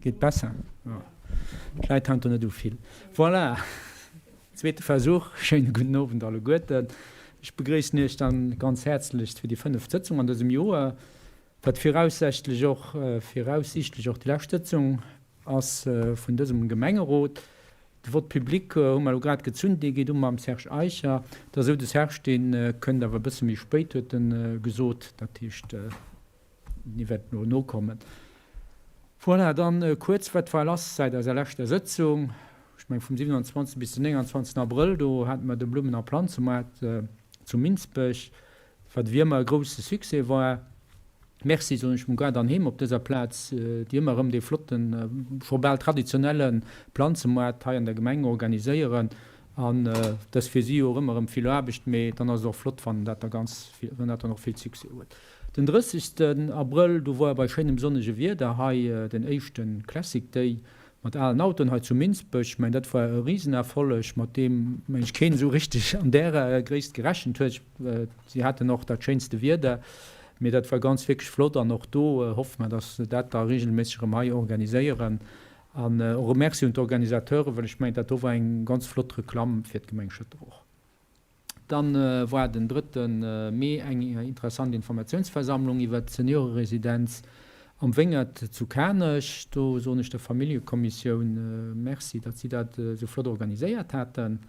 Geet besser? Jo. D'Leit haten do net esou vill. Voilà, zweete Versuch. Schéine gudden Owend alleguerten. Ech begréissen Iech dann ganz häerzlechst fir déi fënneft Sëtzung an dësem Joer, wat viraussichtlech och, viraussichtlech och déi lescht Sëtzung ass vun dësem Gemengerot. De Vote public hu mer elo grad gezunn, dee geet u mam Serge Eicher. Et ass esou, de Serge, dee kënnt awer e bësse méi spéit, huet en gesot. Dat heescht, Mir wäerten elo nokommen. Voilà, dann kuerz, wat war lass säit eiser leschter Sëtzung? Ech mengen, vum 27. bis den 29. Abrëll, do hate mer de Blummen a Planzemaart zu Minsbech, wat wéi ëmmer e grousse Succès war. Merci soen ech mol grad an him op dëser Plaz, déi ëmmer erëm dee flotten, scho bal traditionelle Planzemaart hei an der Gemeng organiséieren. An dat ass fir si jo och ëmmer erëm vill Aarbecht, mee dann ass et och flott, wann dat da ganz, wann dat dann och vill Succès huet. Den 30 Abrëll, do woar bei schéinem sonnege Wieder hei den éischte Classic Day mat alen Autoen hei zu Minsbech. Ech mengen dat woar e Risenerfolleg, mat deem meng ech keen esou richteg an därer Gréisst gerechent huet. Si haten och dat schéinste Wieder, mee dat woar ganz wierklech flott an och do hoffe mer, dass se dat da regelméisseg erëm hei organiséieren. An och e Merci un d'Organisateuren, well ech mengen dat do woar eng ganz flott Reklamm fir d'Gemeng Schëtter och. Dann war den drëtte Mee eng interessant Informatiounsversammlung iwwert d'Senioreresidenz am Wéngert zu Kanech. Do soen ech der Familljekommissioun Merci, datt si dat esou flott organiséiert haten.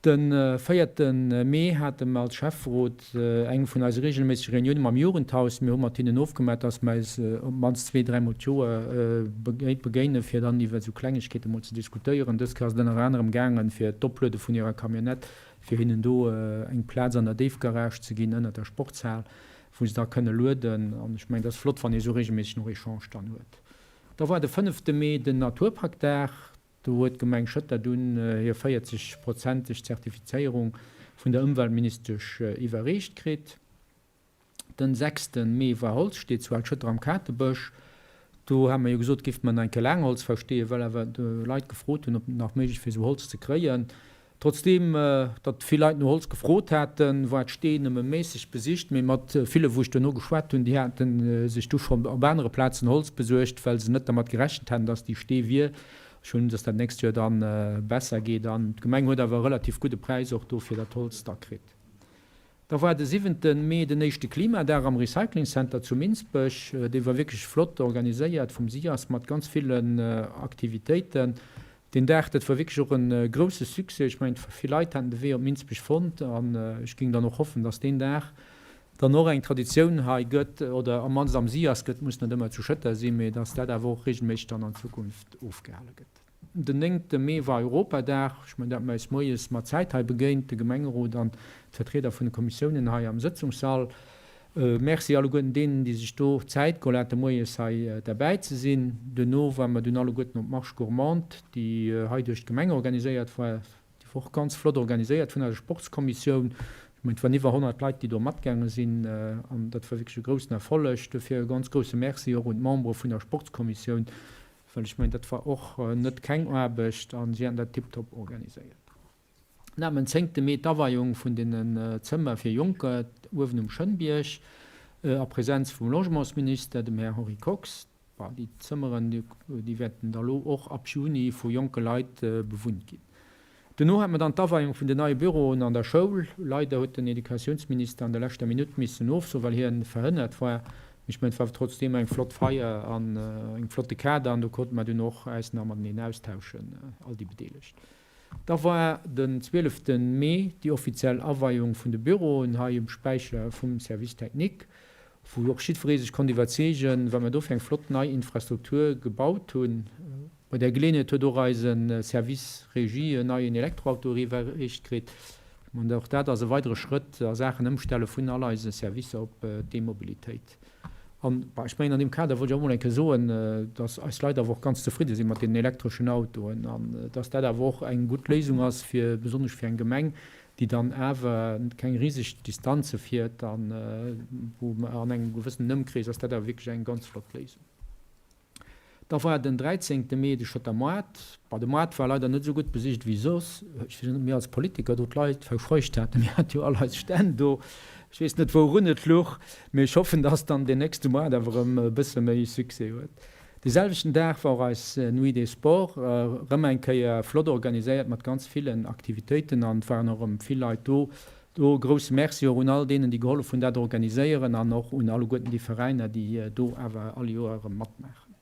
De véierte Mee hate mer als Schäfferot eng vun eise reegelméissege Reunioune mam Jugendhaus. Mir hu mat hinnen ofgemaach, datt mer eis op d'mannst zwee, dräimol d'Joer begéine fir dann iwwer esou Klengegkeete mol ze diskutéieren. Dës Kéier ass et ënner anerem gaangen, fir d'Opluede vun hirer Camionnette, fir hinnen do eng Plaz an der Déifgarage ze ginn ënnert der Sportshal, wou se da kënne lueden. An ech mengen, dat ass flott, wann ee esou reegelméisseg nach Echange dann huet. Da war de fënnefte Mee den Naturparkdag. Do huet d'Gemeng Schëtter dunn hir 40 prozenteg Zertifizéierung vun der Ëmweltministesch iwwerreecht kritt. Den sechste Mee war Holzstee zu Al-Schëtter am Katebësch. Do hate mer jo gesot, géife mer nach eng Kéier Laangholz versteeën, well awer Leit gefrot hunn, ob et nach méiglech wier, esou Holz ze kréien. Trotzdeem datt vill Leit no Holz gefrot haten, war d'Stee nëmme méisseg besicht. Mee mat ville wou ech duerno geschwat hunn, déi hate sech du schonn op anere Plazen Holz besuergt, well se net dermat gerechent haten, datt déi Stee wier. Ech hunn, datt dat nächst Joer da besser geet. An d'Gemeng huet awer e relativ gudde Präis och do fir dat Holz da kritt. Da war de siwente Mee den éischte Klimadag am Recycling Center zu Minsbech. Dee war wierklech flott organiséiert vum SIAS mat ganz villen Aktivitéiten. Deen Dag, dat war wierklech och e grousse Succès. Ech mengen, vill Leit haten de Wee op Minsbech fonnt an ech géing dann och hoffen, dass deen Dag dann och eng Traditioun hei gëtt oder am mannst am SIAS gëtt, muss net ëmmer zu Schëtter sinn, mee dass dat awer och regelméisseg dann an Zukunft ofgehale gëtt. Den néngte Mee war Europadag. Ech mengen, dat hu mer eis moies mat Zäit hei begéint, de Gemengerot an d'Vertrieder vun de Kommissiounen hei am Sëtzungssall. Merci alleguerten deenen, déi sech do d'Zäit geholl haten, moies hei derbäi ze sinn. Duerno ware mer dunn alleguerten op d'Marche gourmande, déi hei duerch d'Gemeng organiséiert war. Déi war och ganz flott organiséiert vun eiser Sportskommissioun. Ech mengen, et waren iwwer 100 Leit, déi do matgaange sinn an dat war wierklech e groussen Erfolleg. Dofir e ganz grousse Merci och un d'Membere vun der Sportskommissioun, Well ech mengen, dat war och net keng Aarbecht a si haten dat tiptop organiséiert. Dann am zéngte Mee d'Aweiung vun deenen Zëmmer fir Jonker uewen um Schënnbierg a Präsenz vum Logementsminister, dem Här Henri Kox. Bon, déi Zëmmeren, déi wäerten da lo och ab Juni vu jonke Leit bewunnt ginn. Dono hat mer dann d'Aweiung vun den neie Büroen an der Schoul. Leider huet den Educatiounsminister an der leschter Minutt missen ofsoen, well hien verhënnert war. Mee ech mengen, et war trotzdeem eng flott Feier an engem flotte Kader an do konnte mer dunn och äis nach mateneen austauschen, all déi Bedeelegt. Da war den 12 Mee déi offiziell Aweiung vun de Büroen hei um Späicher vum Service technique, wou och jiddweree sech konnt iwwerzeegen, wat mer do fir eng flott nei Infrastruktur gebaut hunn. Bei där Geleeënheet huet och eise Service Régie en neien Elektroauto eriwwerreecht kritt. An och dat ass e weidere Schrëtt a Saachen Ëmstelle vun all eise Servicer op d'E-Mobilitéit. An ech mengen, an deem Kader wollt ech och emol eng Kéier soen, dass eis Leit awer och ganz zefridde si mat deenen elektreschen Autoen an dass dat awer och eng gutt Léisung ass, fir besonnesch fir eng Gemeng, déi dann awer keng riseg Distanze fiert an wou an engem gewëssenen Ëmkrees ass dat awer wierklech eng ganz flott Léisung. Da war den 13 Mee de Schëtter Moart. Bah, de Moart war leider net esou gutt besicht wéi soss. Ech weess net, ob mir als Politiker do d'Leit verscheucht haten. Mir hate jo all eis Stänn do. Ech weess net, wourun et luch, mee ech hoffen, dass dann deen nächste Moart awer erëm e bësse méi Succès huet. Dee selwechten Dag war och eis Nuit des Sports erëm eng Kéier flott organiséiert mat ganz villen Aktivitéiten an et waren och erëm vill Leit do. Do e grousse Merci och un all deenen, déi gehollef hunn dat organiséieren an och un alleguerten déi Veräiner, déi do awer all Joer erëm matmaachen.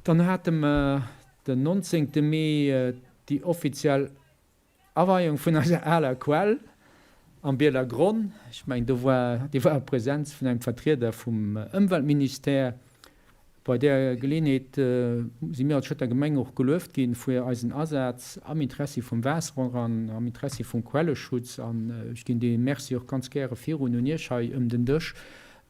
Dann hate mer den 19. Mee déi offiziell Aweiung vun eiser aler Quell am Bieler Gronn. Ech mengen, do war, déi war a Präsenz vun engem Vertrieder vum Ëmweltministère. Bei där Geleeënheet si mir als Schëtter Gemeng och gelueft ginn fir eisen Asaz am Interessi vum Waasser an am Interessi vum Quelleschutz. An ech ginn dee Merci och ganz gäre virun un Iech hei ëm den Dësch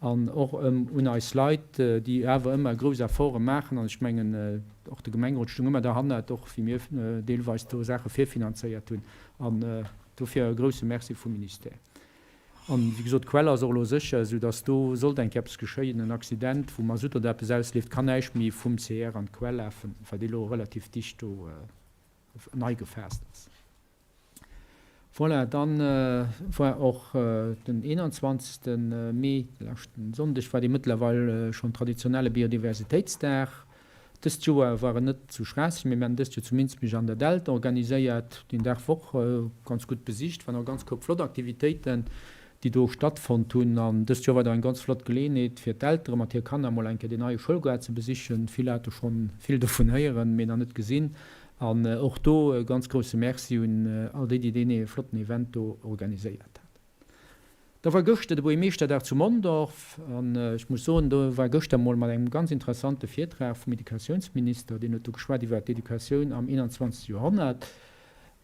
an och ëm un eis Leit, déi awer ëmmer grouss Efforte maachen. An ech mengen, och de Gemengerot stoung ëmmer derhannert, och wéi mir deelweis do Saache virfinanzéiert hunn. An dofir e grouse Merci vum Ministère. An, wéi gesot, d'Quell ass och elo sécher, soudass do, sollt eng Kéier eppes geschéien, en Accident, wou Masutt oder eppes ausleeft, kann näischt méi vum CR an d'Quell lafen, well déi elo relativ dicht do nei gefaasst ass. Voilà, dann war och den 21. Mee, de leschten Sonndeg, war dee mëttlerweil schonn traditionelle Biodiversitéitsdag. Dëst Joer war en net zu Schraasseg, mee mir haten dëst Joer zu Minsbech an der Dällt organiséiert. Deen Dag war och ganz gutt besicht, waren och e ganz Koup flott Aktivitéiten, déi do stattfonnt hunn. An dëst Joer war et och eng ganz flott Geleeënheet fir d'Eltere mat hir Kanner mol eng Kéier deen neie Schoulgaart ze besichen. Vill hate schonn vill dovun héieren, mee nach net gesinn. An och do e ganz grousse Merci un all déi, déi deen flotten Event do organiséiert hat. Da war gëschter de Buergermeeschterdag zu Mondorf an ech muss soen, do war gëschter mol mat engem ganz interessante Virtrag vum Educatiounsminister, deen huet do geschwat iwwert d'Educatioun am 21. Joerhonnert.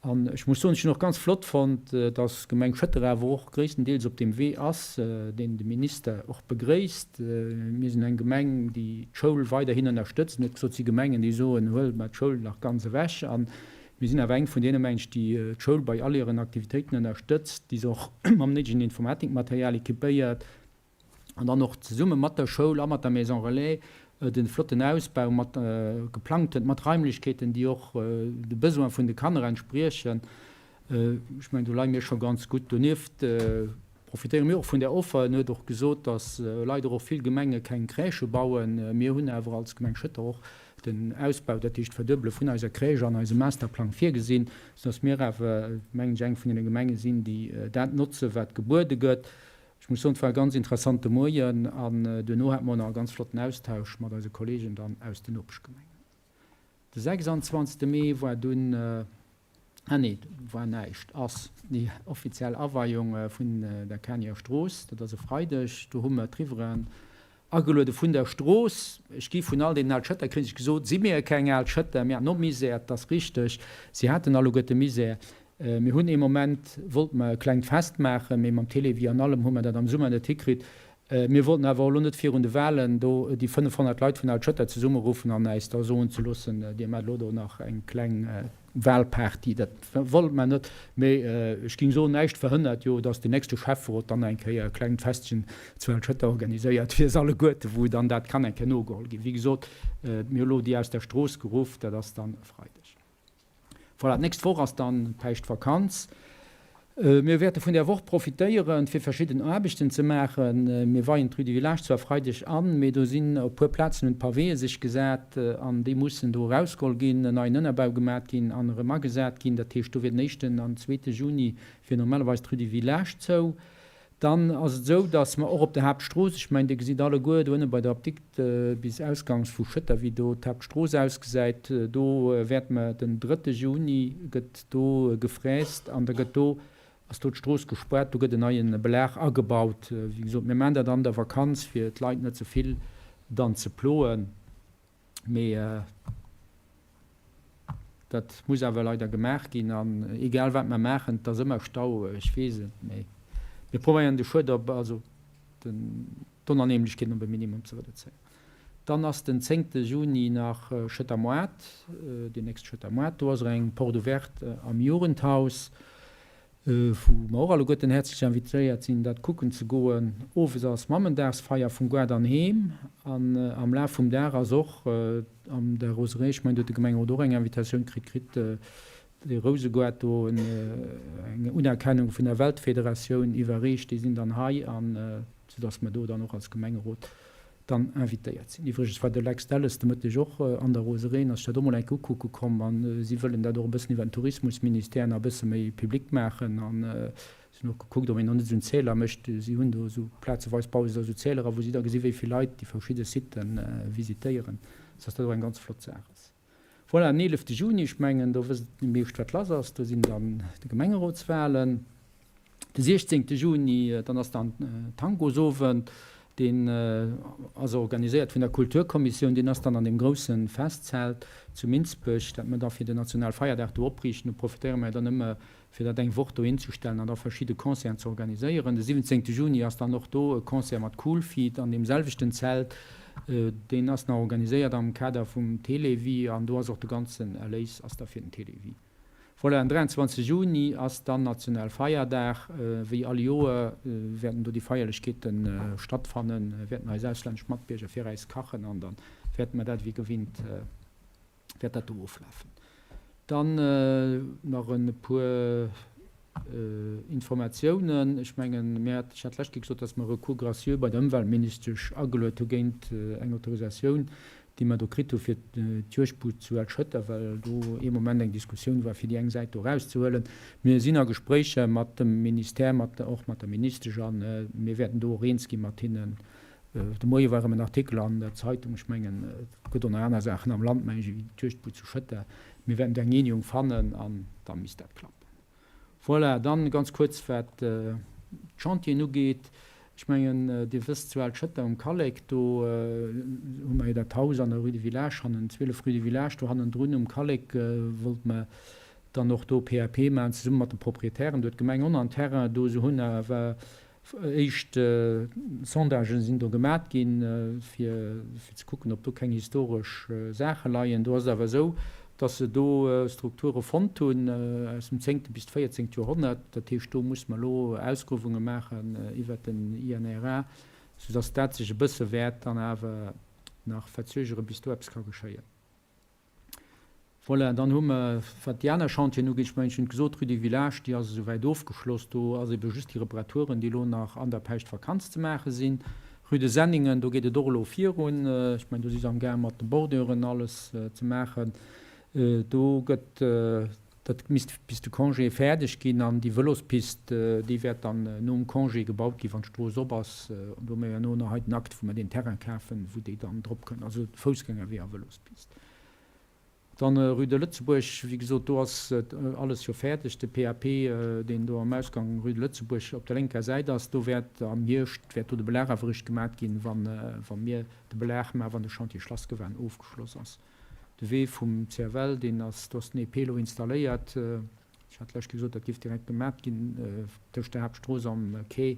An ech muss soen, ech hunn och ganz flott fonnt, dass d'Gemeng Schëtter awer och gréisstendeels op deem Wee ass, deen de Minister och begréisst. Mir sinn eng Gemeng, déi d'Schoul weiderhin ënnerstëtzt. En huet gesot, et si Gemengen, déi soen, huelt mer d'Schoul nach ganz ewech. A mir sinn awer eng vun deene, meng ech, déi d'Schoul bei all hiren Aktivitéiten ënnerstëtzt, déi se och mam néidegen Informatikmaterial équipéiert. an dann och zesumme mat der Schoul a mat der Maison Relais de flotten Ausbau mat geplangt huet, mat Raimlechkeeten, déi och de Besoin vun de Kanner entspriechen. Ech mengen, do leie mir scho ganz gutt. Donieft profitéiere mir och vun där Offer. En huet och gesot, dass leider och vill Gemenge keng Crèchë bauen. Mir hunn awer als Gemeng Schëtter och den Ausbau, dat heescht d'Verduebele vun eiser Crèche an eisem Masterplang virgesinn, soudass mir awer, mengen ech, eng vun deene Gemenge sinn, déi dat notzen, wat gebuede gëtt. Ech muss soen, et war e ganz interessante Moien an duerno hate mer och nach e ganz flotten Austausch mat eise Kollegen dann aus den Nopeschgemengen. De 26. Mee war dunn, ah nee, war näischt, ass déi offiziell Aweiung vun der Kanier Strooss, dat ass e Freideg. Do hu mer d'Riverainen ageluede vun der Strooss. Ech gi vun all deenen al Schëtter, kritt ech gesot, si mir keng al Schëtter, mir haten och Misär, et ass richteg, si haten alleguerte Misär. Mir hunn ee Moment, wollte mer e klengt Fest maachen, mee mam Télévie an allem hu mer dat am Summer net hikritt. Mir wollten awer och elo net virun de Wahlen do déi 500 Leit vun Al Schëtter zesummeruffen an äis da soen ze loossen, Dir maacht elo do nach eng kleng Wahlparty. Dat wollte mer net. Mee ech géing soen, näischt verhënnert jo, datt den nächste Schäfferot dann eng Kéier e klengt Festchen zu Al Schëtter organiséiert fir se alleguerte, wou dann dat kann eng Kéier nogeholl ginn. Wéi gesot, mir hu elo déi aus der Strooss geruff, dat ass dann e Freideg. Voilà, d'nächst Woch ass dann Päischtvakanz. Mir wäerte vun där Woch profitéieren, fir verschidden Aarbechten ze maachen. Mir weien d'Rue du Village zwar Freideg an, mee do sinn op puer Plazen hunn d'Pavéë sech gesat an déi mussen do erausgeholl ginn, en neien Ënnerbau gemat ginn an erëm agesat ginn. Dat heescht, do wier den éischten an zweete Juni wier normalerweis d'Rue du Village zou. Dann ass et esou, dass mer och op der Haaptstrooss, ech mengen, Dir gesitt alleguer do ënne bei der Apdikt bis ausgangs vu Schëtter, wéi do d'Haaptstrooss ausgesäit, do wäerte mer den drëtte Juni gëtt do gefräst an da gëtt do, ass do d'Strooss gespaart, do gëtt en neie Belag agebaut. Wéi gesot, mir maachen dat an der Vakanz, fir d'Leit net ze vill dann ze ploen. Mee dat muss awer leider gemaach ginn. An egal wat mer maachen, et ass ëmmer Stau, ech weess et. Mee mir probéieren de Schued op, also d'Onannehmlechkeeten op e Minimum ze reduzéieren. Dann ass den zéngte Juni nach Schëtter Moart, deen nächste Schëtter Moart. Do ass erëm eng Porte ouverte am Jugendhaus. Wou mer och alleguerten häerzlech invitéiert sinn, dat kucken ze goen. Owes ass Mammendagsfeier vum Gaart an Heem an am Laf vum Dag ass och an der Roseraie, ech mengen do huet de Gemengerot och eng Invitatioun kritt, kritt de Rousegaart do eng Unerkennung vun der Weltfederatioun iwwerreecht. Déi sinn dann hei an soudass mer do dann och als Gemengerot. Dann invitéiert sinn. Iwwregens war de Lex Delles de Mëtteg och an der Roseraie an ass sech dat och mol eng Kéier ukucke komm. A si wëllen dat och e bëssen iwwer den Tourismusministère nach e bësse méi public maachen. An si hunn och gekuckt, ob een do net esou en Zähler mécht. Si hunn do esou plazeweis baue se da esou Zähler a wou si da gesi wéi vill Leit déi verschidde Sitë visitéieren, sodass dat och eng ganz flott Saach ass. Voilà, den 11 Juni, ech mengen, do wësst déi meescht, wat lass ass, do sinn dann de Gemengerotswahlen. De 16 Juni, dann ass dann Tangosowend, deen ass organiséiert vun der Kulturkommissioun, deen ass dann an deem grousse Festzelt zu Minsbech, dat mer da fir den Nationalfeierdag do opriichten. Do profitéiere mer jo dann ëmmer fir dat eng Woch dohin ze stellen an da verschidde Concerten ze organiséieren. De 17 Juni ass dann och do e Concert mat Cool Feet an deem selwechten Zelt. Deen ass nach organiséiert am Kader vum Télévie an do ass och de ganzen Erléis ass da fir den Télévie. Voilà, den 23 Juni ass dann Nationalfeierdag. Wéi all Joer wäerten do déi Feierlechkeete stattfannen, wäerten eis auslännesch Matbierger fir äis kachen an da wäerte mer dat wéi gewinnt wäert dat do oflafen. Dann nach e puer Informatiounen. Ech mengen, mir hat, ech hat d'lescht Kéier gesot, dass mer e Recours gracieux bei der Ëmweltministesch ageluet hu géint eng Autorisatioun, déi mer do kritt hu fir d'Juegdbud zu Al-Schëtter, well do ee Moment eng Diskussioun war, fir déi eng Säit do erauszehuelen. Mir sinn a Gespréicher mat dem Ministère, mat, och mat der Ministesch, a mir wäerten do och eens gi mat hinnen, De Moie war erëm en Artikel an der Zeitung, ech mengen, et gëtt och nach aner Saachen am Land, mengen ech, ewéi d'Juegdbud zu Schëtter. Mir wäerten do eng Eenegung fannen an da misst dat klappen. Voilà, dann ganz kuerz wat d'Chantieren ugeet. Ech mengen, Dir wësst, zu Al-Schëtter um Kallek, do hu mer jo dat Haus an der Rue du Village hannen, 12 Rue du Village, do hannendrun um Kallek wollte mer dann och do PAP maachen, zesumme mat de Proprietären. Do huet d'Gemeng och nach en Terrain do. Se hunn awer Éischt Sondagen sinn do gemat ginn, fir ze kucken, ob do keng historesch Saache leien. Do ass et awer esou, datt se do Strukture fonnt hunn aus dem zéngte bis véierzéngt Joerhonnert. Dat heescht, do muss mer elo Ausgruewunge maachen iwwert den INRA, soudatt dat sech e bësse wäert dann awer nach verzögere bis do eppes ka geschéien. Voilà, dann hu mer, wat déi aner Chantieren ugeet, ech mengen, ech hunn et gesot, d'Rue du Village, déi ass esouwäit ofgeschloss. Do ass ebe just déi Reparaturen, déi elo nach an der Päischtvakanz ze maache sinn. Rue de Senningen, do geet et och elo virun. Ech mengen, do si se amgaang mat de Borduren alles ze maachen. Do gëtt, dat misst bis de Congé fäerdeg ginn. An déi Vëlospist, déi wäert dann nom Congé gebaut ginn, wann d'Strooss op ass. Do hu mer jo elo nach hei den Akt, wou mer deen Terrain kafen, wou déi dann drop kënn, also Foussgängerwee a Vëlospist. Dann Rue de Lëtzebuerg, wéi gesot, do ass alles jo fäerdeg. De PAP, deen do am Ausgang Rue de Lëtzebuerg op der lénker Säit ass, do wäert am Hierscht wäert do de Belag awer eréischt gemat ginn, wa wa mir de Belag maachen, wann de Chantier Schlassgewan ofgeschloss ass. De Wee vum CFL, deen ass, do ass den EP elo installéiert. Ech hat d'lescht Kéier gesot, dat géif direkt gemat ginn tëscht der Haaptstrooss am Quai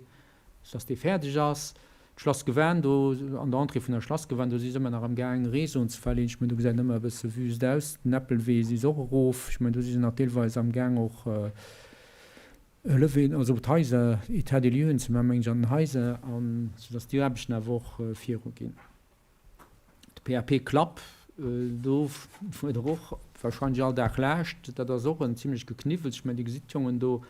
Dass dee fäerdeg ass. D'Schlass Gewan, do an der Entrée vun der Schlass Gewan, do si se ëmmer nach am gaang Réseauen ze verleeën. Ech mengen, do gesäit et ëmmer e bësse wüst aus. Den Äppelwee si se och erof. Ech mengen, do si se nach deelweis am gaang och Levée, also d'Haiser, État des lieuxen ze maachen, mengen ech, an den Haiser, an soudass déi Aarbechten awer och viruginn. De PAP Klapp, do fuert der och wahrscheinlech all Dag laascht. Dat ass och en zimlech Gekniwwels. Ech mengen, Dir gesitt d'Jongen do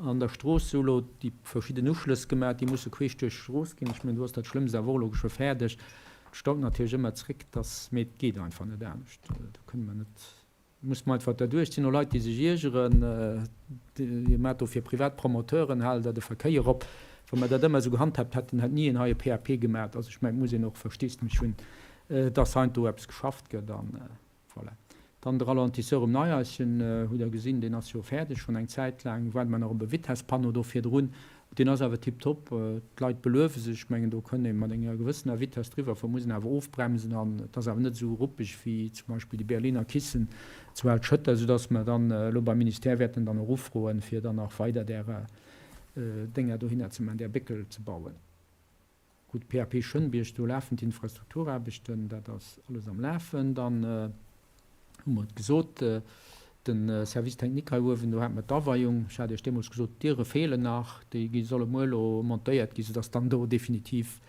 an der Strooss, se hu lo déi verschidden Uschlëss gemaach, déi musse queesch duerch d'Strooss ginn. Ech mengen, do ass dat Schlëmmst awer och elo geschwë fäerdeg. Et staut natierlech ëmmer zréck, dass, mee et geet einfach net anescht. Do kënne mer net Muss mer einfach derduerch. Et sinn och Leit, déi sech iergeren, Dir maacht do fir privat Promoteuren, haalt Der de Verkéier op. Wa mer dat ëmmer esou gehandhaabt hätten, hätt ni een hei e PAP gemaat. Also ech mengen, et muss een och Versteesdemech hunn, dass heiansdo eppes geschafft gëtt. An voilà. Dann de Ralentisseur um Neihaischen, hutt Der gesinn, deen ass jo fäerdeg schonn eng Zäit laang. Waarde mer nach op e Vitesspanneau do virdrun. Deen ass awer tiptop, d'Leit beluewe sech. Ech mengen, do kënn ee mat enger gewëssener Vitess driwwer fueren, muss een awer ofbremsen an et ass awer net esou ruppeg wéi zum Beispill déi Berliner Kissen zu Al-Schëtter, soudass mer dann elo beim Ministère wäerten dann och ufroen, fir dann nach weider där Dénger dohinner ze maachen, där Béckel ze bauen. Gutt, PAP Schënbierg, do lafen d'Infrastrukturaarbechten, dat ass alles am Lafen. Dann hu mer et gesot, de Service technique hei uewen, do hate mer d'Aweiung. Ech hat Iech deemools gesot, d'Diere feelen nach, déi gi solle muer elo montéiert ginn, soudass dann do definitiv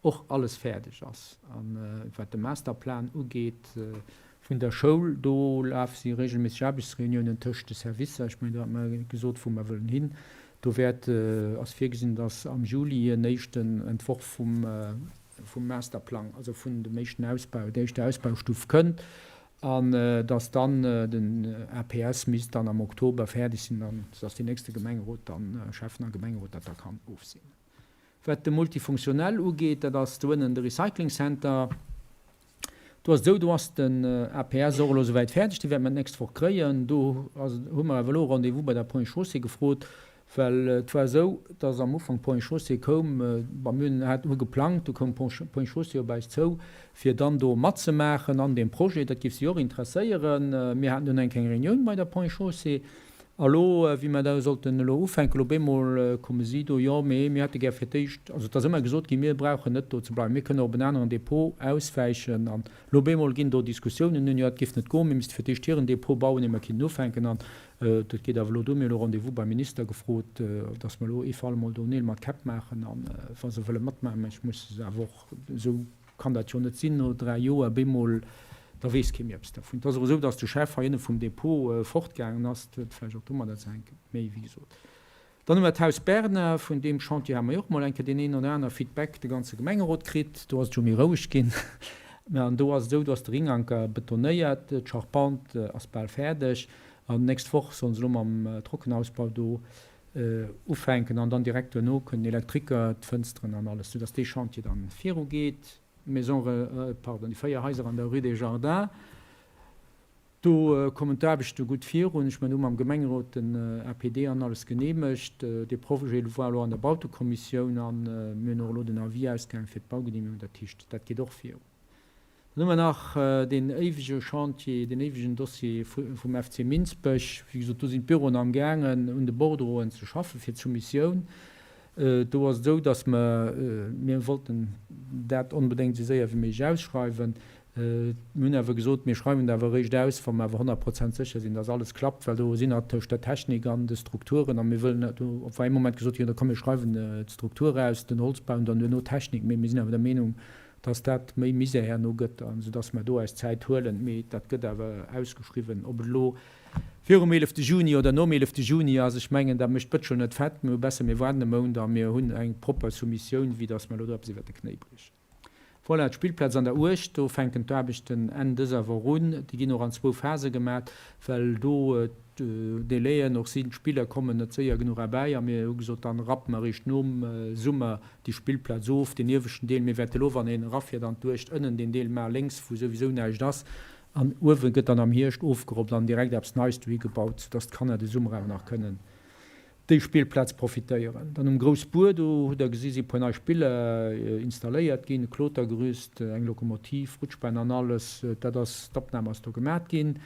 och alles fäerdeg ass. A wat de Masterplan ugeet vun der Schoul, do lafe si regelméisseg Aarbechtsreuniounen tëscht de Servicer. Ech mengen, do hate mer gesot, wou mer wëllen hin. Do wäert, ass virgesinn, dass am Juli en éischten Entworf vum. vum Masterplang, also vun dem éischten Ausbau, der éischter Ausbaustuf kënnt an dass dann den APS misst dann am Oktober fäerdeg sinn, an dass deen nächste Gemengerot dann, Schäffen a Gemengerot dat da kann ofseenen. Wat de Multifunktionell ugeet, dat ass do ënnen de Recycling Center. Do ass et esou, do ass den APS och elo souwäit fäerdeg, dee wäerte mer d'nächst Woch kréien. Do ass, hu mer awer elo e Rendez-vous bei der Ponts et Chaussées gefrot, well et war esou, dass am Ufank d'Ponts et Chaussées koum, bon, mir hunn, hat, hu geplangt, du koum d'Ponts et Chaussées op eis zou, fir dann do matzemaachen an deem Projet. Dat géif si och interesséieren. Mir haten dunn eng kleng Reunioun bei der Ponts et Chaussées. A lo, wéi mer da sollten elo ufänken, op eemol komme si do, jo, mee mir hätte gär fir d'éischt, also et ass ëmmer gesot ginn, mir brauchen net do ze bleiwen, mir kënnen och op en aneren Depot auswäichen. An elo op eemol ginn do Diskussiounen un, jo, dat géif net goen, mir misste fir d'éischt hiren Depot bauen, ier mer kinnten ufänken. An dat geet awer elo do, mir hu elo Rendez-vous beim Minister gefrot, datt mer elo ee Fall emol do Neel mat Käpp maachen. A wa se wëlle matmaachen, mä ech muss se awer och esou Kann dat jo net sinn, no 3 Joer bemol, da weess kee méi eppes dervun. Et ass och esou, datt de Chef hei ënne vum Depot fortgaangen ass. Dat huet vläicht och domadder ze hänken. Mee wéi gesot. Dann hu mer d'Haus Berna. Vun deem Chantier hate mer jo och mol eng Kéier deen een oder aner Feedback de ganze Gemengerot kritt. Do ass et jo méi roueg ginn. An do ass et esou, do ass de Ringanker betonéiert, d'Charpente ass bal fäerdeg an d'nächst Woch solle se elo mam Trockenausbau do ufänken an dann direkt duerno kënnen den Elektriker, d'Fënsteren an alles, soudass dee Chantier dann viru geet. D'Maison, pardon, déi 4 Haiser an der Rue des Jardins, do kommen d'Aarbechte gutt virun. Ech mengen, do hu mer am Gemengerot den APD an alles geneemegt. Dee Projet war elo an der Bautekommissioun a mir hunn och elo den Avis ausgaang fir d'Baugeneemegung. Dat heescht, dat geet och virun. Dann hu mer nach deen éiwege Chantier, deen éiwegen Dossier vum FC Minsbech. Wéi gesot, do sinn d'Büroen amgaangen, un de Bordereauen ze schaffen fir d'Soumissioun. Do ass et esou, datt mer, mir wollten dat onbedéngt esou séier wéi méiglech ausschreiwen. Mir hunn awer gesot, mir schreiwen et awer eréischt aus, wa mer awer 100 Prozent sécher sinn, datt alles klappt, well do sinn nach tëscht der Technik an de Strukturen a mir wëllen, do war ee Moment gesot ginn, da komm mir schreiwen d'Struktur aus, den Holzbau an dann duerno d'Technik. Mee mir sinn awer der Meenung, dass dat méi Misär herno gëtt, an esou dass mer do eis Zäit huelen. Mee dat gëtt awer ausgeschriwwen. Ob et elo virum eelefte Juni oder nom eelefte Juni ass, ech mengen, dat mécht d'Bëtschel net fett. Mir hu besser, mir waarden e Mount a mir hunn eng propper Soumissioun, wéi dass mer elo do eppes iwwert de Knéi briechen. Voilà, d'Spillplaz an der Uecht, do fänken d'Aarbechten Enn dëser Woch un. Déi ginn och an zwou Phase gemat, well do d'Délaien och sinn. D'Spiller kommen net séier genuch erbäi a mir hu gesot, dann rappe mer eréischt nom Summer déi Spillplaz of, deen ieweschten Deel. Mir wäerte lo, wann een erafiert an d'Uecht, ënnen deen Deel maachen, lénks, wou souwisou näischt ass, an uewe gëtt dann am Hierscht ofgerobbt an direkt eppes Neis dohi gebaut, soudass d'Kanner de Summer awer nach kënnen déi Spillplaz profitéieren. Dann um Groussbuer, do hutt Der gesi si puer nei Spiller installéiert ginn, e Klotergerüst, eng Lokomotiv, Rutschbahn an alles. Dat ass, d'Opnam ass do gemat ginn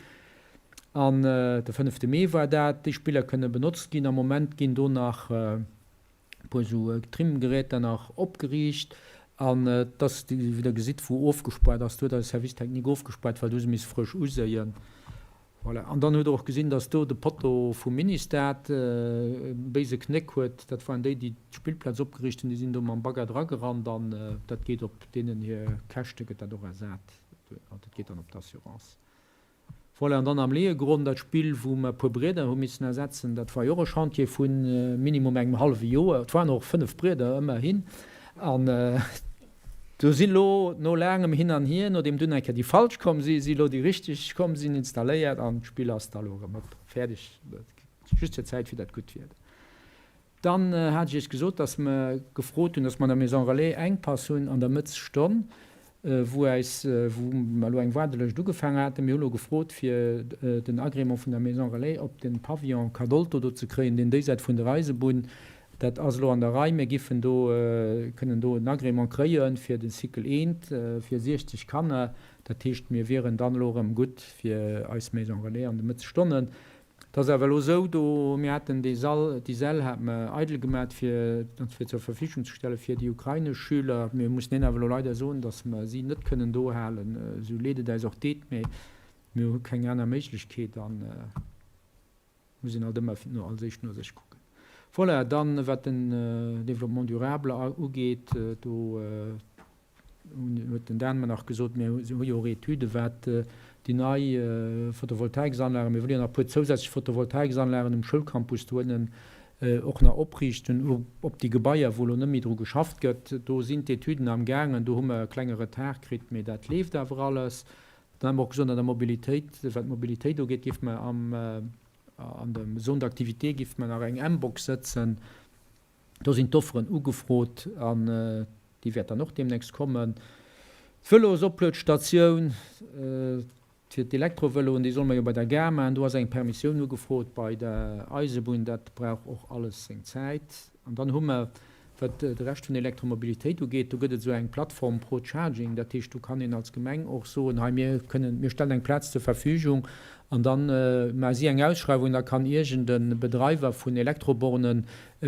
an de fënnefte Mee war dat. Déi Spiller kënne benotzt ginn. Am Moment ginn do nach e puer esou Trimgeräter nach opgeriicht an et ass, wéi Der gesitt, wou ofgespaart ass, do huet eise Service technique ofgespaart, well do hu se misse frësch uséien. Voilà. An dann hutt Der och gesinn, dass do de Potto vum Ministat e béise Knéck huet. Dat waren déi, déi d'Spillplaz opgeriicht hunn, déi sinn do mam Bagger dragerannt an dat geet op deenen hir Käschte gëtt dat och ersat. Dat geet dann op d'Assurance. Voilà, an dann am Leeëgronn dat Spill, wou mer e puer Brieder hu missen ersetzen, dat war jo och e Chantier vu minimum engem hallwe Joer. Et waren och 5 Brieder, ëmmerhin. An do sinn elo no laangem Hin an Hier, nodeem dunn eng Kéier déi falsch komm sinn, si elo déi richteg komm, sinn installéiert an d'Spill ass da elo erëm op, fäerdeg. Just zur Zäit fir dat gutt Wieder. Dann hat ech Iech gesot, dass mer gefrot hunn, dass mer an der Maison Relais Enkpass hunn an der Mëttesstonn, wou äis, wou mer elo eng Waardelëscht ugefaangen haten. Mir hu elo gefrot, fir den Agrément vun der Maison Relais op de Pavillon Cadolto do ze kréien, deen déisäit vun der Eisebunn. Dat ass elo an der Rei. Mir giffen do, kënnen do en Agrément kréie fir de Cycle eent fir 60 Kanner. Dat heescht, mir wieren dann elo erëm gutt fir eis Maison Relais an de Mëttesstonnen. Et ass awer elo esou, do, mir haten dee Sall, déi Säll hate mer eidel gemat, fir fir zur Verfügung ze stelle fir déi ukrainesch Schüler. Mir mussen hinnen awer elo leider soen, datt mer si net kënnen do halen, esou leed et äis och deet, mee mir hu keng aner Méiglechkeet an et muss een alt ëmmer no als éischt no sech kucken. Voilà, dann wat den Développement durable ugeet, do huet den Dan mer nach gesot, mir hu jo och Etüde wat déi nei Photovoltaiksanlagen, mir wëlle jo nach e puer zousätzlech Photovoltaiksanlagen um Schoulcampus do ënnen. Och nach opriichten op déi Gebaier, wou elo net méi dru geschafft gëtt. Do sinn d'Etüden am gaangen, do hu mer e klenge Retard kritt, mee dat leeft awer alles. Dann hu mer och gesot, an der Mobilitéit, wat d'Mobilitéit ugeet, géife mer am, an der Zone d'activité géife mer nach eng mBox sëtzen. Do sinn d'Offeren ugefrot an déi wäert dann och deemnächst kommen. D'Vëlosopluedstatioun. Fir d'Elektrovëloen, déi solle mer jo bei der Gare maachen. Do ass eng Permissioun ugefrot bei der Eisebunn. Dat brauch och alles seng Zäit. An dann hu mer, wat de Rescht vun der Elektromobilitéit ugeet, do gëtt et esou eng Plattform Pro Charging. Dat heescht, do kann een als Gemeng och soen, hei mir kënnen, mir stellen eng Plaz zur Verfügung an da maache si eng Ausschreiwung, da kann iergend e Bedreiwer vun Elektrobornen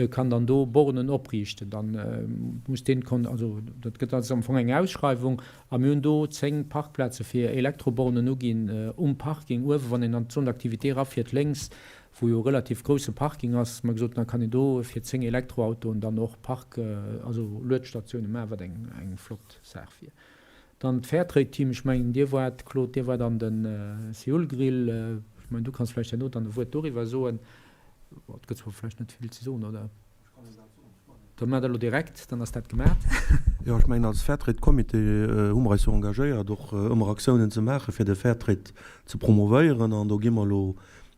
kann dann do Bornen opriichten. Dann muss deen, also dat gëtt also am Fong eng Ausschreiwung A mir hunn do 10 Parkplaze fir Elektrobornen uginn um Parking uewen, wann een an d'Zone d'activité erafiert, lénks, wou jo e relativ grousse Parking ass. Mer gesot, da kann een do fir 10 Elektroautoen dann och Park-, also Luedstatioune maachen, wat eng, eng flott Saach wier. Dann d'Fairtrade-Team, ech mengen, Dir waart, Claude, Dir waart an de Seoul Grill. Ech mengen, du kanns vläicht herno dann e Wuert doriwwer soen. Et gëtt zwar vläicht net vill ze soen, oder? Da maacht der elo direkt, dann ass dat gemaat. Jo, ech mengen als Fairtrade-Comité hu mer eis jo engagéiert och ëmmer Aktiounen ze maache fir de Fairtrade ze promovéieren an do gi mer elo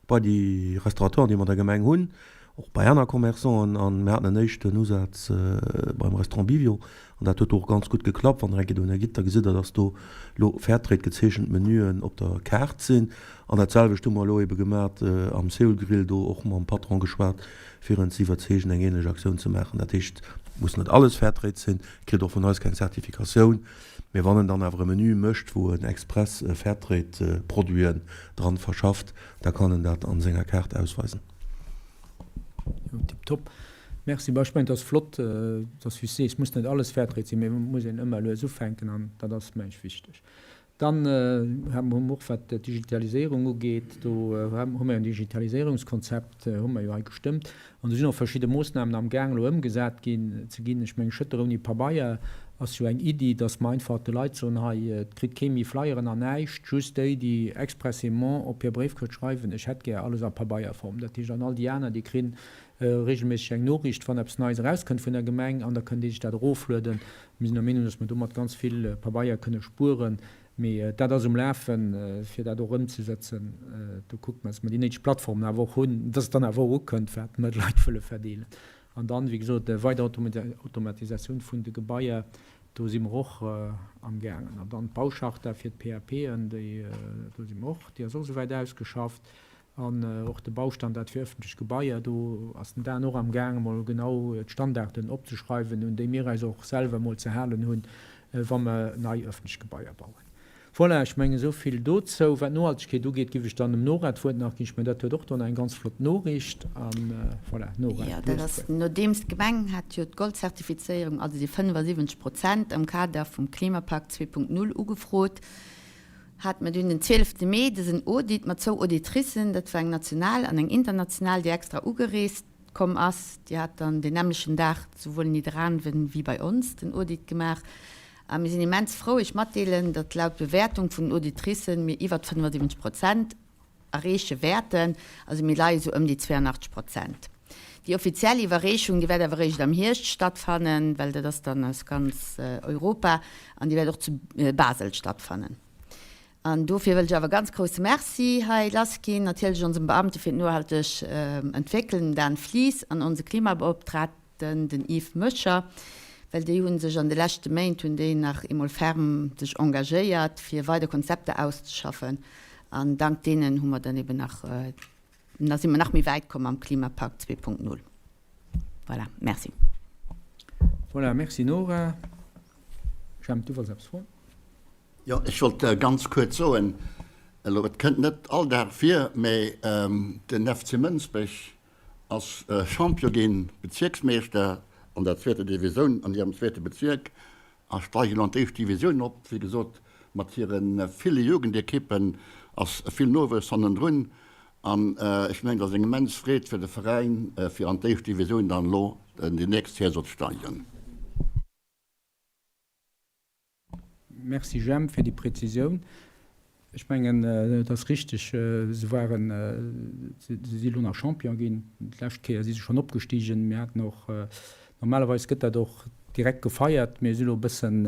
bei déi Restaurateuren, déi mer an der Gemeng hunn, och bei aner Commerçanten an mir haten en éischten Usaz beim Restaurant Bivio an dat huet do och ganz gutt geklappt. Wann der eng Kéier dohinner gitt, da gesitt der, dass do elo Fairtrade gezeechent Menüen op der Kaart sinn an dat selwecht hu mer elo ebe gemat am Seoul Grill, do och mam Patron geschwat, fir en ze iwwerzeegen, eng ähnlech Aktioun ze maachen. Dat heescht, et muss net alles Fairtrade sinn, e kritt och vun eis keng Zertifikatioun, mee wann en dann awer e Menü mécht, wou en express Fairtrade-Produiten dran verschafft, da kann en dat an senger Kaart ausweisen. Jo, tiptop. Merci. Bah, ech mengen, et ass flott, dass, wéi s sees, muss net alles Fairtrade sinn, mee et muss een ëmmer lues ufänken an dat ass, meng ech, wichteg. Dann hu mer och, wat d'Digitaliséierung ugeet, do hu mer jo en Digitaliséierungskonzept, hu mer jo hei gestëmmt. An do sinn och verschidde Moossnamen amgaang elo ëmgesat ginn, ze ginn. Ech mengen, Schëtter ouni Pabeier ass jo eng Iddi, dass mer einfach de Leit soen, hei, et kritt kee méi Flyeren an näischt, just déi, déi expressément op hir Bréifkëscht schreiwen, ech hätt gär alles a Pabeierform. Dat heescht, an all déi aner, déi kri regelméisseg eng Noriicht, wann eppes Neies erauskënnt vun der Gemeng, an da kënnen déi sech dat eroflueden. Mir sinn der Meenung, dass mer domat ganz vill Pabeier kënne spueren. Mee dat ass um Lafen, fir dat och ëmzesetzen. Do kucke mer, dass mer déi néideg Plattformen awer och hunn, dass et dann awer och ukënnt, wat mer de Leit wëlle verdeelen. An dann, wéi gesot, weider Automatisatioun vun de Gebaier, do si mer och amgaangen. An dann d'Baucharta fir d'PAPen, déi, do si mer och, déi ass och esouwäit ausgeschafft. An och de Baustandard fir ëffentlech Gebaier, do ass den Dan och am gaang emol genau d'Standarden opzeschreiwen, un déi mir eis och selwer emol ze halen hunn, wa mer nei ëffentlech Gebaier bauen. Voilà, ech mengen esou vill dozou. Wat d'Nohaltegkeet ugeet, giff ech dann dem Nora d'Wuert nach ginn. Ech mengen, dat huet och do nach eng ganz flott Noriicht. A voilà, Nora, Jo, du dat hues ass, d'Wuert. nodeems d'Gemeng hat jo d'Gold-Zertifizéierung, also déi 75 Prozent am Kader vum Klimapakt 2.0 ugefrot, Hate mer dunn den 12 Mee dësen Audit mat zwou Auditricen, dat war eng national an eng international, déi extra ugereest komm ass. Déi hat dann deen nämmlechen Dag souwuel in Nidderaanwen wéi bei ons den Audit gemaach. A mir sinn immens frou, Iech matdeelen, datt laut Bewäertung vun den Auditricen mir iwwert 75 Prozent erreeche wäerten. Also mir leie sou ëm déi 82 Prozent. Déi offiziell Iwwerreechung, déi wäert awer eréischt am Hierscht stattfannen, well dat ass dann aus ganz Europa an déi wäert och zu Basel stattfannen. An dofir wëll ech awer e ganz grousse Merci hei lassginn, natierlech onsem Beamte fir d'nohalteg Entwécklung, dem Dan Flies, an onse Klimabeoptraagten, den Yves Möscher, well déi hu sech an de leschte Méint hunn déi nach eemol ferm sech engagéiert, fir weider Konzepter auszeschaffen an dank deenen hu mer dann eben nach, da si mer nach méi wäit komm am Klimapakt 2.0. Voilà, merci. Voilà, merci Nora. Jemp, du wollts eppes froen? Jo, ech wollt ganz kuerz soen, elo et kënnt net all Dag vir, mä den FC Mënsbech Ass Champion ginn, Bezierksmeeschter an der zweeter Divisioun an hirem zweete Bezierk a steigen elo an d'éischt Divisioun op. Wéi gesot, mat hire ville Jugendekippen ass vill Nowuess hannendrun an ech mengen, et ass eng immens Freed fir de Veräin, fir an d'éischt Divisioun dann elo déi nächst Saison ze steigen. Merci Jemp fir déi Präzisioun. Ech mengen, et ass richteg, se waren, se si elo nach Champion ginn. D'lescht Kéier si se schonn opgestigen. Mir haten och, normalerweis gëtt dat och direkt gefeiert. Mir si elo e bëssen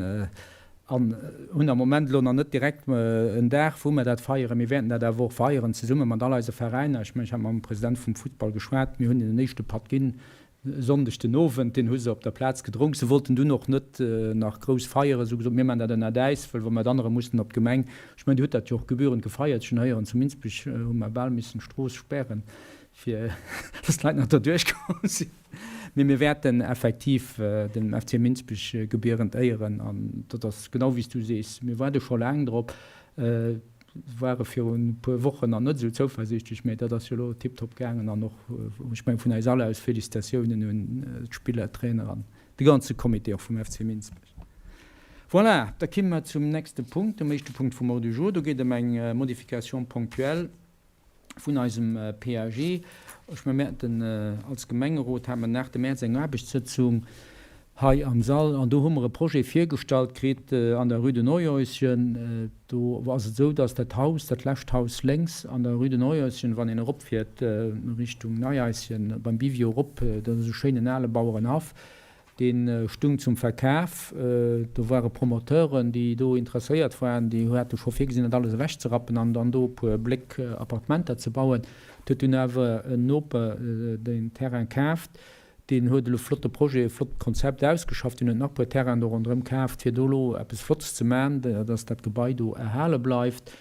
an hunn am Moment elo nach net direkt en Dag, wou mer dat feieren. Mir wäerten dat awer och feieren zesumme mat all eise Veräiner. Ech mengen, ech hat mam President vum Futtball geschwat. Mir hunn hinnen en éischte Patt ginn E Sonndeg den Owend, deen hu se op der Plaz gedronk. Se wollten dunn och net nach grouss feieren. Se hu gesot, mir maachen dat ënnert äis, wëll wa mer dann erëm mussen op d'Gemeng, ech mengen, Dir hutt dat jo och gebührend gefeiert, ech hunn héieren, zu Minsbech hu mer bal missen d'Strooss spären, fir dass d'Leit nach derduerch komm sinn. Mee mir wäerten effektiv den FC Minsbech gebührend éieren an dat ass genau wéi s du sees, mir waarde scho laang drop. Ware virun e puer Wochen nach net esou zouversiichtlech, mä dat ass jo elo tiptop gaangen an och, ech mengen, vun eis all aus Félicitatiounen un d'Spiller, d'Trainer an de ganze Comité och vum FC Minsbech. Voilà, da kimme mer zum nächste Punkt, dem éischte Punkt vum Ordre du jour. Do geet ëm eng Modification ponctuelle vun eisem PAG. Ech mengen, mir haten als Gemengerot hate mer den 8 Mäerz eng Aarbechtssëtzung hei am Sall an do hu mer e Projet virgestallt kritt an der Rue de Neuhäuschen. Do ass et esou, dass dat Haus, dat lescht Haus lénks an der Rue de Neuhäuschen, wann een eropfiert Richtung Neihaischen beim Bivio erop, dat ass e schéinen ale Bauerenhaff, Dee stung zum Verkaf. Do ware Promoteuren, déi do interesséiert waren. Déi hate scho virgesinn, dat alles ewechzerappen an dann do e puer Bléck Appartementer ze bauen. Et huet dunn awer en Noper den Terrain kaaft. Deen huet elo e flotte Projet, e flott Konzept ausgeschafft. Deen huet nach e puer Terrainen do ronderëm kaaft, fir do elo eppes Flottes ze maachen, dass dat Gebai do erhale bleift.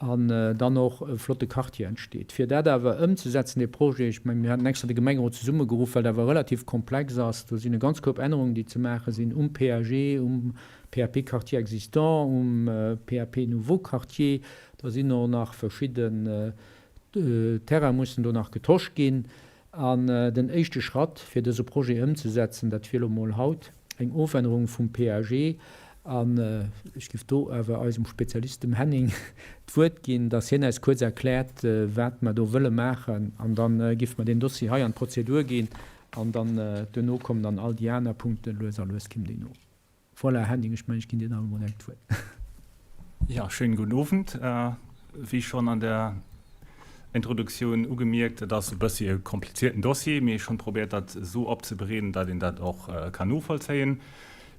An dann och e flotte Quartier entsteet. Fir dat awer ëmzesetzen, dee Projet, ech mengen, mir haten extra de Gemengerot zesummegeruff, well dat awer relativ komplex ass, do sinn e ganz Koup Ännerungen, déi ze maache sinn um PAG, um PAP Quartier existant, um PAP nouveau Quartier, da sinn och nach verschidden Terraine mussen do nach getosch ginn. An den éischte Schratt, fir dëse Projet ëmzesetzen, dat wier elo mol haut eng Ofännerung vum PAG. An ech géif do awer eisem Spezialist, dem Henning, d'Wuert ginn, dass hien eis kuerz erkläert, wat mer do wëlle maachen. An da géife mer deen Dossier hei an d'Prozedur ginn. An dann duerno kommen dann all déi aner Punkten lues a lues kéim déi no. Voilà, Henning, ech mengen, ech ginn dir dann emol enk d'Wuert. Ja, schönen guten Owend. Wéi schonn an der Introduktioun ugemierkt, et ass e bëssi e komplizierten Dossier, mee ech hunn probéiert, dat esou opzebereeden, datt een dat och kann novollzéien.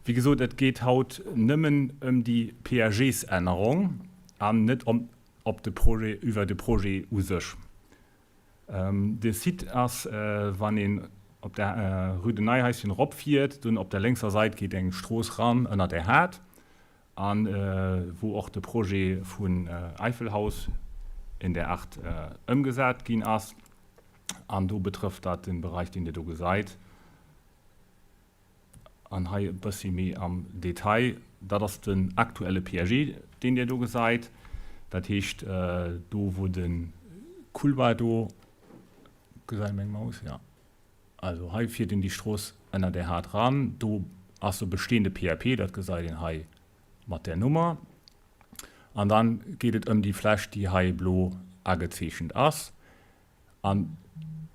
Wéi gesot, et geet haut nëmmen ëm déi PAGs-Ännerung an net ëm op de Projet, iwwer de Projet u sech. De Site ass, wann een op der Rue de Neihaischen eropfiert, dunn op der lénkser Sait geet eng Strooss ran ënner der Haard, a wou och de Projet vun Eifelhaus in der Art ëmgesat ginn ass. An do betrëfft dat de Bereich, deen Dir do gesait. An hei e bëssi méi am Detail, dat ass den aktuelle PAG, deen Dir do gesait. Dat heescht, do wou de Couloir do, gesäit meng Maus? Jo. Also hei fiert een déi Strooss ënner der Haard ran. Do ass e bestehende PAP, dat gesait een hei mat där Nummer. An dann geet et ëm déi Fläch, déi hei blo agezeechent ass. An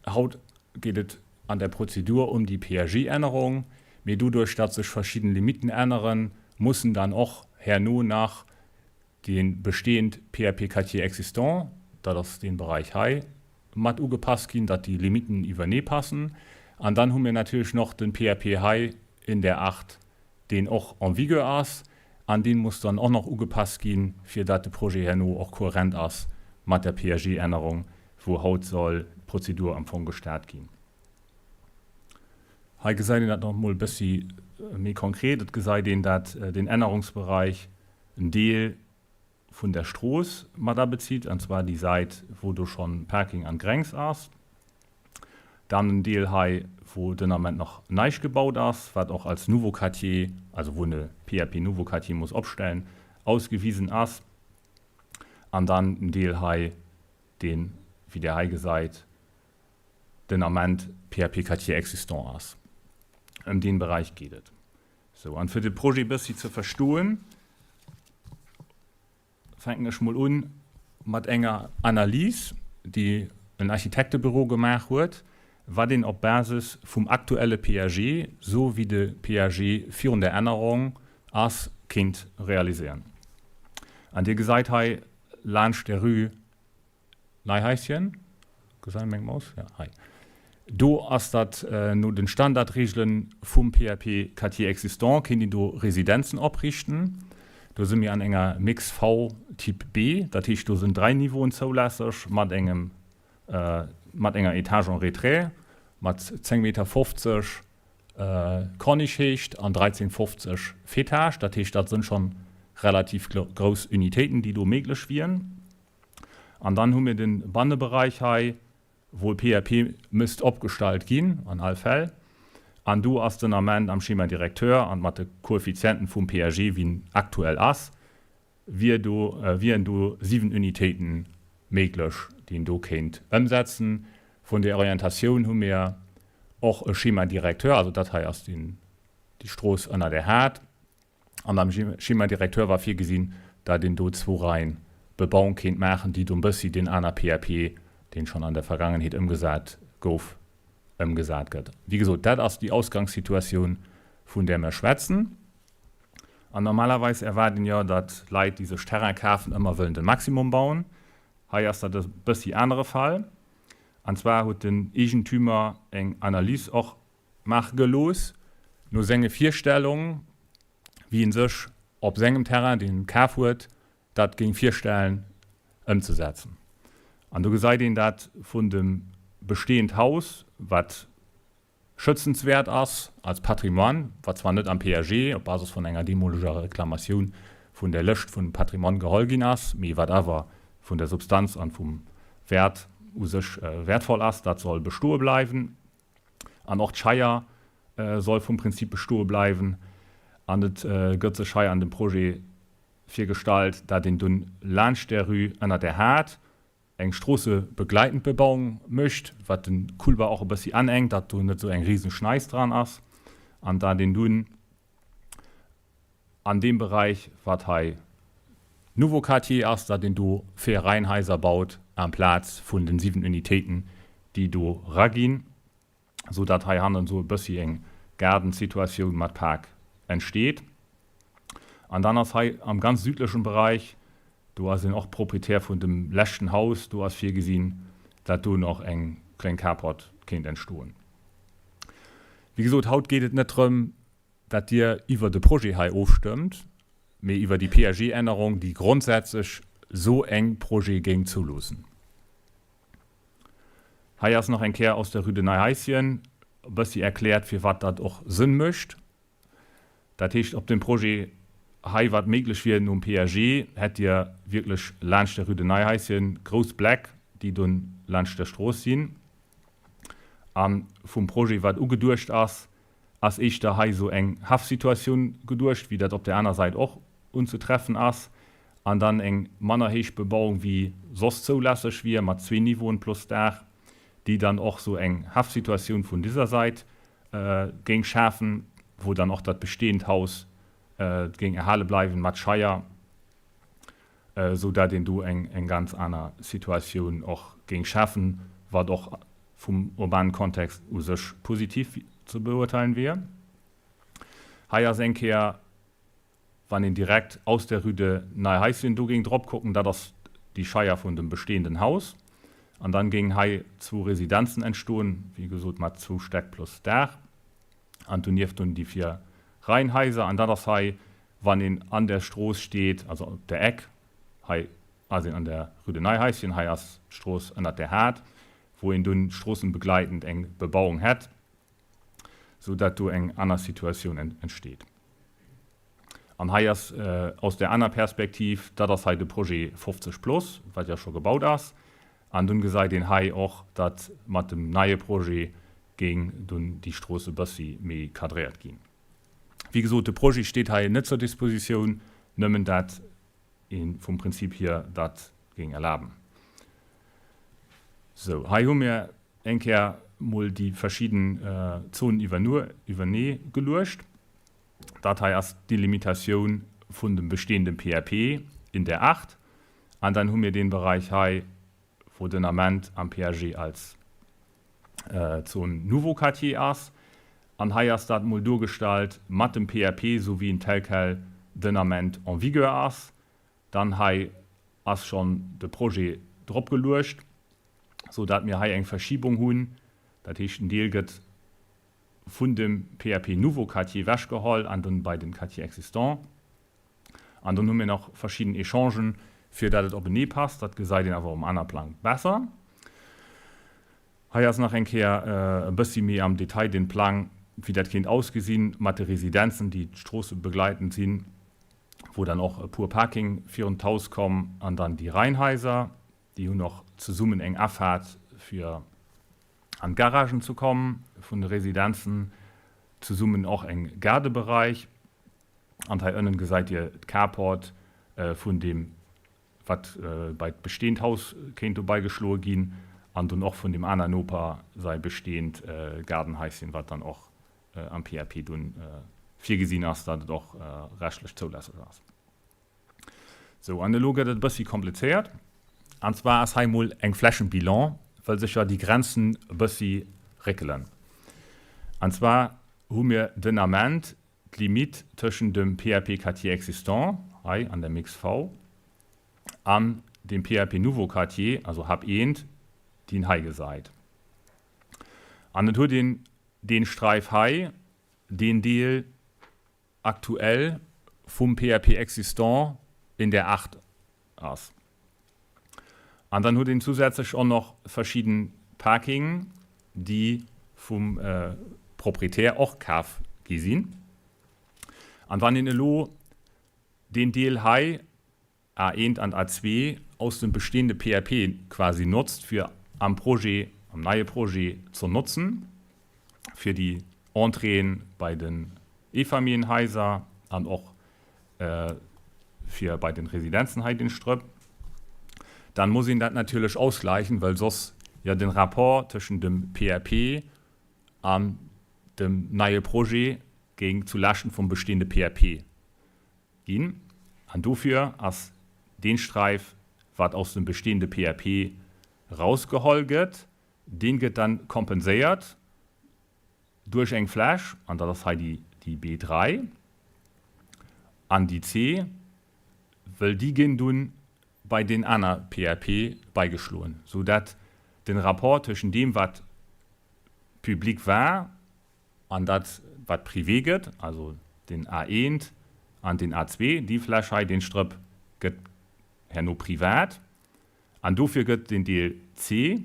haut geet et an der Prozedur um déi PAG-Ännerung, mee doduerch, datt sech verschidden Limiten änneren, mussen dann och herno nach dee bestehend PAP Quartier existant, dat ass dee Bereich hei, mat ugepasst ginn, datt déi Limiten iwwernee passen. An dann hu mir natierlech noch de PAP hei in der 8, deen och en vigueur ass, an dee muss dann och nach ugepasst ginn, fir datt de Projet herno och kohärent ass mat der PAG-Ännerung, wou haut soll d'Prozedur am Fong gestart ginn. Hei gesäit een dat nach emol e bëssi méi konkret. Et gesäit een, datt den Ännerungsbereich en Deel vun der Strooss mat abezitt, an zwar déi Säit, wou do schonn Parking an Grengs ass. Dann en Deel hei, wou den Ament nach näischt gebaut ass, wat och als Nouveau Quartier, also wou e PAP Nouveau Quartier muss opstellen, ausgewisen ass. An dann en Deel hei, deen, wéi Der hei gesait, den Ament PAP Quartier existant ass. Ëm dee Beräich geet et. Sou, an fir de Projet e bëssi ze verstoen, fänken ech mol un mat enger Analys, déi en Architektebüro gemaach huet, wat een op Basis vum aktuelle PAG, sou wéi de PAG virun der Ännerung ass, kéint realiséieren. An Dir gesait hei. laanscht der Rue Neihaischen, gesäit meng Maus? Ja, hei. Do ass dat no den Standardregelen vum PAP Quartier existant, kéint een do Residenzen opriichten. Do si mir an enger Mix V Typ B, dat heescht do sinn 3 Niveauen zoulässeg mat engem, mat enger Etage en retrait mat 10 Meter 50 Corniche-Héicht an 13,50 Faîtage. Dat heescht dat sinn schonn relativ grouss Unitéiten déi do méiglech wieren. An dann hu mir de Bannebereich hei, wou e PAP misst opgestallt ginn an all Fäll. An do ass den Ament am Schéma directeur an mat de Koeffizienten vum PAG, wéi en aktuell ass, wier do, wieren do 7 Unitéiten méiglech, déi een do kéint ëmsetzen. Vun der Orientatioun hu mir och e Schéma directeur, also dat hei ass déi Strooss ënner der Haard. An am Schéma directeur war virgesinn, dat een do zwou Reien Bebauung kéint maachen, déi do e bëssi deen aner PAP, deen schonn an der Vergangenheet ëmgesat gouf, ëmgesat gëtt. Wéi gesot, dat ass déi Ausgangssituatioun, vun där mer schwätzen. An normalerweis erwaart een jo, datt Leit, déi sech Terrain kafen, ëmmer wëllen de Maximum bauen. Hei ass dat e bëssi anere Fall. An zwar huet den Eegentümer eng Analys och Maache gelooss, no senge Virstellungen, wéi en sech op sengem Terrain, deen en kaf huet, dat géing virstellen, ëmzesetzen. An do gesäit een dat vun dem bestehend Haus, wat schützenswäert ass als Patrimoine, wat zwar net am PAG op Basis vun enger deemoleger Reklamatioun vun der Lëscht vun Patrimoine geholl ginn ass, mee wat awer vun der Substanz an vum Wäert u sech wäertvoll ass, dat soll bestoe bleiwen. An och d'Scheier soll vum Prinzip bestoe bleiwen. An et gëtt sech hei an dem Projet virgestallt, dat een dunn laanscht där Rue ënner der Haard eng stroossebegleitend Bebauung mécht, wat de Couloir och e bëssi anengt, datt do net esou eng risen Schneis dran ass. An dat een dunn an deem Beräich, wat hei Nouveau Quartier ass, datt een do 4 Reihenhaiser baut amplaz vun den 7 Unitéiten, déi do raginn, esou datt heihannen esou e bëssi eng Gaardensituatioun mat Park entsteet. An dann ass hei am ganz südlechen Beräich, do ass een och Proprietär vun dem leschten Haus, do ass virgesinn, datt do nach eng kléng Carport kéint entstoen. Wéi gesot, haut geet et net drëm, dat Dir iwwer de Projet hei ofstëmmt, mee iwwer déi PAG-Ännerung, déi grondsätzlech esou eng Projet géing zouloossen. Hei ass nach eng Kéier aus der Rue de Neihaischen e bëssi erkläert, firwat dat och Sënn mécht. Dat heescht, op dem Projet hei, wat méiglech wier nom PAG, hätt Dir wierklech laanscht der Rue de Neihaischen grouss Bläck, déi dunn laanscht der Strooss sinn. A vum Projet, wat ugeduecht ass, Ass éischter hei esou eng Haffsituatioun geduecht, wéi dat op där aner Säit och unzetreffen ass, an dann eng manner héich Bebauung wéi soss zoulässeg wier, mat zwee Niveauen plus Daach, déi dann och esou eng Haffsituatioun vun diser Säit géing schafen, wou dann och dat bestehend Haus géing erhale bleiwen mat Scheier, esou dat een do eng ganz aner Situatioun och géing schafen, wat och vum urbanen Kontext u sech positiv ze beurteilen wier. Hei ass eng Kéier, wann een direkt aus der Rue de Neihaischen do géing drop kucken, dat ass déi Scheier vun dem bestehenden Haus, an dann géingen hei zwou Residenzen entstoen, wéi gesot mat zwou Stäck plus Daach, an donieft dunn déi 4 Reihenhaiser, an dat ass hei Wann een an der Strooss steet, also op der Eck, hei ass een an der Rue de Neihaischen, hei ass d'Strooss ënnert der Haard, wou een dunn stroossenbegleitend eng Bebauung hätt, sou dat do eng aner Situatioun entsteet. An hei ass aus der aner Perspektiv, dat ass hei de Projet 50 plus, wat jo scho gebaut ass, an dunn gesait een hei och, datt mat dem neie Projet géing dunn déi Strooss e bëssi méi cadréiert ginn. Wéi gesot, de Projet steet hei net zur Dispositioun, nëmmen dat ee vum Prinzip hier dat géing erlaben. Sou, hei hu mir eng Kéier mol déi verschidden Zonen iwwernee geluecht. Dat hei ass d'Delimitatioun vun dem bestehenden PAP in der 8. An dann hu mir dee Bereich hei, wou den Ament am PAG als Zone Nouveau Quartier ass. An hei ass dat mol duergestallt mat dem PAP, esou wéi en tel quel den Ament en vigueur ass. Dann hei. ass schonn de Projet drop geluecht, sou dat mir hei eng Verschiebung hunn. Dat heescht, en Deel gëtt vun dem PAP Nouveau Quartier wechgeholl an dunn bei den Quartier existant. An dunn hu mir nach verschidden Echangen, fir dat et openee passt. Dat gesait een awer um aner Plang besser. Hei ass nach eng Kéier e bëssi méi am Detail den Plang, wéi dat kéint ausgesinn mat de Residenzen, déi d'Stroosse begleitend sinn, wou dann och e puer Parking virun d'Haus komm an dann déi Reihenhaiser. Déi hunn och zesummen eng Afaart fir an d'Garagen ze kommen vun de Residenzen, zesummen och eng Gaardebereich. An hei ënnen gesäit Dir d'Carport vun deem wat bei d'bestehend Haus kéint dobei geschloe ginn an dunn och vun deem aner Noper sei bestehend Gaardenhaischen, wat dann och am PAP dunn virgesinn ass, dat et och rechtlech zoulässeg ass. Sou, an elo gëtt et e bëssi komplizéiert. An zwar ass hei emol eng Flächenbilan, well sech jo déi Grenzen e bëssi réckelen. An zwar hu mir den Ament d'Limite tëschent dem PAP Quartier existant, hei an der Mix V, an dem PAP Nouveau Quartier, also Hab eent, déi een hei gesäit. An et huet een dee Sträif hei, deen Deel, aktuell vum PAP existant in der 8 ass. An dann huet een zusätzlech och nach verschidden Parkingen, déi vum Proprietär och kaf gi sinn. An wann een elo deen Deel hei A1 an A2 aus dem bestehende PAP quasi notzt, fir am Projet, am neie Projet ze notzen, fir déi Entréeën bei den Eefamilljenhaiser an och fir bei den Residenzen hei den Strëpp, dann muss een dat natierlech ausgleichen, well soss jo den Rapport tëschent dem PAP an dem neie Projet géing zu Laaschten vum bestehende PAP Ginn. An dofir ass deen Sträif, wat aus dem bestehende PAP rausgeholl gëtt, deen gëtt dann kompenséiert duerch eng Fläch, an dat ass hei déi B3 an déi C, wëll déi ginn dunn bei deen aner PAP beigeschloen, sou dat den Rapport tëschent deem wat public war An dat, wat privé gëtt, also den A1 an den A2, déi Fläch hei, deen Strëpp gëtt herno privat. An dofir gëtt den Deel C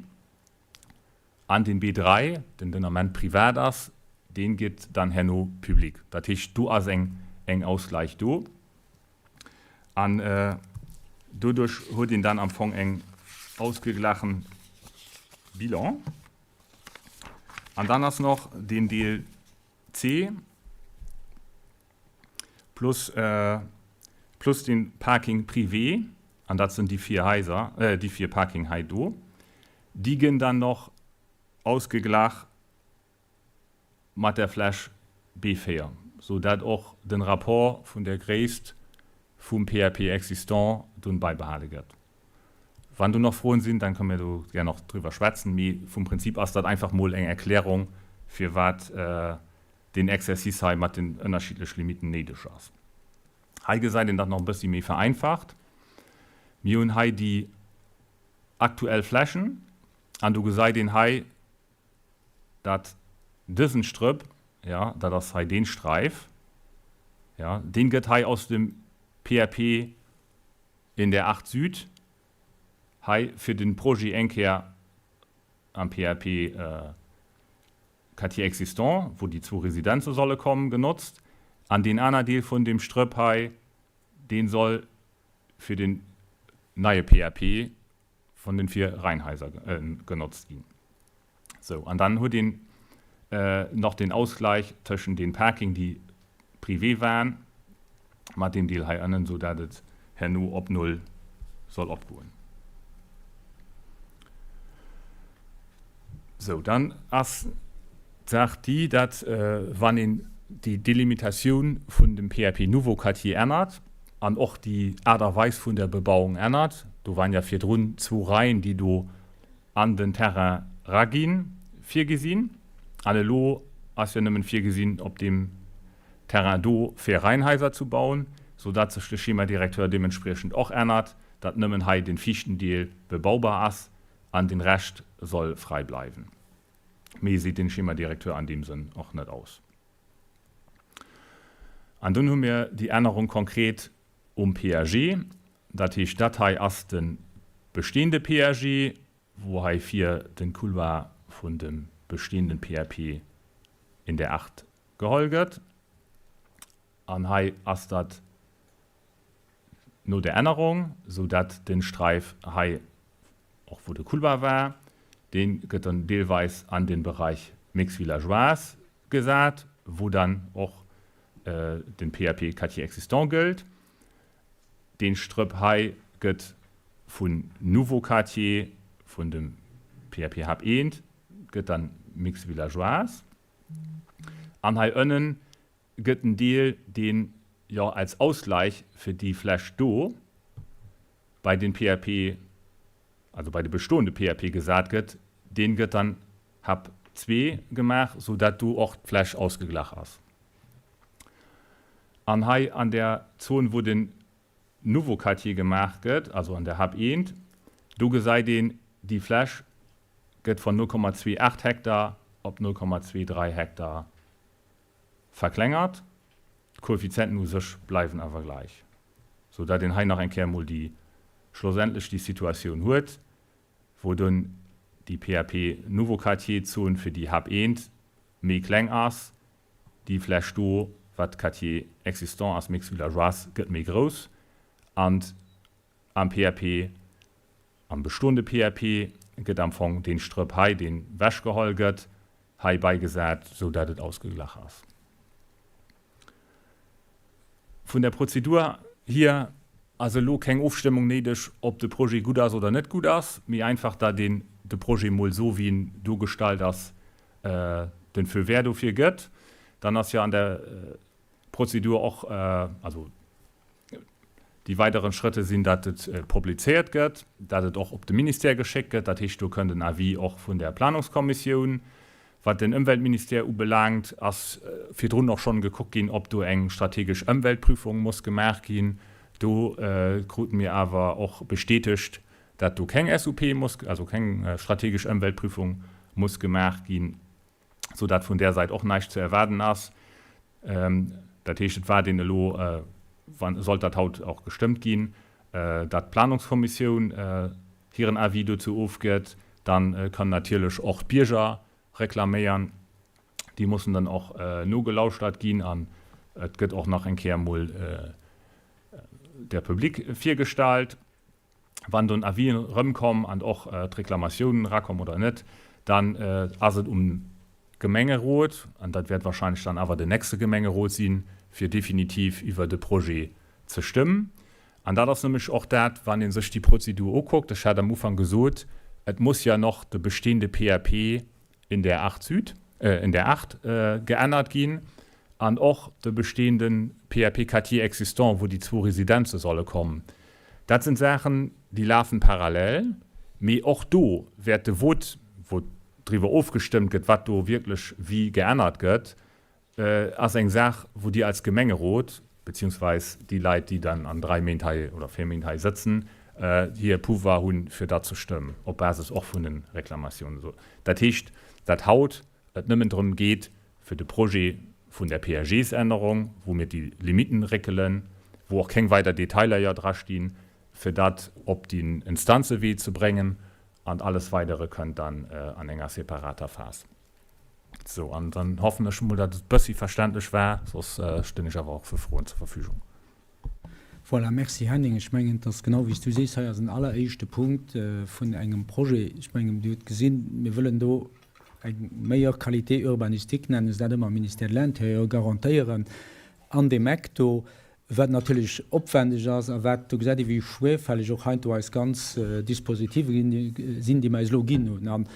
an den B3, den den Ament privat ass, dee gëtt dann herno public. Dat heescht, do ass eng eng Ausgleich do. An doduerch huet een dann am Fong eng ausgeglachen Bilan. An dann ass noch den Deel C plus, plus den Parking privé, an dat sinn déi 4 Haiser, déi 4 Parking hei do, déi ginn dann noch ausgeglach mat der Fläch B4, sou dat och den Rapport vun der Gréisst vum PAP existant dunn beibehale gëtt. Wann do nach Froen sinn, dann kënne mir do gär nach driwwer schwätzen, mee vum Prinzip ass dat einfach mol eng Erklärung, firwat deen Exercice hei mat den ënnerschiddlech Limiten néideg ass. Hei gesäit een dat nach e bëssi méi vereinfacht. Mir hunn hei déi aktuell Flächen an do gesäit een hei, dat dësen Strëpp, jo, dat ass hei deen Sträif, jo, deen gëtt hei aus dem PAP in der 8 Süd hei fir den Projet eng Kéier am PAP Quartier existant, wou déi zwou Residenze solle kommen, genotzt an deen aner Deel vun deem Strëpp hei, deen soll fir den neie PAP vun den 4 Reihenhaiser genotzt ginn. Sou, an dann huet een nach den Ausgleich tëschent den Parking, déi privé waren, mat deem Deel hei ënnen, sou dat et herno op Null soll opgoen. Sou, dann ass d'Saach déi, dat wann een déi Delimitatioun vun dem PAP Nouveau Quartier ännert an och déi Aart a Weis vun der Bebauung ännert, do waren ja virdrun zwou Reien, déi do an den Terrain raginn, virgesinn, an elo ass jo nëmmen virgesinn, op deem Terrain do 4 Reihenhaiser zu bauen, sou dat sech de Schéma directeur deementspriechend och ännert. datt nëmmen hei den viischten Deel bebaubar ass an den Rescht soll frei bleiwen. Méi seet den Schéma directeur an deem Sënn och net aus. An dunn hu mir déi Ännerung konkret um PAG. Dat heescht, dat hei ass de bestehende PAG, wou hei vir den Couloir vun dem bestehenden PAP in der 8 geholl gëtt. An hei ass dat no der Ännerung, sou dat den Streif hei, och wou de Couloir war, dee gëtt dann deelweis an den Bereich Mix villageoise gesat, wou dann och den PAP Quartier existant gëllt. Deen Strëpp hei gëtt vun Nouveau Quartier, vun dem PAP Hab 1, gëtt dann Mix villageoise. An hei ënnen gëtt en Deel, deen jo als Ausgleich fir déi Fläch do bei den PAP, also bei de bestoende PAP gesat gëtt, deen gëtt dann Hab 2 gemaach, sou dat do och d'Fläch ausgeglach ass. An hei an där Zon, wou den Nouveau Quartier gemaach gëtt, also an der Hab 1, do gesäit een, déi Fläch gëtt von 0,28 Hektar op 0,23 Hektar verklengert. D'Koeffizienten u sech bleiwen awer gläich, sou dat een hei nach eng Kéier emol déi schlussendlech déi Situatioun huet, wou dunn déi PAP Nouveau Quartier Zon fir déi Hab 1 méi kleng ass, déi Fläch do, wat Quartier existant ass, Mix villageoise, gëtt méi grouss an am PAP Am bestoende PAP gëtt am Fong deen Strëpp hei, deen wechgeholl gëtt, hei beigesat, sou dat et ausgeglach ass. Vun der Prozedur hier ass elo keng Ofstëmmung néideg, ob de Projet gutt ass oder net gutt ass, mee einfach dat een de Projet mol esou wéi en do gestallt ass, den Feu vert dofir gëtt. Dann ass jo an der Prozedur och, also Déi weideren Schrëtte sinn, dat et publizéiert gëtt, dat et och op de Ministère geschéckt gëtt. Dat heescht, do kënnt en Avis och vun der Planungskommissioun. Wat den Ëmweltministère ubelaangt, ass virdrun och schonn gekuckt ginn, ob do eng strategesch Ëmweltprüfung muss gemaach ginn. Do krute mir awer och bestätegt, dat do keng SUP muss, also keng strategesch Ëmweltprüfung muss gemaach ginn, soudatt vun där Säit och näischt ze erwaarden ass. Dat heescht, et waart een elo, wann, sollt dat haut och gestëmmt ginn, datt d'Planungskommissioun hiren Avis dozou ofgëtt. Dann kann natierlech och d'Bierger reklaméieren. Déi mussen dann och nogelauschtert ginn an et gëtt och nach eng Kéier emol der Public virgestallt. Wann don Avisen erëmkomm an och d'Reklamatiounen erakomm oder net, dann ass et um Gemengerot, an dat wäert wahrscheinlech dann awer den nächste Gemengerot sinn, fir definitiv iwwer de Projet ze stëmmen. An dat ass nämlech och dat, wann ee sech déi Prozedur ukuckt, ech hat am Ufank gesot, et muss ja noch de bestehende PAP in der 8 Süd, in der 8 geännert ginn an och de bestehende PAP Quartier existant, wou déi zwou Residenze solle kommen. Dat sinn Saachen, déi lafen parallel, mee och do wäert de Vote, wou driwwer ofgestëmmt gëtt, wat do wierklech wéi geännert gëtt, ass eng Saach, wou Dir als Gemengerot, beziehungsweis déi Leit, déi dann an 3 Méint hei oder 4 Méint hei sëtzen, hir Pouvoir hunn, fir dat ze stëmmen, op Basis och vun de Reklamatiounen. Dat heescht, dat haut et nëmmen drëm geet, fir de Projet vun der PAGs-Ännerung, wou mir déi Limiten réckelen, wou och keng weider Detailer jo drastinn, fir dat op den Instanzewee ze bréngen, an alles Weidere kënnt dann an enger separater Phas. Sou, an dann hoffen ech emol, datt et e bëssi verständlech war, soss stinn ech awer och fir Froen zur Verfügung. Voilà, merci Henning. Ech mengen, et ass genau wéi s du sees, hei ass en alleréischte Punkt vun engem Projet. Ech mengen, Dir hutt gesinn, mir wëllen do eng meilleure qualité urbanistique, nennen se dat ëmmer am Ministère de l'Intérieur, garantéieren an deem Eck do. Wat natierlech opwändeg ass a wat, do gesäit ee wéi schwierfälleg och heiansdo eis ganz Dispositive sinn, déi mer eis elo ginn hunn. An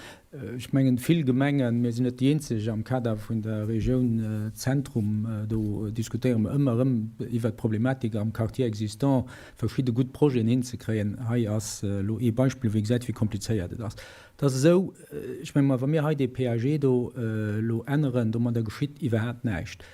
ech mengen, vill Gemengen, mir sinn net déi eenzeg am Kader vun der Regioun Zentrum, do diskutéiere mer ëmmer erëm iwwert d'Problematik am Quartier existant verschidde gutt Projeten hinzekréien. Hei ass elo ee Beispill, wou ee gesäit, wéi komplizéiert et ass. Et ass esou, ech menge mer, wa mir hei dee PAG do elo änneren, domadder geschitt iwwerhaapt näischt.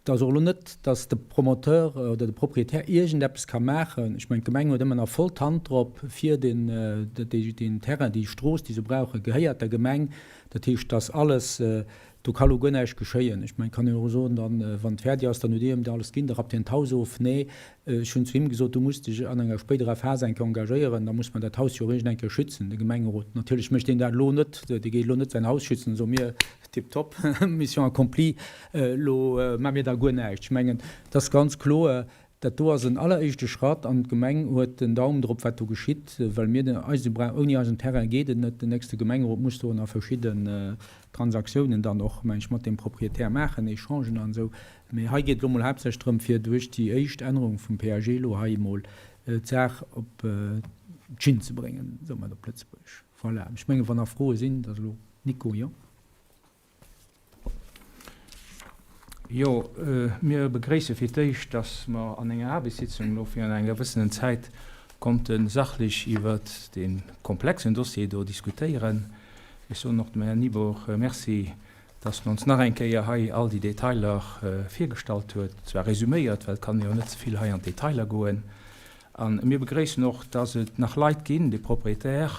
Et ass och elo net, dass de Promoteur oder de Proprietär iergendeppes ka maachen. Ech mengen, d'Gemeng huet ëmmer nach voll d'Hand drop, fir deen, deen Terrain, déi Strooss, déi se brauchen, gehéiert der Gemeng. Dat heescht, dass alles, do ka lo guer näischt geschéien. Ech mengen, kann een och soen, dann, wann et fäerdeg ass, dann hutt Dir him dat alles ginn, da rappt hien d'Haus of. Nee, ech hunn zu him gesot, du muss dech an enger spéiderer Phas eng Kéier engagéieren, da muss mer dat Haus jo och iergend eng Kéier schützen, de Gemengerot. Natierlech mécht deen dat elo net, dee geet elo net säin Haus schützen, soe mir, Tiptop, Mission accomplie, elo maache mir da guer näischt. Ech mengen, et ass ganz kloer, dat do ass en alleréischte Schratt an d'Gemeng huet den Daum drop, wat do geschitt, well mir den eise bra ouni eisen Terrain geet et net. Den nächste Gemengerot muss do nach verschidden Transaktiounen dann och, meng ech, mat deem Proprietär maachen, Echangen an esou. Mee hei geet et elo mol haaptsächlech drëm, fir duerch déi éischt Ännerung vum PAG elo hei emol d'Saach op d'Schinn ze bréngen, soe mer et op Lëtzebuergesch. Voilà, ech mengen, wann nach Froe sinn, da elo Nico, jo? Jo, mir begréisse fir d'éischt, dass mer an enger Aarbechtssitzung elo virun enger gewëssenen Zäit konnte sachlech iwwert dee komplexen Dossier do diskutéieren. Ech soen och dem Här Nibourg Merci, dass en ons nach eng Kéier hei all déi Detailer virgestallt huet, zwar resüméiert, well et kann ee jo net ze vill hei an d'Detailer goen. A mir begréissen och, dass et nach Leit ginn, de Proprietär,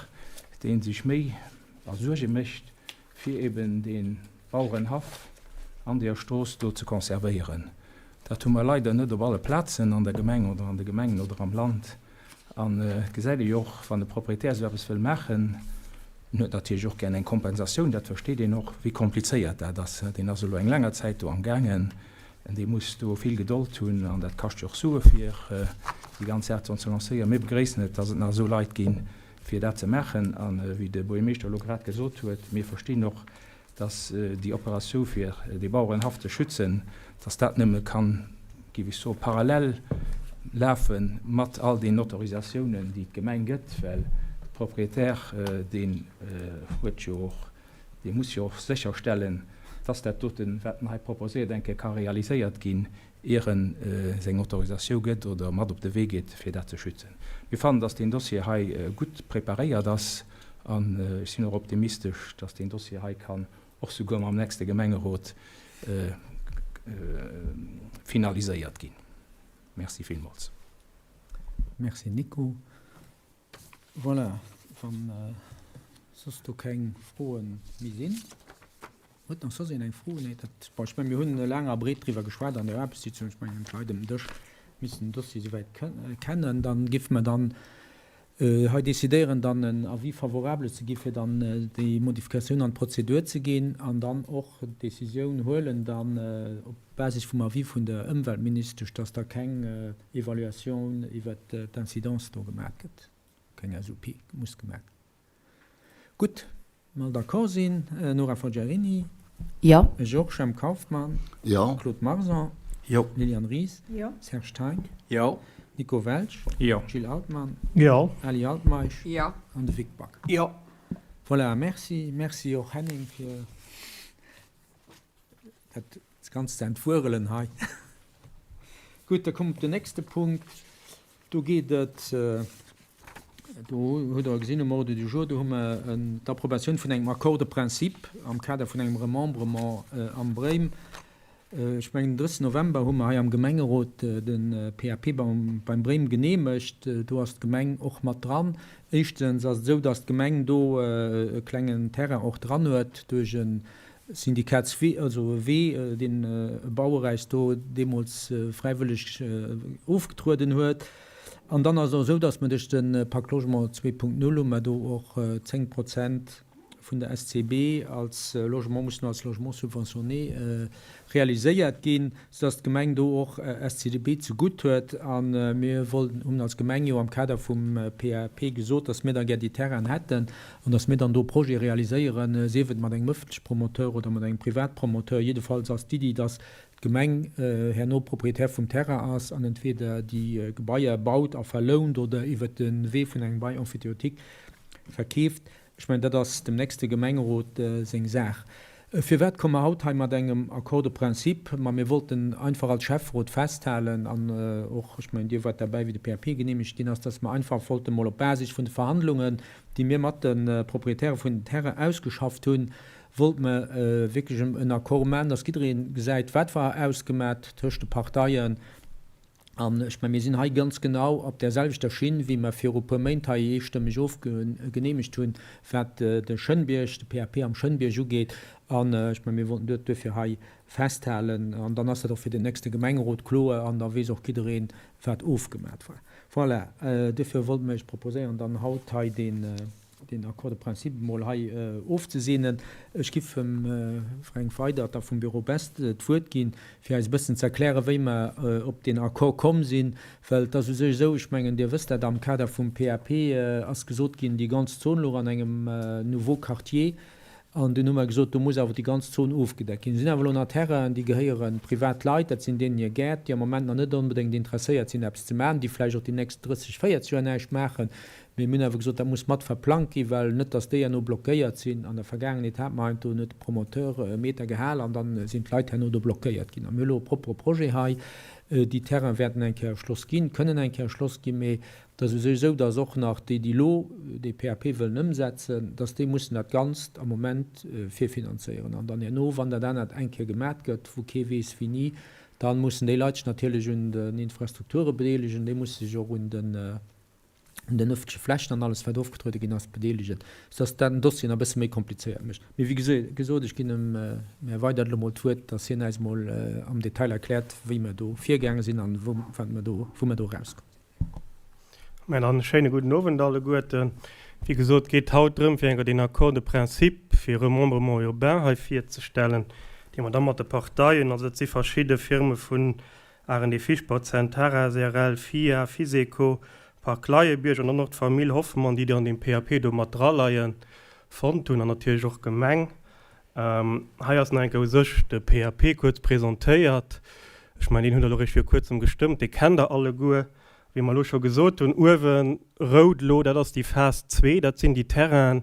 dee sech Méi a Suerge mécht, fir eben dee Bauerenhaff an deeër Strooss do ze conservéieren. Dat hu mer leider net op alle Plazen an der Gemeng oder an de Gemengen oder am Land. An et gesäit ee jo och, wann e Proprietär esou eppes wëll maachen, en huet natierlech och gär eng Kompensatioun, dat versteet een och, wéi komplizéiert dat ass. Deen ass elo eng länger Zäit do amgaangen. Dee muss do vill Gedold hunn an dat kascht jo och Sue fir déi ganz Saach ze lancéieren. Mir begréissen et, dass et nach esou Leit ginn, fir dat ze maachen. A wéi de Buergermeeschter elo grad gesot huet, mir verstinn och, dass déi Operatioun fir dee Bauerenhaff ze schützen, dass dat nëmme kann, géif ech soen, parallel lafe mat all deenen Autorisatiounen, déi d'Gemeng gëtt, well de Propriétaire, deen huet jo och Dee muss jo och sécherstellen, dass dat doten, wat en hei proposéiert, eng Kéier ka realiséiert ginn, ier en seng Autorisatiou gëtt oder mat op de Wee geet, fir dat ze schützen. Mir fannen, dass deen Dossier hei gutt preparéiert ass an ech sinn och optimistesch, dass deen Dossier hei kann och souguer mam nächste Gemengerot finaliséiert ginn. Merci villmools. Merci Nico. Voilà, wann soss do keng Froe méi sinn. Huet nach soss een eng Fro? Nee, dat, bon, ech mengen, mir hunn laang a breet driwwer geschwat an der Aarbechtssitzung. Ech mengen, d'Leit ëm den Dësch missten den Dossier souwäit kennen. Dann géife mer dann hei decidéieren, dann en Avis favorable ze gi fir dann déi Modifikatioun an d'Prozedur ze ginn an dann och d'Décisioun huelen dann op Basis vum Avis vun der Ëmweltministesch, dass da keng Evaluatioun iwwert d'Incidence do gemaat gëtt, keng SUP muss gemaat ginn. Gutt, mer all d'accord sinn, Nora Forgiarini? Jo. Georges Jemp Kauffmann? Jo. Claude Marson? Jo. Liliane Ries? Jo. Serge Thein? Jo. Nico Welsch? Jo. Gilles Altmann? Jo. Ali Altmeisch? Jo. An de Vic Back? Jo. Voilà, merci. Merci och Henning fir dat Ganzt ze entwuerelen hei. Gutt, da komme mer op den nächste Punkt. Do geet et, do hutt Der gesinn um Ordre du jour, do hu mer d'Approbatioun vun engem Accord de principe am Kader vun engem Remembrement am Bréim. Ech mengen, den 30 November hu mer hei am Gemengerot de PAP beim Bréim geneemegt. Do ass d'Gemeng och mat dran. Éischtens ass et esou, dass d'Gemeng do e klengen Terrain och dran huet duerch e Syndikatswee, also e Wee, deen e Bauer äis do deemools fräiwëlleg ofgetrueden huet. An dann ass et och esou, dass mer duerch de Pacte Logement 2.0 hu mer do och 10 Prozent vun der SCB als Logement, mussen als Logement subventionné realiséiert ginn, soudass d'Gemeng do och SCDB zegutt huet. A mir wollten, hunn als Gemeng jo am Kader vum PAP gesot, dass mir da gär déi Terrainen hätten an dass mir dann do Projete realiséieren, sief et mat engem ëffentleche Promoteur oder mat engem Privatpromoteur. Jiddefalls ass d'Iddi, dass d'Gemeng herno Proprietär vum Terrain ass an entweder déi Gebaier baut a verlount oder iwwert de Wee vun engem Bail emphytéotique verkeeft. Ech mengen, dat ass dem nächste Gemengerot seng Saach. Firwat komme mer haut hei mat engem Accord de principe? Ma mir wollten einfach als Schäfferot festhalen, an och, ech mengen, Dir waart derbäi, wéi de PAP genehmegt ginn ass, dass mer einfach wollte mol op Basis vun de Verhandlungen, déi mir mat de Proprietäre vun den Terrainen ausgeschafft hunn, Wollt mer wierklech en Accord maachen, dass jidderee gesäit, wat war ausgemat tëscht de Parteien. An ech mengen, mir sinn hei ganz genau op där selwechter Schinn, wéi mer viru puer Méint hei eestëmmeg ofgeneemegt hunn, wat de Schënnbierg, de PAP am Schënnbierg ugeet. An ech mengen, mir wollten dat duerfir hei festhalen. An dann ass dat och fir den nächste Gemengerot kloer an da weess och jiddereen, wat ofgemat war. Voilà, duerfir wollte mer Iech proposéieren, dann haut hei deen deen Accord de principe emol hei ofzeseenen. Ech giff dem Fränk Weydert da vum Bureau Best d'Wuert ginn, fir eis e bëssen ze erklären, wéi mer op deen Accord komm sinn. Well et ass u sech esou, ech mengen, Dir wësst dat, am Kader vum PAP ass gesot ginn, déi ganz Zon louch an engem Nouveau Quartier. An dunn hu mer gesot, do muss awer déi ganz Zon ofgedeckt ginn. Do sinn awer elo nach Terrainen, déi gehéiere privat Leit, dat sinn deenen hir Gäert, déi am Moment nach net onbedéngt interesséiert sinn, eppes ze maachen, déi vläicht och déi nächst 30, 40 Joer näischt maachen. Mee mir hunn awer gesot, dat muss mat verplangt ginn, well net, datt déi herno blockéiert sinn. An der Vergaangenheet hat mer heiansdo, huet de Promoteur e Meter gehal an da sinn d'Leit herno do blockéiert ginn. A mir hu elo e proppere Projet hei. Déi Terraine wäerten eng Kéier erschloss ginn, kënnen eng Kéier erschloss ginn, mee et ass u sech esou, datt och nach déi, déi elo dee PAP wëllen ëmsetzen, datt déi mussen dat Ganzt am Moment virfinanzéieren. An dann herno, wann dat anert eng Kéier gemat gëtt, wou kee weess wéini, da mussen déi Leit sech natierlech un den Infrastrukture bedeelegen, déi musse sech och un den un den ëffentleche Flächen an alles wat ofgetruede ginn ass, bedeelegen, soudass dat den Dossier nach e bësse méi komplizéiert mécht. Mee wéi gesot, ech ginn dem Här Weydert elo mol d'Wuert, dass hien äis mol am Detail erkläert, wéi mer do virgaange sinn an wou wat mer do, wou mer do erauskomm sinn. Mä dann e schéine gudden Owend alleguerten. Wéi gesot, et geet haut drëm, fir enker deen Accord de principe fir Remembrement urbain hei virzestellen, dee mer da mat de Parteien, also dat si verschidde Firme vun R&D Fischbach, Centara srl, FIA, Fiseco, Park Leiebierg an dann och d'Famill Hoffmann, déi an deem PAP do mat draleien, fonnt hunn an natierlech och d'Gemeng. Hei ass nach eng Kéier u sech de PAP kuerz presentéiert. Ech mengen, deen hutt Der elo eréischt viru kuerzem gestëmmt, dee kennt Der alleguer. Wéi mer elo scho gesot hunn, uewe rout elo, dat ass déi Phas zwee, dat sinn déi Terrainen,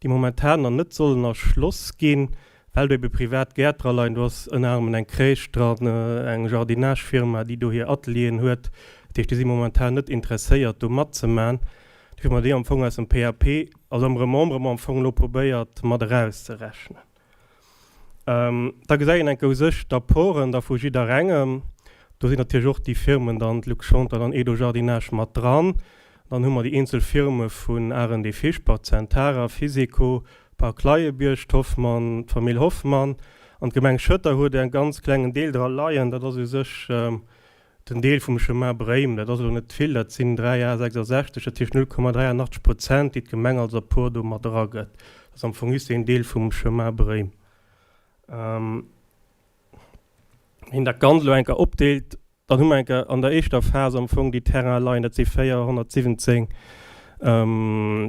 déi momentan nach net sollen erschloss ginn, well do ebe privat Gäert dra leien. Do ass ënner anerem eng Crèche dran, eng Jardinage-Firma, déi do hir Atelieren huet. Dat heescht, déi si momentan net interesséiert, do matzemachen. Dofir hu mer déi am Fong aus dem PAP, also am Remembrement am Fong elo probéiert mat erauszerechnen. Da gesäit een enke u sech d'Apporten da vu jidderengem. Do sinn natierlech och déi Firmen dann, d'Luxchantal an Edo Jardinage mat dran. Dann hu mer déi eenzel Firme vun R&D Fischbach, Centara, Physico, Park Leiebierg, d'Hoffmann, d'Famill Hoffmann. An d'Gemeng Schëtter huet e ganz klengen Deel dra leien. Dat ass u sech den Deel vum Chemin Bréim. Dat ass elo net vill, dat sinn 3 A 66, dat heescht 0,83 Prozent, déi d'Gemeng als Apport do mat eragëtt. Dat ass am Fong just deen Deel vum Chemin Bréim. Wien dat Ganzt elo eng Kéier opdeelt, Dann hu mer eng Kéier an der éischter Phas am Fong déi Terrainen leien, dat si 417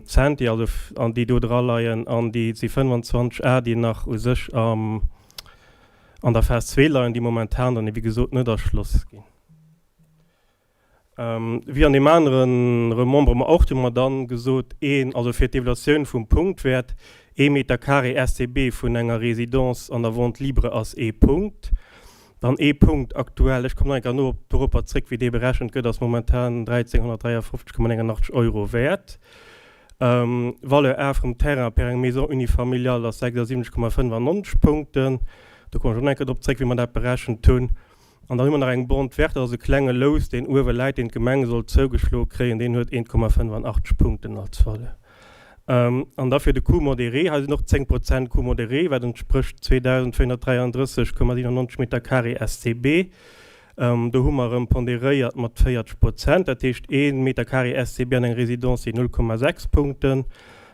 Centi, also an déi do dra leien, an déi si 25 Ar, déi nach u sech am an der Phas zwee leien, déi momentan dann, wéi gesot, net erschloss ginn. Wéi an deem anere Remembrement och, hu mer dann gesot, een, also fir d'Evaluatioun vum Punktwäert, ee Meter carré STB vun enger Résidence an der Vente libre ass ee Punkt. Dann ee Punkt aktuell, ech kommen nach eng Kéier no doropper zréck, wéi dee berechent gëtt, ass momentan 1.353,89 Euro wäert. Valeur A vum Terrain per eng Maison unifamiliale ass 76,95 Punkten. Do kommen ech och nach eng Kéier drop zréck, wéi mer dat berechent hunn. An dann hu mer nach eng Bande verte, dat ass e klenge Lous, deen uewe läit, deen d'Gemeng soll zougeschloe kréien, deen huet 1,85 Punkten als Valeur. An da fir de Coût modéré, hei sinn och 10 Prozent Coût modéré, wat entsprécht 2.433,97 Meter carré SCB. Do hu mer erëm ponderéiert mat 40 Prozent, dat heescht ee Meter carré SCB an eng Résidence sinn 0,6 Punkten.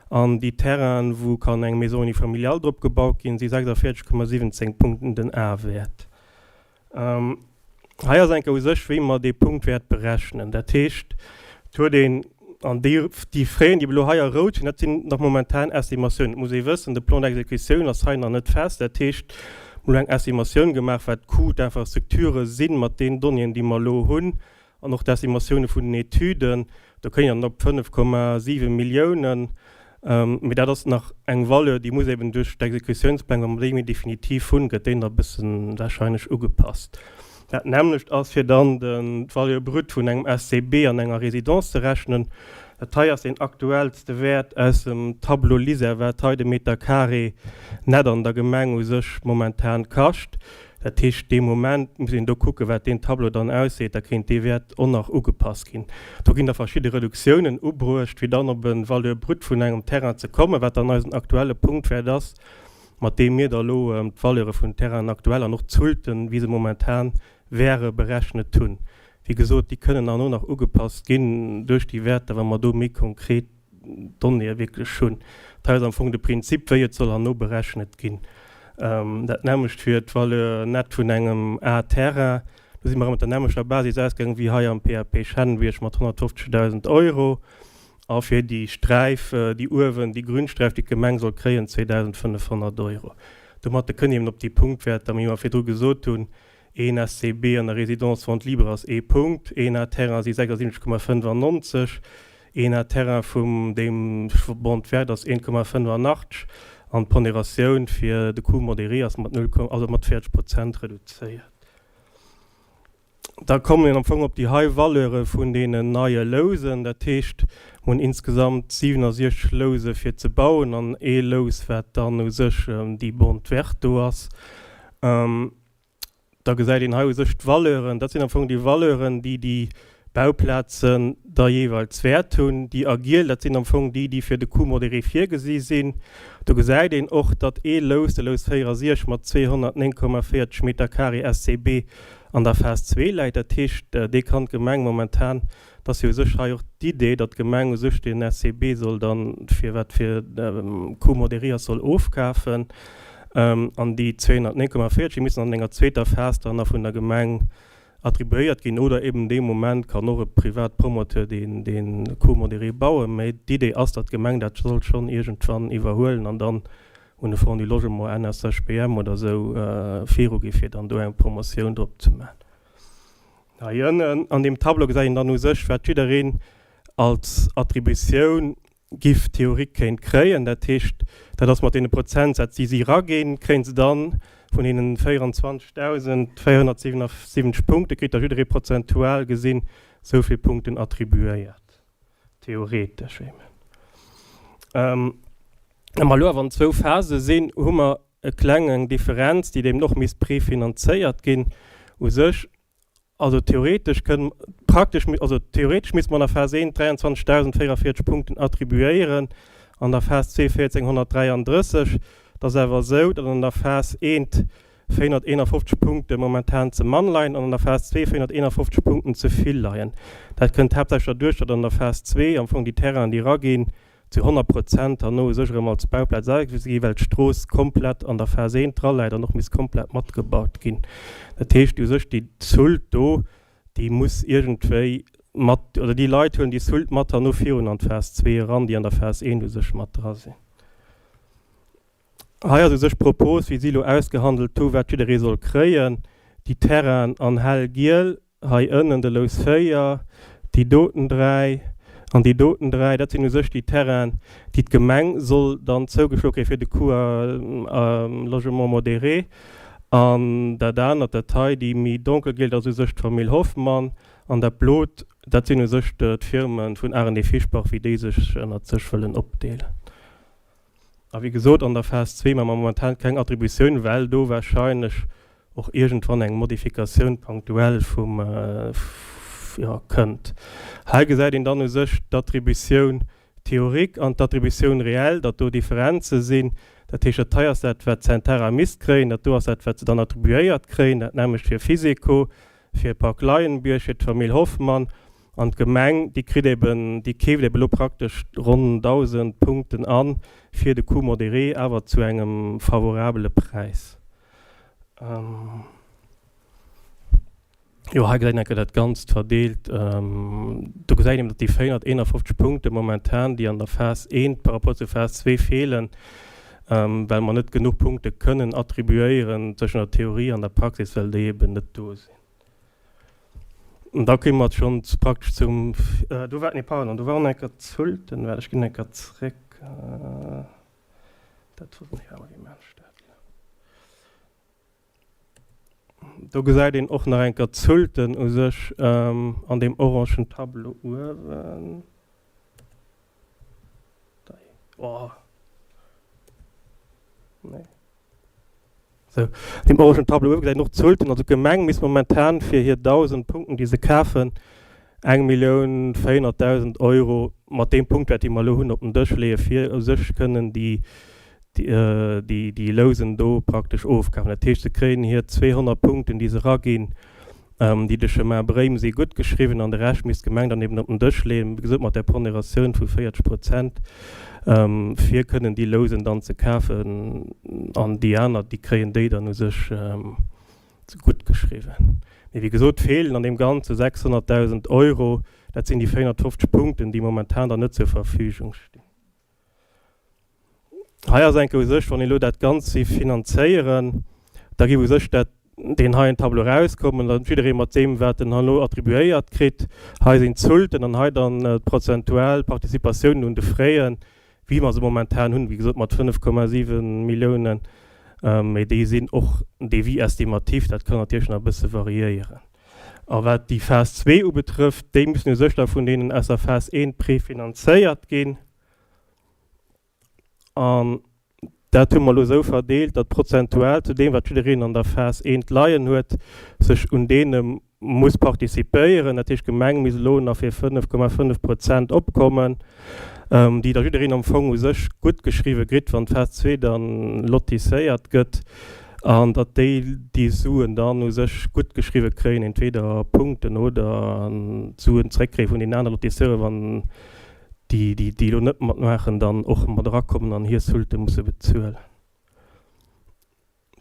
An déi Terrainen, wou kann eng Maison unifamiliale drop gebaut ginn, si 46,17 Punkten den A-Wäert. Hei ass eng Kéier u sech, wéi mer dee Punktwäert berechnen. Dat heescht, et huet een, an déi, déi Fräen, déi elo hei a rout sinn, dat sinn nach momentan Estimatiounen. Et muss ee wëssen, de Plan d'exécutioun ass hei nach net fest. Dat heescht, mir hunn elo eng Estimatioun gemaach, wat d'Coûts d'infrastructure sinn, mat deenen Donnéeën, déi mer elo hunn. An och d'Estimatioune vun den Etüden, do kéint een op 5,7 Milliounen, mee dat ass nach eng Valeur, déi muss eben duerch d'Exekutiounspläng, wa mer déi méi definitiv hunn, gëtt déi nach e bësse warscheinlech ugepasst. Dat nämmlecht ass fir dann d'Valeur brute vun engem SCB an enger Résidence ze rechnen. Dat hei ass deen aktuellste Wäert aus dem Tableau LISER, wat hei de Meter carré net an der Gemeng u sech momentan kascht. Dat heescht, dee Moment muss een do kucken, wat deen Tableau dann ausseet. Da kéint dee Wäert och nach ugepasst ginn. Do ginn da verschidde Reduktiounen ubruecht, fir dann op e Valeur brute vun engem Terrain ze kommen, wat dann eisen aktuelle Punktwäert ass, mat deem mir da elo d'Valeure vun Terrainen aktuell an och d'Zulten, wéi se momentan wäre, berechnet hunn. Wéi gesot, déi kënnen herno nach ugepasst ginn duerch déi Wäerter, wa mer do méi konkret Donnéeë wierklech hunn. Dat hei ass am Fong de Prinzip, wéi et soll herno berechnet ginn. Dat nämmlecht fir d'Valeur nette vun engem A-Terrain. Do si mer erëm op der nämmlechter Basis ausgaangen wéi hei am PAP Schennbierg mat 150.000 Euro. A fir déi Sträif, déi uewen, déi Grünsträif, déi d'Gemeng soll kréien, 2.500 Euro. Domatte kënnt een eben op déi Punktwäerter, wéi mer virdru gesot hunn, Een SCB an der Résidence Vente libre ass ee Punkt, een A-Terrain si 76,95, een A-Terrain vum deem Bond vert ass 1,85 an d'Pondératioun fir de Coût modéré ass mat null, also mat 40 Prozent reduzéiert. Da kommen een am Fong op déi hei Valeure vun deenen neie Lousen. Dat heescht, mir hunn insgesamt 67 Louse fir ze bauen an ee Lous, wat dann u sech déi Bande verte do ass. Da gesäit een hei u sech d'Valeuren. Dat sinn am Fong déi Valeuren, déi déi Bauplazen da jeeweils wäert hunn. Déi a giel, dat sinn am Fong déi, déi fir de Coût modéré virgesi sinn. Do gesäit een och, datt ee Lous, de Lous 64 mat 209,40 Meter carré SCB an der Phas zwee läit. Dat heescht, dee kann d'Gemeng momentan Et ass jo u sech hei och d'Idee, datt d'Gemeng u sech deen SCB soll dann, fir wat fir Coût modéré ass, soll ofkafen. An déi 209,40, déi müssen an enger zweeter Phas dann nach vun der Gemeng attribuéiert ginn. Oder eben dee Moment kann och e Privatpromoteur deen dee Coût modéré bauen. Mä d'Idee ass, datt d'Gemeng dat soll schonn iergendwann iwwerhuelen an dann un de Fonds du Logement, NSHBM oder esou, virugi fir dann do eng Promotioun drop ze maachen. Hei ënnen an deem Tableau gesäit een dann u sech, wat jiddereen als Attributioun giff théorique kéint kréien. Dat heescht, dat ass mat deene Prozentsätz, déi si eraginn, kréie se dann vun deenen 24.477 Punkte, kritt da jidderee prozentual gesinn esou vill Punkten attribuéiert, theoretesch eben. Wa mer elo awer an zwou Phase sinn, hu mer e kleng eng Differenz, déi eben och misst prefinanzéiert ginn u sech. Also theoretesch kënn, praktesch, also theoretesch misste mer an der Phas 1 23.044 Punkten attribuéieren, an der Phas 2 1.433. Et ass awer esou, datt an der Phas 1 451 Punkte momentan ze mann leien an an der Phas 2 451 Punkten ze vill leien. Dat kënnt haaptsächlech derduerch, datt an der Phas 2 am Fong déi Terrainen, déi eraginn, zu 100 Prozent herno u sech erëm als Bauplaz ausgewisen ginn, well d'Strooss komplett an der Phas 1 draläit an och misst komplett matgebaut ginn. Dat heescht u sech, déi Zull do, déi muss iergendwéi mat, oder déi Leit huelen déi Zull mat herno virun an d'Phas 2 eran, déi an der Phas 1 u sech mat dra sinn. Hei ass u sech d'Propos, wéi si elo ausgehandelt hu wat jidderee soll kréien, déi Terrainen an hellgiel, Hei ënnen de Lous 4, déi doten 3 an déi doten 3, dat sinn u sech déi Terrainen, déi d'Gemeng soll dann zougeschloe kréien fir de Coût à logement modéré. An dat anert, dat hei, déi méi donkelgiel, dat ass u sech d'Famill Hoffmann. An dat blot, dat sinn u sech d'Firme vun Arendt Fischbach, wéi déi sech ënnert sech wëllen opdeelen. A wéi gesot, an der Phas zwee maache mer momentan keng Attributioun, well do wahrscheinlech och iergendwann eng Modifikatioun punktuell vum, jo, kënnt. Hei gesäit een dann u sech d'Attributioun théorique an d'Attributioun réelle, datt do Differenze sinn. Dat heescht, dat hei ass dat, wat Centara misst kréien, dat do ass dat, wat se dann attribuéiert kréien, dat nämmlecht fir Physeco, fir Park Leyenbierg, fir d'Famill Hoffmann. An d'Gemeng, déi kritt eben, déi keeft eben elo praktesch ronn 1.000 Punkten an, fir de Coût modéré, awer zu engem favorabele Präis. Jo, hei gesäit een eng Kéier dat Ganzt verdeelt. Do gesäit een, datt déi 451 Punkte momentan, déi an der Phas I par rapport zur Phas ii feelen, well mer net genuch Punkte kënnen attribuéieren zwëschen der Theorie an der Praxis, well déi eben net do sinn. An da kéime mer schonn praktesch zum, do war, nee pardon, do waren eng Kéier d'Zulten, well ech ginn eng Kéier zréck, dat war, nee, wéi maachen ech dat elo? Do gesäit een och nach eng Kéier d'Zulten u sech an deem orangen Tableau uewen. Oh. Nee. Sou, deem orangen Tableau uewe gesäit een och d'Zuelten. Also d'Gemeng misst momentan fir hir 1.000 Punkten, déi se kafen, 1.400.000 Euro mat deem Punktwäert, dee mer elo hunn, op den Dësch leeën, fir u sech kënnen déi, déi, déi Lousen do praktesch ofkafen. Dat heescht, se kréien hir 200 Punkten, déi se eraginn, déi de Chemin Bréim si gutt geschriwwen an de Rescht misst d'Gemeng dann eben op den Dësch leeën, wéi gesot mat där Ponderatioun vu 40 Prozent, fir kënnen déi Lousen dann ze kafen an déi aner, déi kréien déi dann u sech gutt geschriwwen. Mee wéi gesot feelen an deem Ganze 600.000 Euro, dat sinn déi 450 Punkten, déi momentan dann net zur Verfügung stinn. Hei ass enke u sech, wann een elo dat Ganzt géif finanzéieren, da géif u sech dat, deen heien Tableau erauskommen, dann jidderee mat deem, wat en herno attribuéiert kritt. Hei sinn d'Zuelten an hei dann d'prozentual Participatiounen un de Fräen, wéi mer se momentan hunn, wéi gesot mat 5,7 Milliounen, mee déi sinn och en Devis estimatif, dat kann natierlech nach e bësse variéieren. A wat déi Phas zwee ubetrëfft, déi müssen u sech da vun deenen aus der Phas eent prefinanzéiert ginn. An dat hu mer elo esou verdeelt, datt prozentual zu deem, wat jiddereen an der Phas eent leien huet, sech un deene muss participéieren. Dat heescht, d'Gemeng misst elo nach fir 5,5 Prozent opkommen, déi da jiddereen am Fong u sech guttgeschriwwe kritt, wann d'Phas zwee da lotisséiert gëtt, an datt déi déi Suen dann u sech guttgeschriwwe kréien, entweder a Punkten oder d'Suen zréckkréie vun deenen anere Lotisseuren, wann déi, déi elo net matmaachen, dann och mat erakommen an hir Soulte musse bezuelen.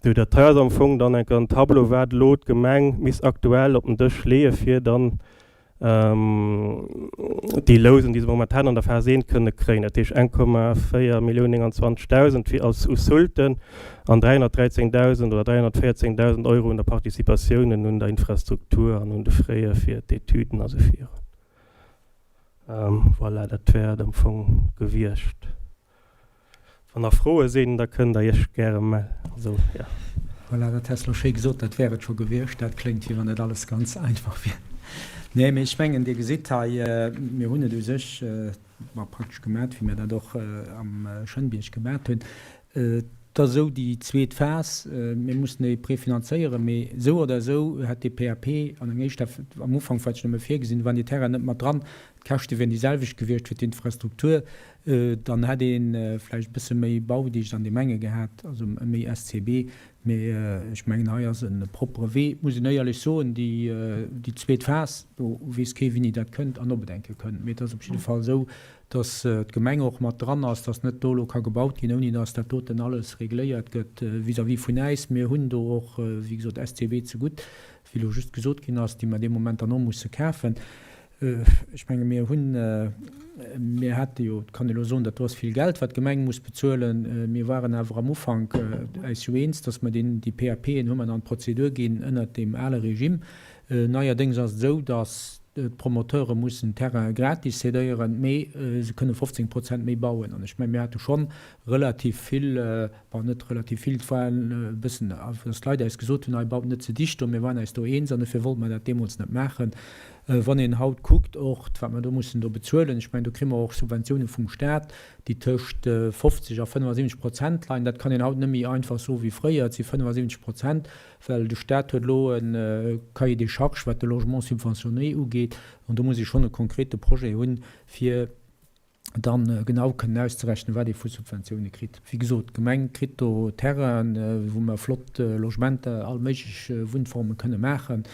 Sou, dat hei ass am Fong dann enker en Tableau, wat elo d'Gemeng misst aktuell op den Dësch leeë fir dann déi Lousen, déi se momentan an der Phas I kënne kréien, dat heescht 1,4 Millioun 29.000 fir als u Soulten an 313.000 oder 314.000 Euro un der Participatiounen un der Infrastruktur an un de Frais fir d'Etüden a sou virun. Voilà, dat wär et am Fong gewiescht. Wann nach Froe sinn, da kënnt Der Iech gäre mellen. Also, jo. Voilà, dat häss elo schéi gesot, dat wär et scho gewiescht. Dat kléngt, wéi wann dat alles ganz einfach wier. Nee, mee ech mengen, Dir gesitt hei, mir hunn et u sech, ma praktesch gemat, wéi mir dat och am Schënnbierg gemat hunn. Et ass esou, déi zweet Phas, mir mussen déi prefinanzéieren, mee esou oder esou hätt dee PAP an eng éischter, am Ufank war et jo nëmme virgesinn, do waren déi Terrainen net mat dran, d'Käschte wieren déi selwecht gewiescht fir d'Infrastruktur, dann hätt ee vläicht e bësse méi Baudicht an de Menge gehat, also méi SCB, mee ech mengen hei ass e proppere Wee, muss een éierlech soen. Déi zweet Phas, do weess kee wéini dat kënnt an ob et eng Kéier kënnt, mee et ass op jidde Fall esou, dass d'Gemeng och mat dran ass, dass net do elo ka gebaut ginn, ouni dass dat doten alles regléiert gëtt vis-à-vis vun äis. Mir hunn do och, wéi gesot, STB zegutt, wéi elo just gesot ginn ass, déi mer dee Moment dann och musse kafen. Ech menge mir hunn, mir hate jo, et kann ee elo soen, dat do ass vill Geld, wat d'Gemeng muss bezuelen. Mir waren awer am Ufank äis jo eens, dass mer deen, déi PAPen hu mer an d'Prozedur ginn ënnert deem ale Regime. Neierdéngs ass et esou, dass D'Promoteure mussen Terraine gratis cédéieren, mee se kënne 15 Prozent méi bauen. An ech mengen, mir hate schonn relativ vill, bon, net relativ vill, et war e bëssen, dass d'Leit eis gesot hunn, hei baut net ze dicht do. Mir waren eis do eens an dofir wollte mer dat deemools net maachen. Wann een haut kuckt och, wat mer do mussen do bezuelen, ech mengen, do kri mer och Subventioune vum Stat, déi tëscht 50 a 75 Prozent leien. Dat kann een haut net méi einfach soe wéi fréier, et si 75 Prozent. Well de Stat huet elo e Cahier des charges, wat de Logement subventionné ugeet, an do muss ee schonn e konkrete Projet hunn, fir dann genau kënnen auszerechnen, wat ee vu Subventioune kritt. Wéi gesot, d'Gemeng kritt do Terrainen, wou mer flott Logementer, all méiglech Wunnforme kënne maachen,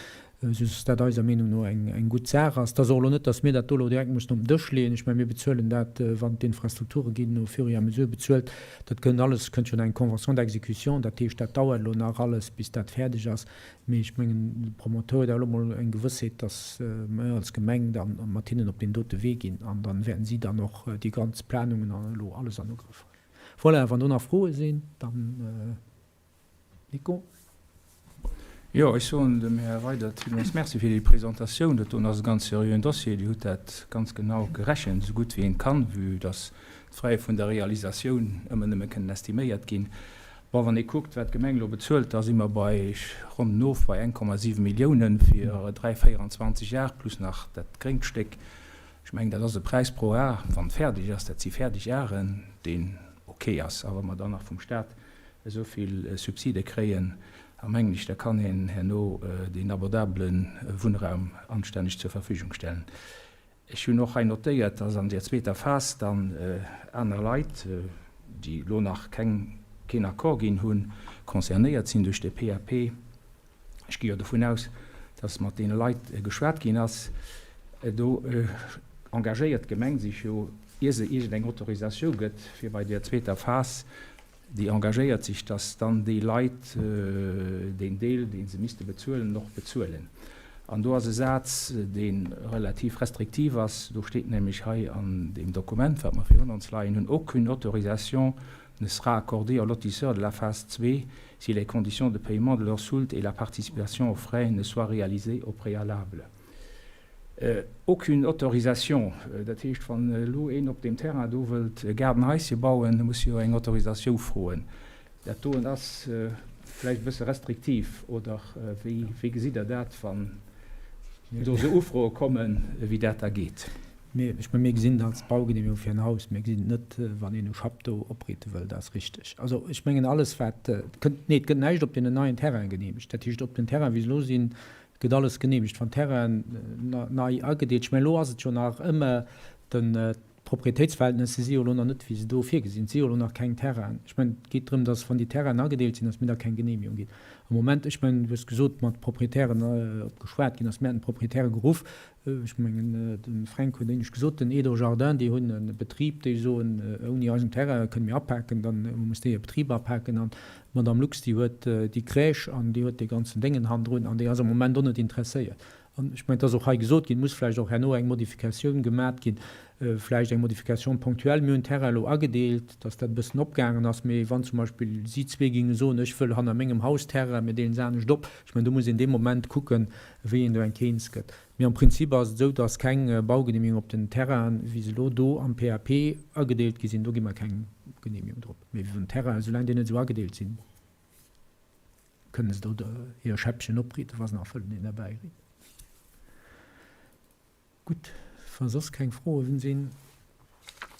esou dass dat eiser Meenung no eng gutt Saach ass. Et ass och elo net, dass mir dat do elo direkt mussen op den Dësch leeën. Ech mengen, mir bezuelen dat, wann d'Infrastrukture ginn, au fur et à mesure bezuelt. Dat kënnt alles, kënnt jo nach eng Convention d'exécution, dat heescht, dat dauert elo nach alles, bis dat fäerdeg ass. Mee ech mengen, de Promoteur huet awer elo mol eng Gewëssheet, dass mer als Gemeng da mat hinnen op deen dote Wee ginn an dann wäerten si dann och déi ganz Planungen an elo alles an Ugrëff huelen. Voilà, wann do nach Froe sinn, dann. Nico? Jo, ech soen dem Här Weydert villmools Merci fir déi Presentatioun. Dat doen ass e ganz seriöen Dossier. Dir hutt dat ganz genau gerechent, esou gutt wéi een kann, vue dass d'Fraie vun der Realisatioun ëmmer nëmme kënnen estiméiert ginn. Bon, wann ee kuckt, wat d'Gemeng elo bezuelt, da si mer bei, ech ronnen of, bei 1,7 Milliounen fir 3, 24 Jar plus nach dat gréngt Stéck. mengen, dat ass e Präis pro Ar, wann et fäerdeg ass, dat si fäerdeg Aren, deen ok ass. A wa mer dann nach vum Stat esou vill Subside kréien, da mengen ech, da kann een herno deen abordabele Wunnraum anstänneg zur Verfügung stellen. Ech hunn och hei notéiert, dass an där zweeter Phas dann aner Leit, déi elo nach keng, keen Accord ginn hunn, concernéiert sinn duerch de PAP. Ech gi jo dovun aus, dass mat deene Leit geschwat ginn ass. Do engagéiert d'Gemeng sech jo, ier se iergendeng Autorisatioun gëtt, fir bei där zweeter Phas Déi engagéiert sech, dass dann déi Leit deen Deel, dee se misste bezuelen, och bezuelen. An do ass e Saz, dee relativ restriktiv ass. Do steet nämlech hei an deem Dokument, wat mer virun ons leien hunn, Aucune autorisation ne sera accordée aux lotisseurs de la phase 2 si les conditions de paiement de leur soulte et la participation aux frais ne soient réalisées au préalable. Aucune autorisation, dat heescht, wann elo een op deem Terrain do wëllt e Gaardenhaische bauen, da muss e jo eng Autorisatioun froen. Dat doen ass vläicht e bësse restriktiv, oder wéi gesitt Der dat, wann do esou Ufroe kommen, wéi dat da geet? Mir, ech meng, mir gesinn et als Baugenehmigung fir en Haus. Mir gesinn et net, wann een e Schapp do opriite wëll, dat ass richteg. Also ech mengen, alles wat, et kënnt, nee, et gëtt näischt op deenen neien Terrainen genehmegt. Dat heescht, op den Terrainen, wéi se elo sinn, Et gëtt alles geneemegt, wann Terrainen nei agedeelt. Ech mengen, elo ass et jo nach ëmmer den, d'Proprietéitsverhältnisse si jo elo nach net, wéi se do virgesinn. Et si jo elo nach keng Terrainen. Ech mengen, et geet drëm, dass, wann déi Terrainen agedeelt sinn, dass mir da keng Geneemegung ginn. Am Moment, ech mengen, du hues gesot, mat Proprietären, ob geschwat ginn ass, mir haten d'Proprietäre geruff, Ech mengen, de Fränk huet éinescht gesot, den Edo Jardin, déi hunn e Betrib, déi soen, ouni eisen Terrain kënne mir apaken, dann muss déi hir Betrib apaken. An d'Madame Lux, déi huet déi Crèche an déi huet dee ganzen Déngen hannendrun an déi ass am Moment och net interesséiert. An ech mengen, et ass och hei gesot ginn, et muss vläicht och herno eng Modifikatioun gemat ginn, vläicht eng Modification ponctuelle. Mir hunn Terrain elo agedeelt, dass dat e bëssen opgaangen ass, mee wann zum Beispill si zwee géinge soen, ech wëll hanner mengem Haus Terrain, mir deelen se anescht op, ech mengen, do muss een dee Moment kucken, wéi een do eng eens gëtt. Mee am Prinzip ass et esou, dass keng Baugenehmigung op den Terrainen, wéi se elo do am PAP agedeelt gi sinn, do gi mer keng Genehmigung drop. Mee wann d'Terrainen, soulaang déi net esou agedeelt sinn, kënne se do hir Schäppchen opriiten, wa se nach wëllen een erbäiriiten. Gutt, wa soss keng Froen sinn,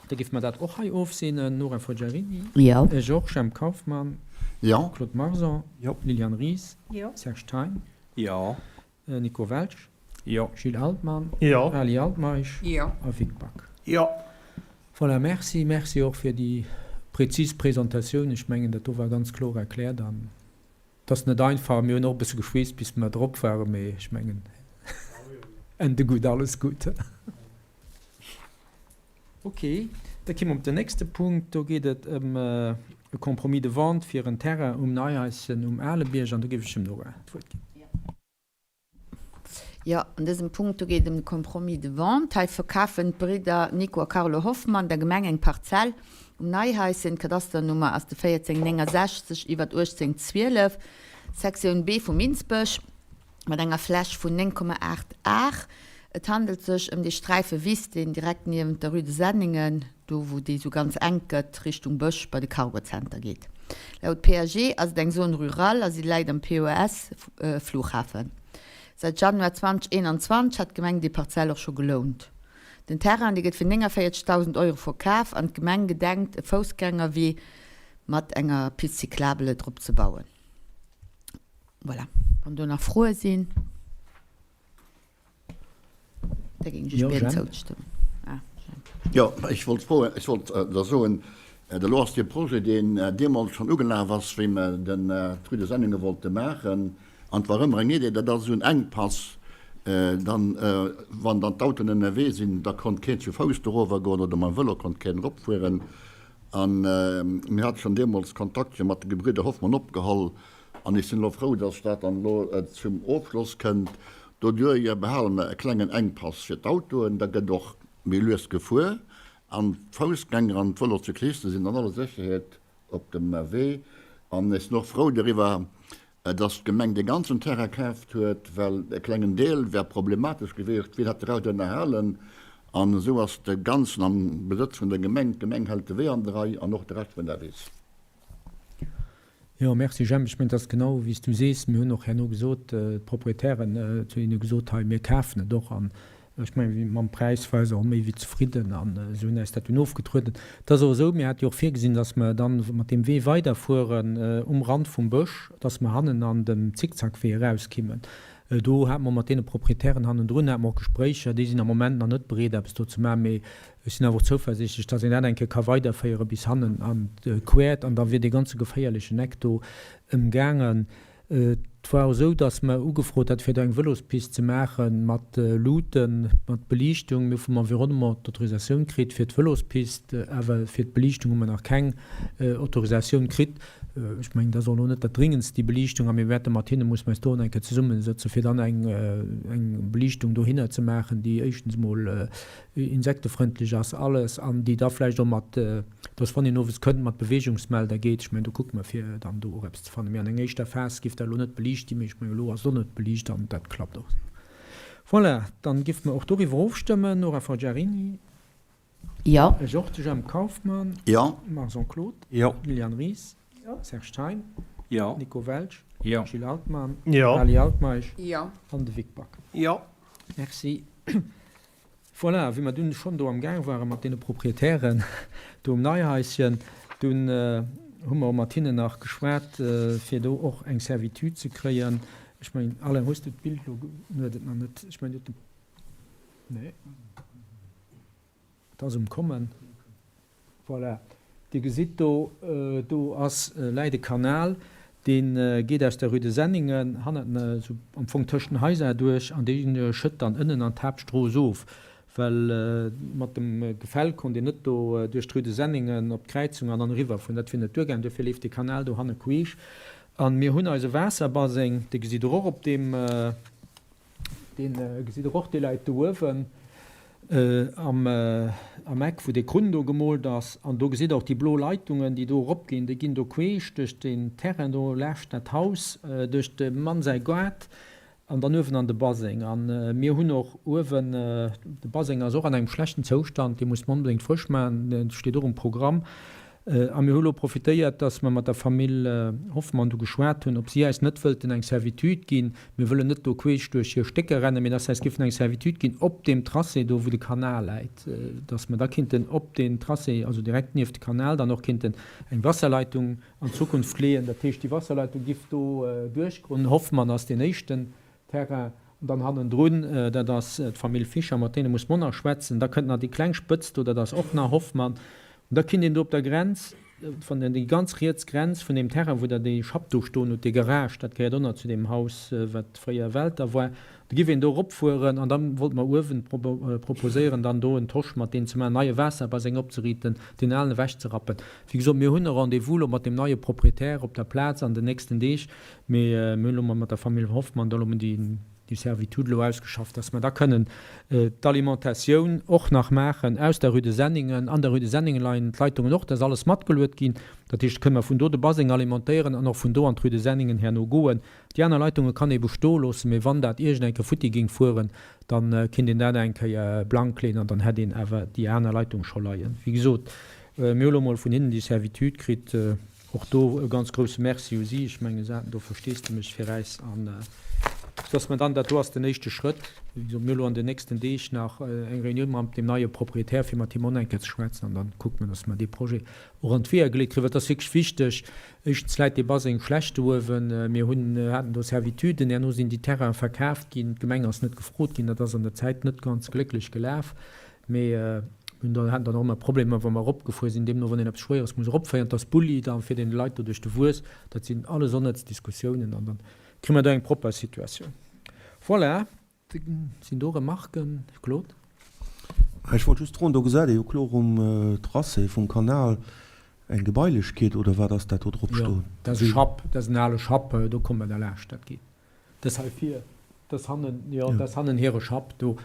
da géife mer dat och hei ofseenen. Nora Forgiarini. Jo. Georges Jemp Kauffmann. Jo. Claude Marson. Jo. Liliane Ries. Jo. Serge Thein. Jo. Nico Welsch. Jo. Gilles Altmann. Jo. Ali Altmeisch. Jo. A Vic Back. Jo. Voilà, merci. Merci och fir déi prezis Presentatioun. Ech mengen, dat do war ganz kloer erkläert an. Et ass net einfach, mir hunn och e bësse geschweesst bis mer drop waren, mee ech mengen Ende gut, alles gut. Ok, da ki mer op den nächste Punkt, do geet et ëm e Compromis de vente fir en Terrain um Neihaischen um Alebierg an do géif ech dem Nora d'Wuert ginn. Jo, an dësem Punkt do geet et ëm de Compromis de vente. Hei verkafen d'Bridder Nico a Carlo Hoffmann der Gemeng eng Parzell um Neihaischen. D'Kadasternummer ass de 1469 iwwert 1812, Sektioun B vu Minsbech, mat enger Fläch vun 9,8 Ar. Et handelt sech ëm dee Sträife Wiss, deen direkt niewent der Rue de Senningen, do wou déi esou ganz enk gëtt, Richtung Bësch bei de Cargocenter geet. Laut PAG ass et eng Zone rurale a si läit am POS Flughafen. Säit Januar 2021 hat d'Gemeng déi Parzell och scho gelount. Den Terrain, dee gëtt fir 49.000 Euro verkaf an d'Gemeng gedenkt e Foussgängerwee mat enger Piste cyclable drop ze bauen. Voilà, wann do nach Froe sinn. Da géing ech bieden zouzestëmmen. Ah, Jemp. Jo, ech wollt froen, ech wollt da soen, elo ass dee Projet, deen deemools schonn ugelaf ass, wéi mer den d'Rue de Senningen wollte maachen, an et war ëmmer eng Idee, dat ass esou en Enkpass, dann, wann dann d'Autoen ënnerwee sinn, da konnt keen zu Fouss dorower goen oder mam Vëlo konnt keen eropfueren. A mir hate schonn deemools Kontakt jo mat de Gebrüder Hoffmann opgeholl An ech sinn elo frou, dass dat dann elo zum Ofschloss kënnt. Doduerjer behale mer e klengen Enkpass fir d'Autoen, da gëtt och méi lues gefuer an d'Foussgänger an d'Vëlocycliste sinn an aller Sécherheet op dem Wee. An ech sinn och frou doriwwer, dass d'Gemeng dee ganzen Terrain kaaft huet, well e klengen Deel wär problematesch gewiescht, wien hätt de Rescht ënnerhalen? An esou ass de Ganzen am Besëtz vun der Gemeng. D'Gemeng hält de Wee an der Rei an och de Rescht vun der Wiss. Jo, merci Jemp. Ech mengen, et ass genau wéi s du sees. Mir hunn och herno gesot, d'Proprietären, zu hinne gesot, hei mir kafen et och. An. Ech mengen, mam Präis ware se och méi wéi zefridden an se hunn äis dat dunn ofgetrueden. Et ass och esou, mir hate jo och virgesinn, dass mer dann mat deem Wee weiderfueren um Rand vum Bësch, dass mer hannen an den Zickzackwee erauskimmen. Do hate mer mat deene Proprietären hannendrun hate mer och Gespréicher. Déi sinn am Moment nach net bereet, eppes do ze maachen, mee ech sinn awer och zouversiichtlech, dass een dat eng Kéier ka weiderféiere bis hannen an d'Quert an da wier dee ganze geféierlechen Eck do ëmgaangen. Et war och esou, dass mer ugefrot hat, fir do eng Vëlospist ze maache mat Luuten, mat Beliichtung. Mir hu vum Environnement d'Autorisatioun kritt fir d'Vëlospist, awer fir d'Beliichtung hu mer nach keng Autorisatioun kritt. Ech mengen, dat ass och elo net dat Dringendst, déi Beliichtung. A mir wäerte mat hinne, musse mer eis do eng Kéier zesummesëtzen, fir dann eng Beliichtung dohinner ze maachen, déi éischtens emol insektefrëndlech ass, alles, an déi da vläicht och mat, dass wann een owes kënnt, mat Beweegungsmelder geet. Ech mengen, do kucke mer, fir dann do och eppes ze fannen. Mee an enger éischter Phas giff dat elo net beliicht ginn, mee ech mengen, elo ass et och net beliicht an dat klappt och. Voilà, dann giffe mer och doriwwer ofstëmmen. Nora Forgiarini. Jo. Georges Jemp Kauffmann. Jo. Marc Claude. Jo. Liliane Ries. Jo. Serge Thein. Jo. Nico Welsch. Jo. Gilles Altmann. Jo. Ali Altmeisch. Jo. An de Vic Back. Jo. Merci. Voilà, wéi mer dunn schonn do am Gaang ware mat deene Proprietären do um Neihaischen, dunn hu mer och mat hinnen nach geschwat, fir do och eng Servitude ze kréien. Ech mengen, Alain, hues du d'Bild elo? Huet et nach net. Ech mengen, du huet de. Nee. Et ass um Kommen. Voilà. Dir gesitt do, do ass, läit e Kanal, dee geet aus der Rue de Senningen hannert, esou am Fong tëscht den Haiser duerch an dee schëtt dann ënnen an d'Haaptstrooss of, well mat dem Gefäll konnt een net do duerch d'Rue de Senningen op d'Kräizung an dann eriwwer fueren. Dat wier net duergaangen. Duerfir leeft dee Kanal do hanne queesch. A mir hunn eise Waasserbaseng, dee gesitt Der och op deem. Dee gesitt der och, dee läit do uewen am Eck, wou dee Krunn do gemoolt ass. An do gesitt der och déi blo Leitungen, déi do eropginn. Déi ginn do queesch duerch deen Terrain do, laascht dat Haus, duerch dem Mann säi Gaart an dann uewen an de Baseng. A mir hunn och uewen, de Baseng ass och an engem schlechten Zoustand, dee muss mer onbedéngt frësch maachen, dee steet och um Programm. A mir hu lo profitéiert, dass mer mat der Famill Hoffmann do geschwat hunn, ob si eis net wëllten eng Servitude ginn. Mir wëllen net do queesch duerch hir Stécker rennen, mee dass se eis géifen eng Servitude ginn op deem Tracé do, wou de Kanal läit, dass mer da kinnten op deen Tracé, also direkt nieft de Kanal, dann och kinnten eng Wasserleitung an Zukunft leeën. Dat heescht, déi Wasserleitung giff do duerchgoen. Hoffmann ass deen éischten Terrain. An dann hannendrun, dat ass d'Famill Fischer, mat deene muss mer och nach schwätzen. Da kënnt nach déi kleng Spëtz do, dat ass och nach Hoffmann. An da kinnt een do op der Grenz, wann een déi ganz riets Grenz vun deem Terrain, wou Der déi Schapp do stoen hutt, dee Garage, dat gehéiert och nach zu deem Haus, wat fréier Welter war, do giff een do eropfueren an da wollte mer uewen proposéieren, dann do en Tosch mat deenen ze maachen, en neie Waasserbaseng opzeriiten, deen alen ewechzerappen. Wéi gesot, mir hunn e Rendez-vous elo mat deem neie Proprietär op der Plaz an den nächsten Deeg. Mee mir hunn elo mol mat der Famill Hoffmann do elo mol déi Servitude elo ausgeschafft, dass mer da kënnen d'Alimentatioun och nach maachen aus der Rue de Senningen. An der Rue de Senningen leien d'Leitungen och, dat ass alles matgeluet ginn. Dat heescht, kënne mer vun do de Baseng alimentéieren an och vun do an d'Rue de Senningen herno goen. Déi aner Leitunge kann ee bestoe loossen, mee wann dat iergend eng Kéier futti géing fueren, da kinnt een dat eng Kéier blank leeën an dann hätt een awer déi aner Leitung scho leien. Wéi gesot, mir hu elo mol vun hinnen déi Servitude kritt. Och do e ganz grouse Merci u si. Ech mengen, se haten do Versteesdemech fir äis. An dass mer dann, dat do ass den éischte Schrëtt, wéi gesot, mir hu lo an den nächsten Deeg nach eng Reunioun mam deem neie Proprietär, fir mat him och nach eng Kéier ze schwätzen. An da kucke mer, dass mer dee Projet och an d'Weeër geleet kréien, well et ass wierklech wichteg. Éischtens läit dee Baseng schlecht do uewen. Mir hunn, haten do Servituden. Herno sinn déi Terraine verkaaft ginn. D'Gemeng ass net gefrot ginn. Dat ass an der Zäit net ganz glécklech gelaf. Mee mir hunn dann, haten dann och ëmmer Problemer, wa mer eropgefuer sinn, deemno wann een eppes Schwéieres muss eropféieren, dass Bulli da fir den Leit do duerch de Wues, dat sinn alles onnëtz Diskussiounen an dann kréie mer do eng propper Situatioun. Voilà, sinn do Remarken? Claude? Ech wollt just froen, do gesäit ee jo kloer um Tracé vum Kanal eng Gebailechkeet, oder wat ass dat do drop stoen? Jo, dat ass e Schapp, dat ass en ale Schapp, do komme mer derlaascht, dat geet. Dës hei vir, dës hannen, jo, dës hannen hire Schapp, do,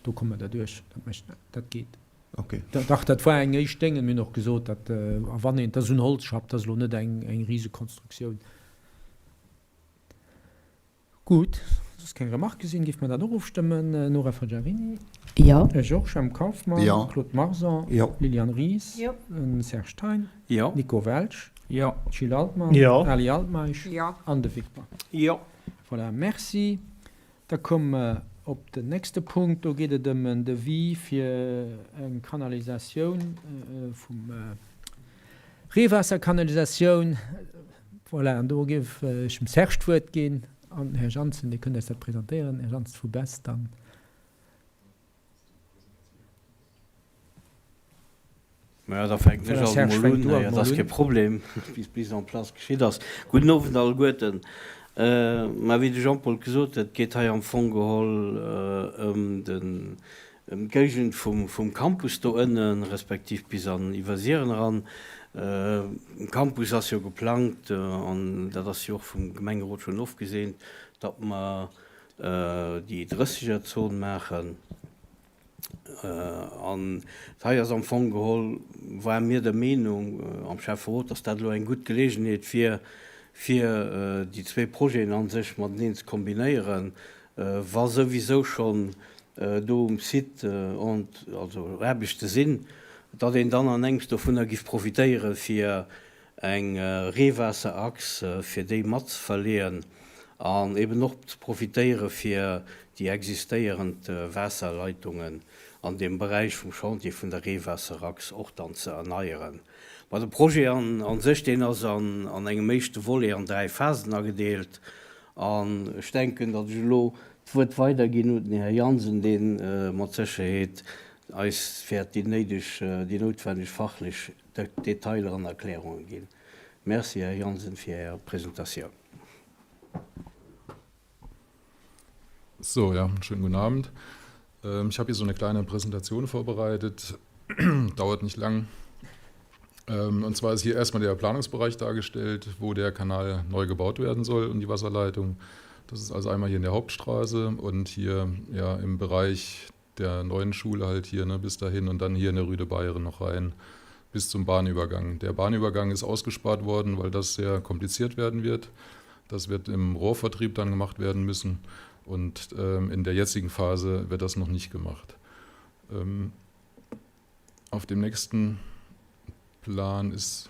do komme mer derduerch, dat mécht net, dat geet. Ok. Dach, dat war eng éischt Déngen, mir hunn och gesot, dat, a wann een, dat ass en Holzschapp, dat ass elo net eng, eng Risekonstruktioun. Gutt, soss keng Remarquë sinn, géife mer dat och ofstëmmen. Nora Forgiarini. Jo. Georges M. Kauffmann. Jo. Claude Marson. Jo. Liliane Ries. Jo. Serge Thein. Jo. Nico Welsch. Jo. Gilles Altmann. Jo. Ali Altmeisch. Jo. An de Vic Back. Jo. Voilà, merci. Da komme mer. op den nächste Punkt. Do geet et ëm en Devis fir eng Kanalisatioun vum Reewaasserkanalisatioun. Voilà, an do géif ech dem Serge d'Wuert ginn. An Här Janssen, Dir kënnt eis dat presentéieren. Här Janssen vu Best dann. Maja, da fänken ech alt emol un. Dat ass kee Problem, bis d'Mise en place geschitt ass. Gudden Owend alleguerten. Mä wéi de Jean-Paul gesot huet, geet hei am Fong geholl ëm den, ëm d'Géigend vum, vum Campus do ënnen, respektiv bis an Iwwersiren eran. Um Campus ass jo geplangt, an dat ass jo och vum Gemengerot schonn ofgeseent, datt mer déi Drëssegerzon maachen. An hei ass am Fong geholl, ware mir der Meenung am Schäfferot, dass dat elo eng gutt Geleegenheet wier, fir déi zwee Projeten a sech mateneen ze kombinéieren, wa souwisou schonn do um Site also Aarbechte sinn, datt een dann an engems dovunner giff profitéieren, fir eng Reewaasserachs, fir déi mat ze verleeën an eben och ze profitéiere fir déi existéierend Waasserleitungen an deem Beräich vum Chantier vun der Reewaasserachs och dann ze erneieren. Ma de Projet an sech, deen ass an engem éischte Volet an 3 Phasen agedeelt an ech denken, datt ech elo d'Wuert weiderginn un den Här Jansen, dee mat Sécherheet eis wäert déi néideg, déi noutwenneg fachlech Detailer an Erklärunge ginn. Merci, Här Jansen, fir Är Presentatioun. So, ja, schönen guten Abend. Ähm, ich habe hier so eine kleine Präsentation vorbereitet. Dauert nicht lang. Ähm, und zwar ist hier erstmal der Planungsbereich dargestellt, wo der Kanal neu gebaut werden soll und die Wasserleitung. Das ist also einmal hier in der Hauptstraße und hier ja, im Bereich der neuen Schule halt hier ne, bis dahin und dann hier in der Rüde Bayern noch rein bis zum Bahnübergang. Der Bahnübergang ist ausgespart worden, weil das sehr kompliziert werden wird. Das wird im Rohrvertrieb dann gemacht werden müssen und ähm, in der jetzigen Phase wird das noch nicht gemacht. Ähm, auf dem nächsten Plan ist,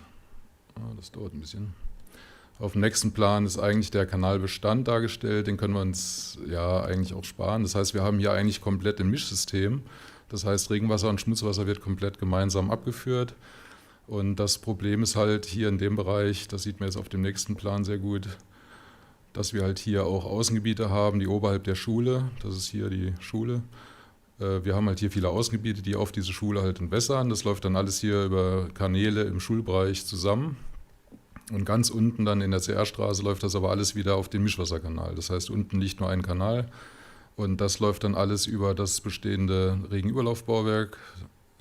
ah, das dauert ein bisschen. Auf dem nächsten Plan ist eigentlich der Kanalbestand dargestellt, den können wir uns ja eigentlich auch sparen. Das heißt, wir haben hier eigentlich komplett ein Mischsystem. Das heißt, Regenwasser und Schmutzwasser wird komplett gemeinsam abgeführt. Und das Problem ist halt hier in dem Bereich, das sieht man jetzt auf dem nächsten Plan sehr gut, dass wir halt hier auch Außengebiete haben, die oberhalb der Schule, das ist hier die Schule, äh, wir haben halt hier viele Außengebiete, die auf diese Schule halt entwässern. Das läuft dann alles hier über Kanäle im Schulbereich zusammen. Und ganz unten dann in der CR-Straße läuft das aber alles wieder auf den Mischwasserkanal. Das heißt, unten liegt nur ein Kanal und das läuft dann alles über das bestehende Regenüberlaufbauwerk.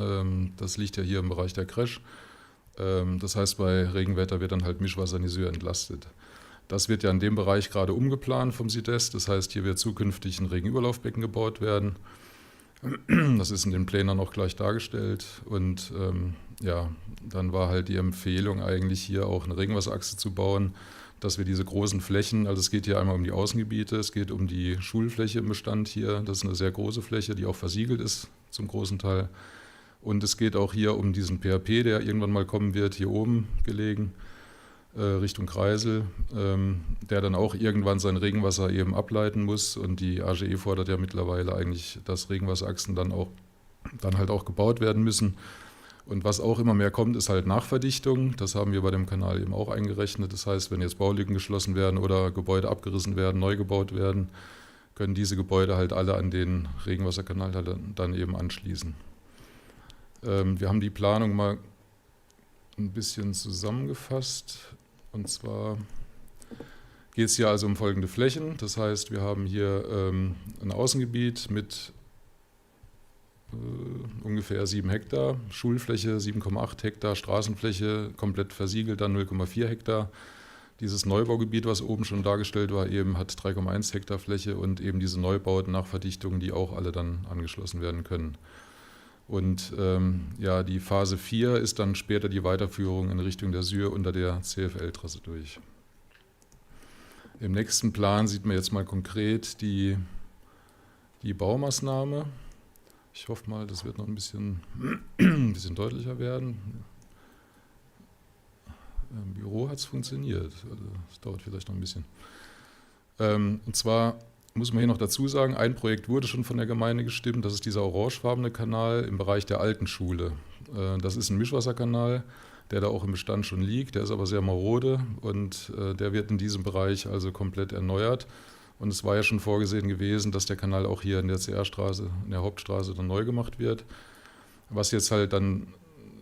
Ähm, das liegt ja hier im Bereich der Crash. Ähm, das heißt, bei Regenwetter wird dann halt Mischwasser in die Syr entlastet. Das wird ja in dem Bereich gerade umgeplant vom SIDES. Das heißt, hier wird zukünftig ein Regenüberlaufbecken gebaut werden. Das ist in den Plänen auch gleich dargestellt. Und ähm, ja, dann war halt die Empfehlung eigentlich hier auch eine Regenwasserachse zu bauen, dass wir diese großen Flächen, also es geht hier einmal um die Außengebiete, es geht um die Schulfläche im Bestand hier, das ist eine sehr große Fläche, die auch versiegelt ist zum großen Teil. Und es geht auch hier um diesen PHP, der irgendwann mal kommen wird, hier oben gelegen, äh, Richtung Kreisel, ähm, der dann auch irgendwann sein Regenwasser eben ableiten muss. Und die AGE fordert ja mittlerweile eigentlich, dass Regenwasserachsen dann auch dann halt auch gebaut werden müssen. Und was auch immer mehr kommt, ist halt Nachverdichtung. Das haben wir bei dem Kanal eben auch eingerechnet. Das heißt, wenn jetzt Baulücken geschlossen werden oder Gebäude abgerissen werden, neu gebaut werden, können diese Gebäude halt alle an den Regenwasserkanal halt dann eben anschließen. Ähm, wir haben die Planung mal ein bisschen zusammengefasst. Und zwar geht es hier also um folgende Flächen. Das heißt, wir haben hier ähm, ein Außengebiet mit äh, ungefähr 7 Hektar, Schulfläche 7,8 Hektar, Straßenfläche komplett versiegelt dann 0,4 Hektar. Dieses Neubaugebiet, was oben schon dargestellt war, eben hat 3,1 Hektar Fläche und eben diese Neubauten nach Verdichtung, die auch alle dann angeschlossen werden können. Und ähm, ja, die Phase 4 ist dann später die Weiterführung in Richtung der Syr unter der CFL-Trasse durch. Im nächsten Plan sieht man jetzt mal konkret die, die Baumaßnahme. Ich hoffe mal, das wird noch ein bisschen, ein bisschen deutlicher werden. Im Büro hat es funktioniert. Also, es dauert vielleicht noch ein bisschen. Ähm, und zwar muss man hier noch dazu sagen, ein Projekt wurde schon von der Gemeinde gestimmt, das ist dieser orangefarbene Kanal im Bereich der alten Schule. Äh, das ist ein Mischwasserkanal, der da auch im Bestand schon liegt, der ist aber sehr marode und äh, der wird in diesem Bereich also komplett erneuert. Und es war ja schon vorgesehen gewesen, dass der Kanal auch hier in der CR-Straße, in der Hauptstraße dann neu gemacht wird. Was jetzt halt dann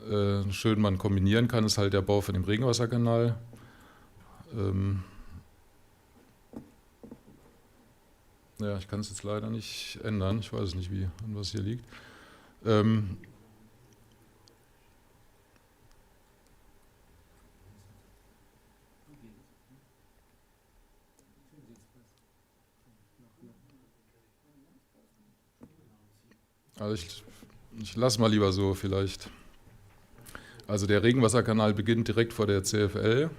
äh, schön man kombinieren kann, ist halt der Bau von dem Regenwasserkanal. Ähm ja, ich kann es jetzt leider nicht ändern. Ich weiß nicht, wie an was hier liegt. Ähm Also ich, ich lasse mal lieber so vielleicht. Also der Regenwasserkanal beginnt direkt vor der CFL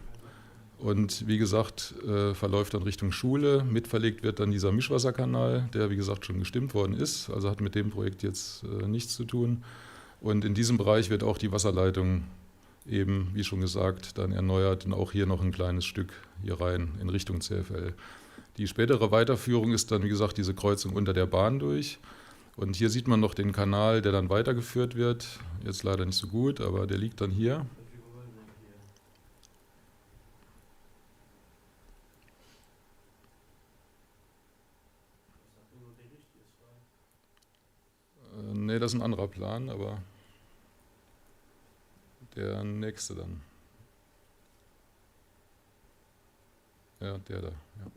und wie gesagt äh, verläuft dann Richtung Schule. Mitverlegt wird dann dieser Mischwasserkanal, der wie gesagt schon gestimmt worden ist, also hat mit dem Projekt jetzt äh, nichts zu tun. Und in diesem Bereich wird auch die Wasserleitung eben, wie schon gesagt, dann erneuert und auch hier noch ein kleines Stück hier rein in Richtung CFL. Die spätere Weiterführung ist dann, wie gesagt, diese Kreuzung unter der Bahn durch. Und hier sieht man noch den Kanal, der dann weitergeführt wird. Jetzt leider nicht so gut, aber der liegt dann hier. Äh, nee, das ist ein anderer Plan, aber der nächste dann. Ja, der da, ja.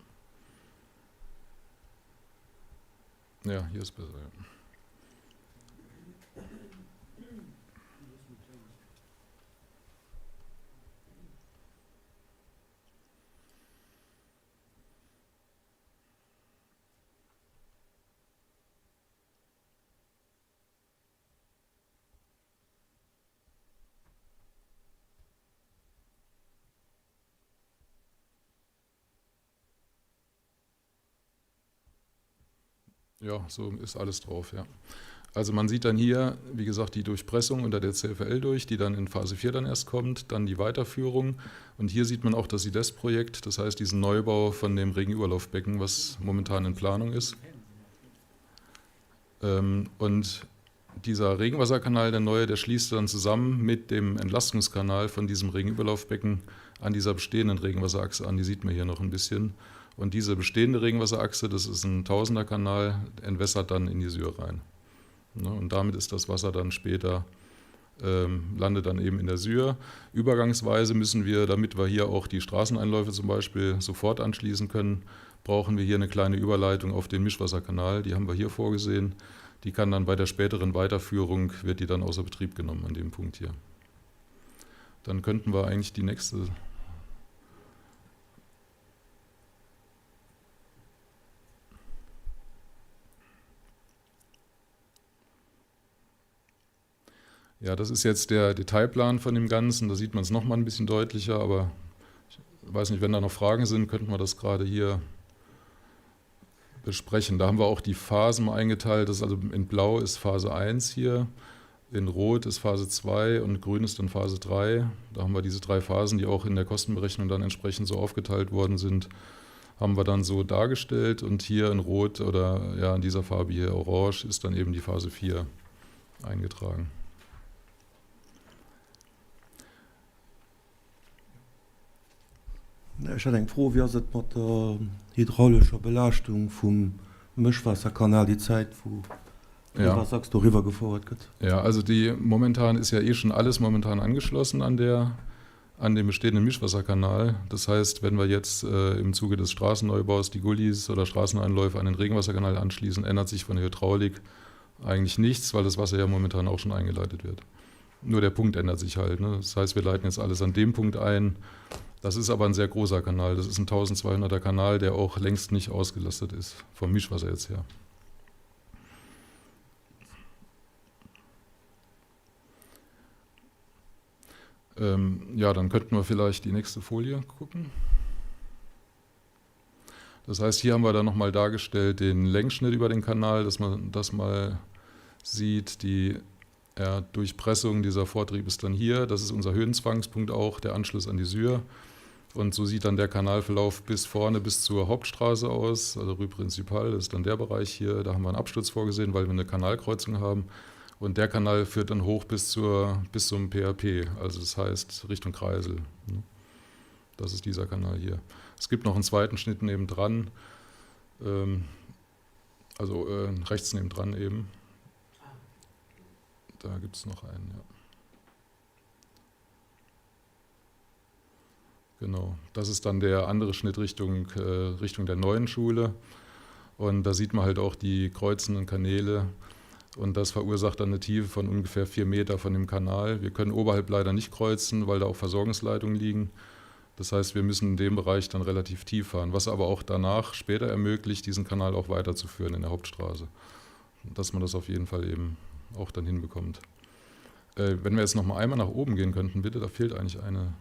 Ja, hier ist besser, ja. Ja, so ist alles drauf, ja. Also man sieht dann hier, wie gesagt, die Durchpressung unter der CFL durch, die dann in Phase 4 dann erst kommt, dann die Weiterführung. Und hier sieht man auch das IDES-Projekt, das heißt diesen Neubau von dem Regenüberlaufbecken, was momentan in Planung ist. Ähm, und dieser Regenwasserkanal, der neue, der schließt dann zusammen mit dem Entlastungskanal von diesem Regenüberlaufbecken an dieser bestehenden Regenwasserachse an. Die sieht man hier noch ein bisschen. Und diese bestehende Regenwasserachse, das ist ein Tausenderkanal, entwässert dann in die Syr rein. Ne, und damit ist das Wasser dann später, ähm, landet dann eben in der Syr. Übergangsweise müssen wir, damit wir hier auch die Straßeneinläufe zum Beispiel sofort anschließen können, brauchen wir hier eine kleine Überleitung auf den Mischwasserkanal. Die haben wir hier vorgesehen. Die kann dann bei der späteren Weiterführung, wird die dann außer Betrieb genommen an dem Punkt hier. Dann könnten wir eigentlich die nächste Ja, das ist jetzt der Detailplan von dem Ganzen. Da sieht man es nochmal ein bisschen deutlicher, aber ich weiß nicht, wenn da noch Fragen sind, könnten wir das gerade hier besprechen. Da haben wir auch die Phasen mal eingeteilt. Das ist also in Blau ist Phase 1 hier, in Rot ist Phase 2 und Grün ist dann Phase 3. Da haben wir diese drei Phasen, die auch in der Kostenberechnung dann entsprechend so aufgeteilt worden sind, haben wir dann so dargestellt. Und hier in Rot oder ja in dieser Farbe hier Orange ist dann eben die Phase 4 eingetragen. Ech hätt eng Fro, Wéi ass et mat der hydraulescher Belaaschtung vum Mëschwaasserkanal déi Zäit, wou d'Regenwaasserachs doriwwer gefouert gëtt? Ja, also déi momentan ist ja eh schon alles momentan angeschlossen an der, an dem bestehenden Mischwasserkanal. Das heißt, wenn wir jetzt äh, im Zuge des Straßenneubaus die Gullis oder Straßeneinläufe an den Regenwasserkanal anschließen, ändert sich von der Hydraulik eigentlich nichts, weil das Wasser ja momentan auch schon eingeleitet wird. Nur der Punkt ändert sich halt. Ne? Das heißt, wir leiten jetzt alles an dem Punkt ein. Das ist aber ein sehr großer Kanal. Das ist ein 1200er Kanal, der auch längst nicht ausgelastet ist, vom Mischwasser jetzt her. Ähm, ja, dann könnten wir vielleicht die nächste Folie gucken. Das heißt, hier haben wir dann nochmal dargestellt den Längsschnitt über den Kanal, dass man das mal sieht. Die ja, Durchpressung dieser Vortrieb ist dann hier. Das ist unser Höhenzwangspunkt auch, der Anschluss an die Syr. Und so sieht dann der Kanalverlauf bis vorne bis zur Hauptstraße aus, also Rue Principale, das ist dann der Bereich hier. Da haben wir einen Absturz vorgesehen, weil wir eine Kanalkreuzung haben. Und der Kanal führt dann hoch bis, zur, bis zum PHP, also das heißt Richtung Kreisel. Ne? Das ist dieser Kanal hier. Es gibt noch einen zweiten Schnitt nebendran, ähm, also äh, rechts nebendran eben. Da gibt es noch einen, ja. Genau, das ist dann der andere Schnitt Richtung, äh, Richtung der neuen Schule. Und da sieht man halt auch die kreuzenden Kanäle. Und das verursacht dann eine Tiefe von ungefähr vier Meter von dem Kanal. Wir können oberhalb leider nicht kreuzen, weil da auch Versorgungsleitungen liegen. Das heißt, wir müssen in dem Bereich dann relativ tief fahren, was aber auch danach später ermöglicht, diesen Kanal auch weiterzuführen in der Hauptstraße. Dass man das auf jeden Fall eben auch dann hinbekommt. Äh, wenn wir jetzt noch mal einmal nach oben gehen könnten, bitte, da fehlt eigentlich eine,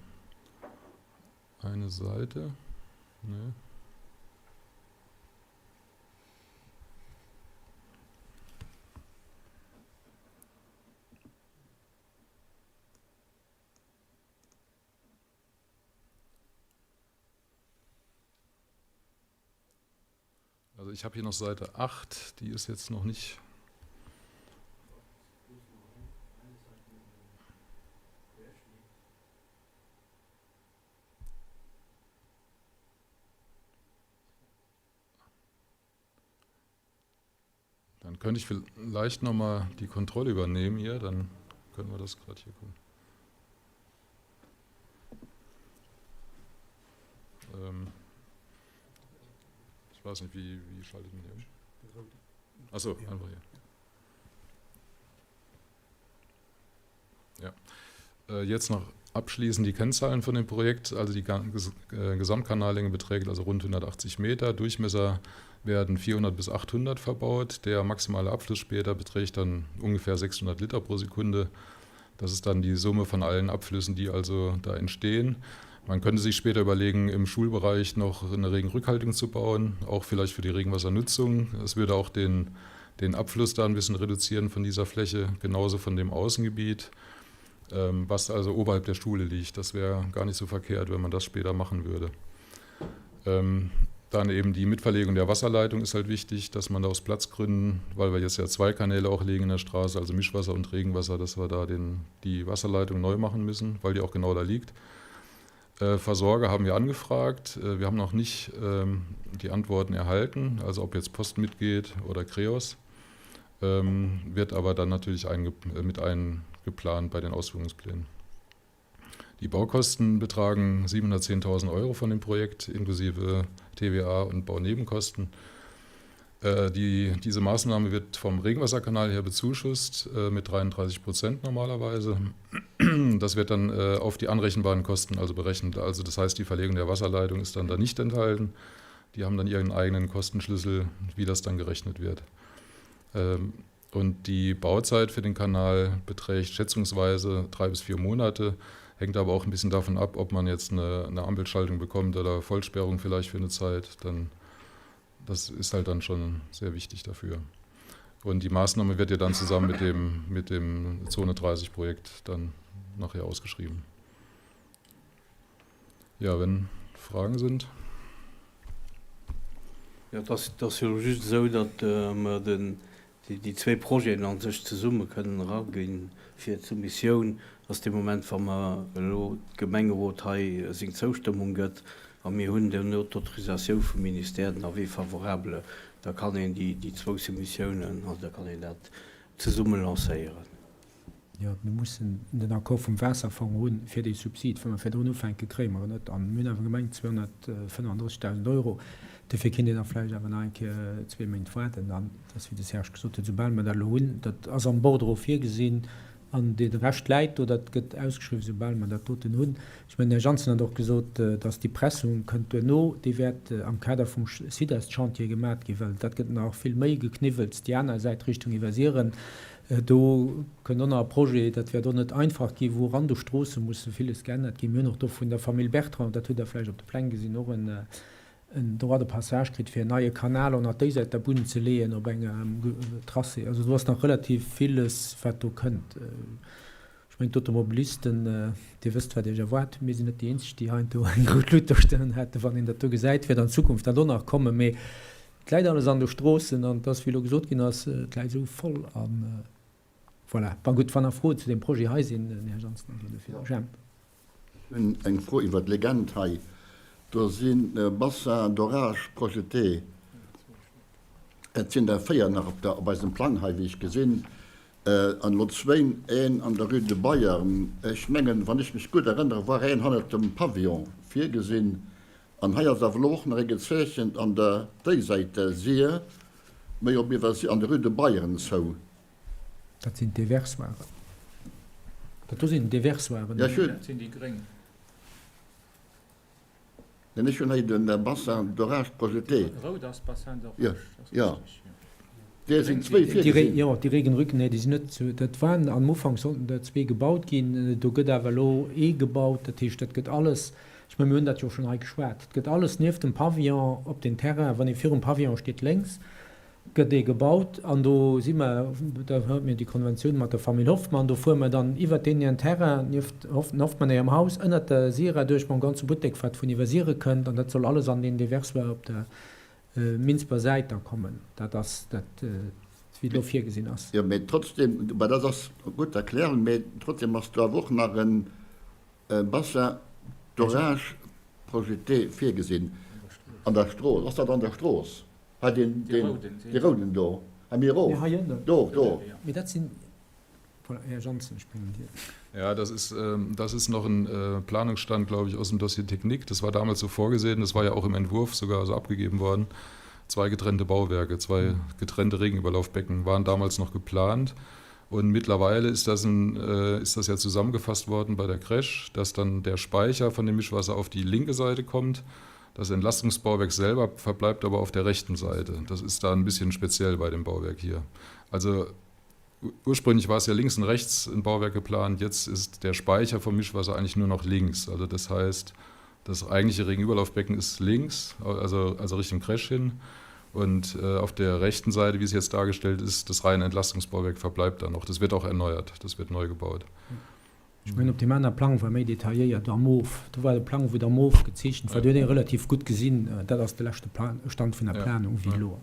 eine Seite. Nee. Also ich habe hier noch Seite 8, die ist jetzt noch nicht. Dann könnte ich vielleicht nochmal die Kontrolle übernehmen hier, dann können wir das gerade hier gucken. Ähm ich weiß nicht, wie, wie schaltet man hier um? Achso, einfach hier. Ja. Äh, jetzt noch abschließend die Kennzahlen von dem Projekt. Also die äh, Gesamtkanallänge beträgt also rund 180 Meter. Durchmesser werden 400 bis 800 verbaut. Der maximale Abfluss später beträgt dann ungefähr 600 Liter pro Sekunde. Das ist dann die Summe von allen Abflüssen, die also da entstehen. Man könnte sich später überlegen, im Schulbereich noch eine Regenrückhaltung zu bauen, auch vielleicht für die Regenwassernutzung. Es würde auch den, den Abfluss da ein bisschen reduzieren von dieser Fläche, genauso von dem Außengebiet, ähm, was also oberhalb der Schule liegt. Das wäre gar nicht so verkehrt, wenn man das später machen würde. Ähm, dann eben die Mitverlegung der Wasserleitung ist halt wichtig, dass man da aus Platzgründen, weil wir jetzt ja zwei Kanäle auch legen in der Straße, also Mischwasser und Regenwasser, dass wir da den, die Wasserleitung neu machen müssen, weil die auch genau da liegt. Äh, Versorger haben wir angefragt. Äh, wir haben noch nicht ähm, die Antworten erhalten, also ob jetzt Post mitgeht oder Creos. Ähm, wird aber dann natürlich einge äh, mit eingeplant bei den Ausführungsplänen. Die Baukosten betragen 710.000 Euro von dem Projekt, inklusive TVA und Baunebenkosten. Äh, die, diese Maßnahme wird vom Regenwasserkanal her bezuschusst äh, mit 33 Prozent normalerweise. Das wird dann äh, auf die anrechenbaren Kosten also berechnet. Also das heißt, die Verlegung der Wasserleitung ist dann da nicht enthalten. Die haben dann ihren eigenen Kostenschlüssel, wie das dann gerechnet wird. Ähm, und die Bauzeit für den Kanal beträgt schätzungsweise drei bis vier Monate. Hängt aber auch ein bisschen davon ab, ob man jetzt eine, eine Ampelschaltung bekommt oder Vollsperrung vielleicht für eine Zeit. Dann, das ist halt dann schon sehr wichtig dafür. Und die Maßnahme wird ja dann zusammen mit dem, mit dem Zone 30 Projekt dann nachher ausgeschrieben. Ja, wenn Fragen sind. Jo, et ass, et ass jo just esou, datt mer den, déi zwéi Projeten a sech zesumme kënnen eraginn fir d'Soumissioun. Ass dee Moment, wa mer elo d'Gemengerot hei seng Zoustëmmung gëtt a mir hunn duerno d'Autorisatioun vum Ministère, den Avis favorable, da kann een déi, déi zwou Soumissiounen, also da kann een dat zesumme lancéieren. Jo, mir mussen den Accord vum Waasserfong hunn, fir dee Subsid. Wa mer virdrun ufänken, kréie mer en net. An mir hunn awer gemengt, 235.000 Euro. Dofir kinnt een da vläicht awer nach eng Kéier zwee Méint waarden. An et ass, wéi de Serge gesot huet, soubal mer dat elo hunn, dat ass am Bordereau virgesinn an dee Rescht läit do, dat gëtt ausgeschriwwen, soubal mer dat doten hunn. Ech mengen, den Här Janssen hat och gesot, dass déi Pressung kënnt duerno, déi wäert am Kader vum Sidest-Chantier gemat ginn, well dat gëtt nach vill méi gekniwwels, déi aner Säit Richtung Iwwersiren. Do kënnt och nach e Projet, dat wäert och net einfach ginn, wou och an de Stroosse musse villes geännert ginn. Mir hunn och do vun der Famill Bertrand, dat hutt Der vläicht op de Pläng gesinn, och en Droit de passage kritt, fir en neie Kanal och nach déisäit der Bunn ze leeën op engem Tracé. Also do ass nach relativ villes, wat do kënnt. Ech mengen, d'Automobilisten, Dir wësst, wat Iech erwaart. Mir sinn net déi Eenzeg, déi heiansdo eng rout Lut do stoen haten. Wann een dat do gesäit, wäert an Zukunft dat och nach kommen. Mee et läit alles an de Stroossen an et ass, wéi elo gesot ginn ass, et läit esou voll. A voilà. Bon, gutt, wann nach Froen zu deem Projet hei sinn, Här Janssen oder dofir de Jemp. Ech hunn eng Fro iwwer d'Legend hei. Do si Bassins d'orage projetés. Et sinn der 4 nach op eisem Plang hei, wéi ech gesinn. An elo zwéin, een an der Rue de Bayern, ech mengen, wann ech mech gutt erënnere, war een hannert dem Pavillon virgesinn. An hei ass awer elo och nach ee gezeechent an der déisäit der Sir, méi op iwwer an der Rue de Bayern zou. Dat sinn d'Deversoiren. Dat do sinn d'Deversoiren. Ja, ech hunn. Dat sinn déi gréng. Neen, ech hunn hei de Bassin d'orage projeté. Rout ass Bassin d'orage, dat ass Jo, richteg, jo. Där sinn zwéi virgesinn. Jo, déi Regenrücken, nee, déi sinn net zu, dat waren, am Ufank sollten der zwee gebaut ginn, do gëtt awer elo ee gebaut, dat heescht, dat gëtt alles, ech mengen, mir hunn dat jo schonn hei geschwat, et gëtt alles nieft dem Pavillon op den Terrain, wann ee virum Pavillon steet lénks, gëtt ee gebaut an do si mer, da hu mir déi Konventioun mat der Famill Hoffmann, do fuere mer dann iwwert deen hiren Terrain nieft den Hoffmann hirem Haus ënnert der Sira duerch mam ganze Buttek wat vun iwwer Sire kënnt an dat soll alles an deen Déversoir op der Minsber Säit da kommen. Dat ass dat wéi do virgesinn ass. Jo, mee trotzdem, bah dat ass gutt Erklärung, mee trotzdem ass do awer och nach en Bassin d'orage projeté virgesinn an der Strooss. Ass dat an der Strooss? Hei deen, deen, dee rouden do, hei méi erof, do, do. Mee dat sinn, voilà, Här Janssen, ech bréngen Dir. Ja, das ist, das ist noch ein Planungsstand, glaube ich, aus dem Dossier Technique. Das war damals so vorgesehen, das war ja auch im Entwurf sogar so abgegeben worden. Zwei getrennte Bauwerke, zwei getrennte Regenüberlaufbecken waren damals noch geplant. Und mittlerweile ist das, ein, ist das ja zusammengefasst worden bei der Crèche, dass dann der Speicher von dem Mischwasser auf die linke Seite kommt. Das Entlastungsbauwerk selber verbleibt aber auf der rechten Seite. Das ist da ein bisschen speziell bei dem Bauwerk hier. Also ursprünglich war es ja links und rechts ein Bauwerk geplant, jetzt ist der Speicher vom Mischwasser eigentlich nur noch links. Also das heißt, das eigentliche Regenüberlaufbecken ist links, also, also Richtung Crash hin. Und äh, auf der rechten Seite, wie es jetzt dargestellt ist, das reine Entlastungsbauwerk verbleibt da noch. Das wird auch erneuert, das wird neu gebaut. Mhm. Ech mengen op deem aner Plang war méi detailléiert am Mof. Do war de Plang wou der Mof gezeechent war, do huet ee relativ gutt gesinn, dat ass de leschte Stand vun der Planung wéi elo.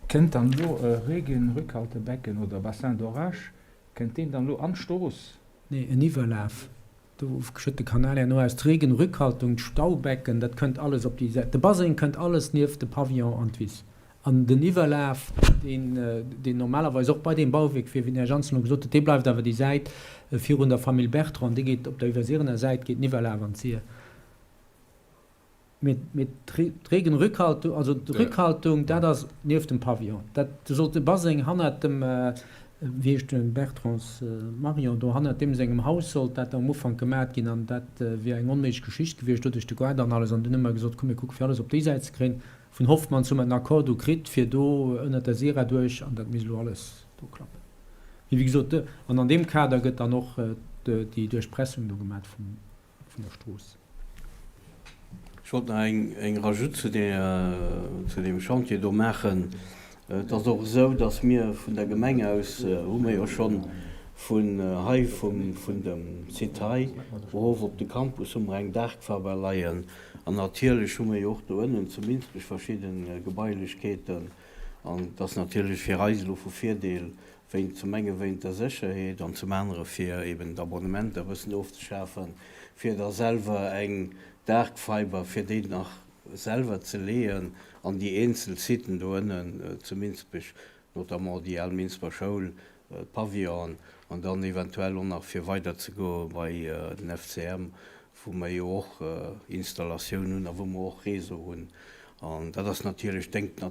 Kënnt dann elo e Regenrückhaltebecken oder Bassin d'orage, kënnt deen dann elo an d'Strooss? Nee, en Iwwerlaf. Do schëtt de Kanal herno aus. D'Regenrückhaltung, d'Staubecken, dat kënnt alles op déi Säit. De Baseng kënnt alles nieft de Pavillon an d'Wiss. An den Iwwerlaf, deen, deen normalerweis och bei deem Bauwierk wier, wéi den Här Janssen elo gesot huet, dee bleift awer déi Säit virun der Famill Bertrand, dee geet op der Iwwersirener Säit geet den Iwwerlaf an d'Sir. Mee, mee d'Regenrückhaltung, also d'Rückhaltung, dat ass nieft dem Pavillon. Dat, do sollt de Baseng hannert dem, wéi heescht de, Bertrands Marion, do hannert deem sengem Haus sollt dat am Ufank gemat ginn an dat wier eng onméiglech Geschicht gewiescht, do duerch de Gaart an alles. An dunn hu mer gesot, komm mir kucke fir alles op déi Säit ze kréien. Vun Hoffmanns hu mer den Accord do kritt fir do ënnert der Sira duerch an dat misst elo alles do klappen. Mee wéi gesot, an an deem Kader gëtt dann och déi Duerchpressung do gemat vum. vun der Strooss. Ech wollt nach eng Rajout zu deem Chantier do maachen. Et ass och esou, datt mir vun der Gemeng aus, hu mir jo schonn vun hei, vun dem Site hei erof op de Campus hu mer eng Daachquarbar leien. An natierlech hu mir jo och do ënnen zu Minsbech verschidde Gebailechkeeten. An et ass natierlech fir eis elo vu Virdeel, wéint zum enge wéint der Sécherheet an zum anere fir eben d'Abonnementer e bëssen ofzeschafen, fir da selwer eng Dark Fiber fir déi nach selwer ze leeën an déi eenzel Siten do ënnen zu Minsbech, notamment déi al Minsber Schoul, d'Pavillonen an dann eventuell och nach fir weider ze goe bei den FCM, wou mer jo och Installatioun hunn a wou mer och Réseau hunn. An dat ass natierlech, déngt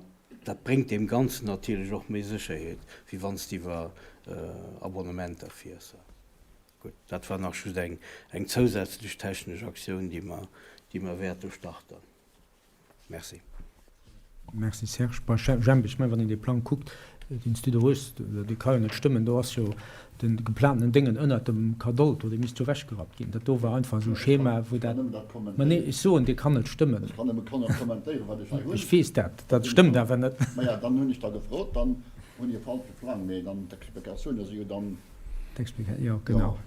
Dat bréngt deem Ganzen natierlech och méi Sécherheet, wéi wann s de iwwer Abonnementer fiers. Gutt, dat war nach just eng zousätzlech technesch Aktioun, déi mer, déi mer wäerte starten. Merci. Merci Serge. Bon, Jemp, ech mengen, wann een dee Plang kuckt, deen s du do hues, dee ka jo net stëmmen, do ass jo de geplantenen Déngen ënnert dem Kadolt do, dee misst jo ewechgerappt ginn. Dat do war einfach esou e Schema, wou dat. Mä nee, ech soen, dee kann net stëmmen. Ech kann nëmme kommentéieren, wat ech hei hunn. Ech weess dat, dat stëmmt awer net. Maja, dann hunn ech da gefrot, dann. Hunn e falsche Plang, mee dann d'Explikatioune si jo dann. D'Explika, jo genau,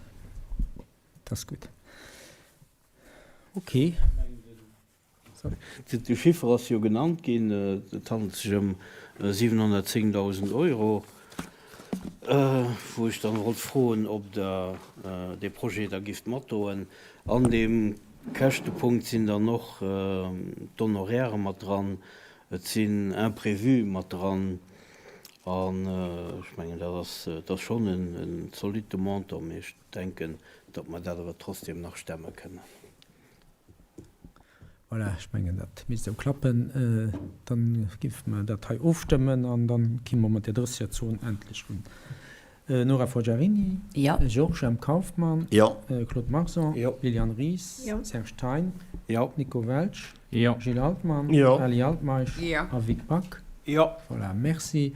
dat ass gutt. Ok. De Chiffer ass jo genannt ginn, et handelt sech ëm 710.000 Euro, wou ech dann wollt froen, ob Der dee Projet da gifft matdoen. An deem Käschtepunkt sinn dann och d'Honoraire mat dran, et sinn Imprévue mat dran an ech mengen, dat ass, dat ass schonn en zolitte Montant, mee ech denken, datt mer dat awer trotzdem nach stemme kënnen. Voilà, ech mengen, dat misst esou klappen. Dann géife mer dat hei ofstëmmen an dann ki mer mat där Drëssegerzon endlech un. Nora Forgiarini? Jo. Georges M. Kauffmann? Jo. Claude Marson? Jo. Liliane Ries? Jo. Serge Thein? Jo. Nico Welsch? Jo. Gilles Altmann? Jo. Ali Altmeisch? Jo. A Vic Back? Jo. Voilà, merci.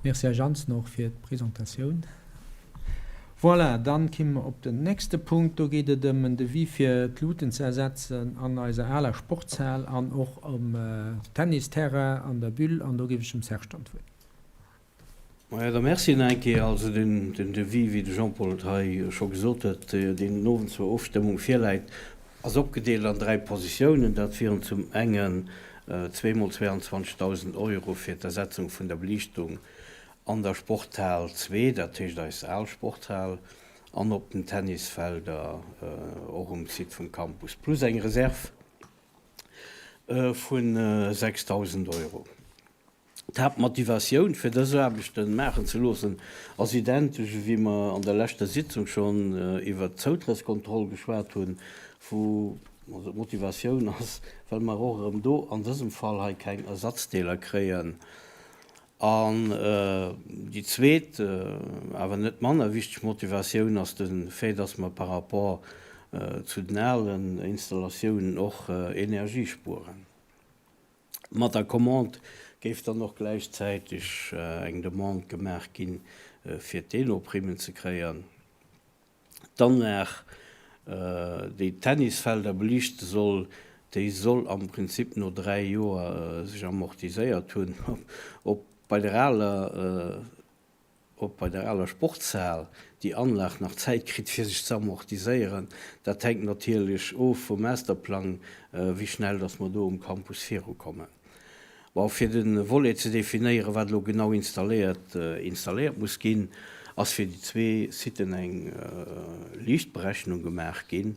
Merci, Här Janssen, och fir d'Presentatioun. Voilà, dann kimme mer op den nächste Punkt. Do geet et ëm en Devis fir d'Luuten ze ersetzen an eiser aler Sportshal an och um Tennisterrain an der Bulle. An do géif ech dem Serge dann d'Wuert. Maja, da merci nach eng Kéier. Also den Devis, wéi de Jean-Paul et hei scho gesot huet, deen den Owend zur Ofstëmmung virläit, ass opgedeelt an 3 Positiounen. Dat wieren zum engen zweemol 22.000 Euro fir d'Ersetzung vun der Beliichtung an der Sporthal 2, dat heescht eis al Sporthal, an op den Tennisfelder och um Site vum Campus, plus eng Reserv vu 6.000 Euro. D'Haaptmotivatioun fir dës Aarbechte maachen ze loossen ass identesch ewéi mer an der leschter Sitzung schonn iwwert d'Zoutrëttskontroll geschwat hunn, wou also d'Motivatioun ass, well mer och erëm do an dësem Fall hei keng Ersatzdeeler kréien. An déi zweet, awer net manner wichteg Motivatioun ass de Fait, dass mer par rapport zu den alen Installatiounen och Energie spueren. Mat der Commande géif dann och gläichzäiteg eng Demande gemaach ginn, fir d'Elo-Primmen ze kréien. D'Anlag, déi d'Tennisfelder beliichte soll, déi soll am Prinzip no 3 Joer sech amortiséiert hunn. Ob bei der aler, ob bei der aler Sportshal déi Anlag nach Zäit kritt fir sech ze amortiséieren, dat hänkt natierlech of vum Masterplang, wéi schnell datt mer do um Campus virukommen. Bon, fir de Volet ze definéieren, wat elo genau installéiert installéiert muss ginn, ass fir déi zwee Siten eng Liichtberechnung gemaach ginn,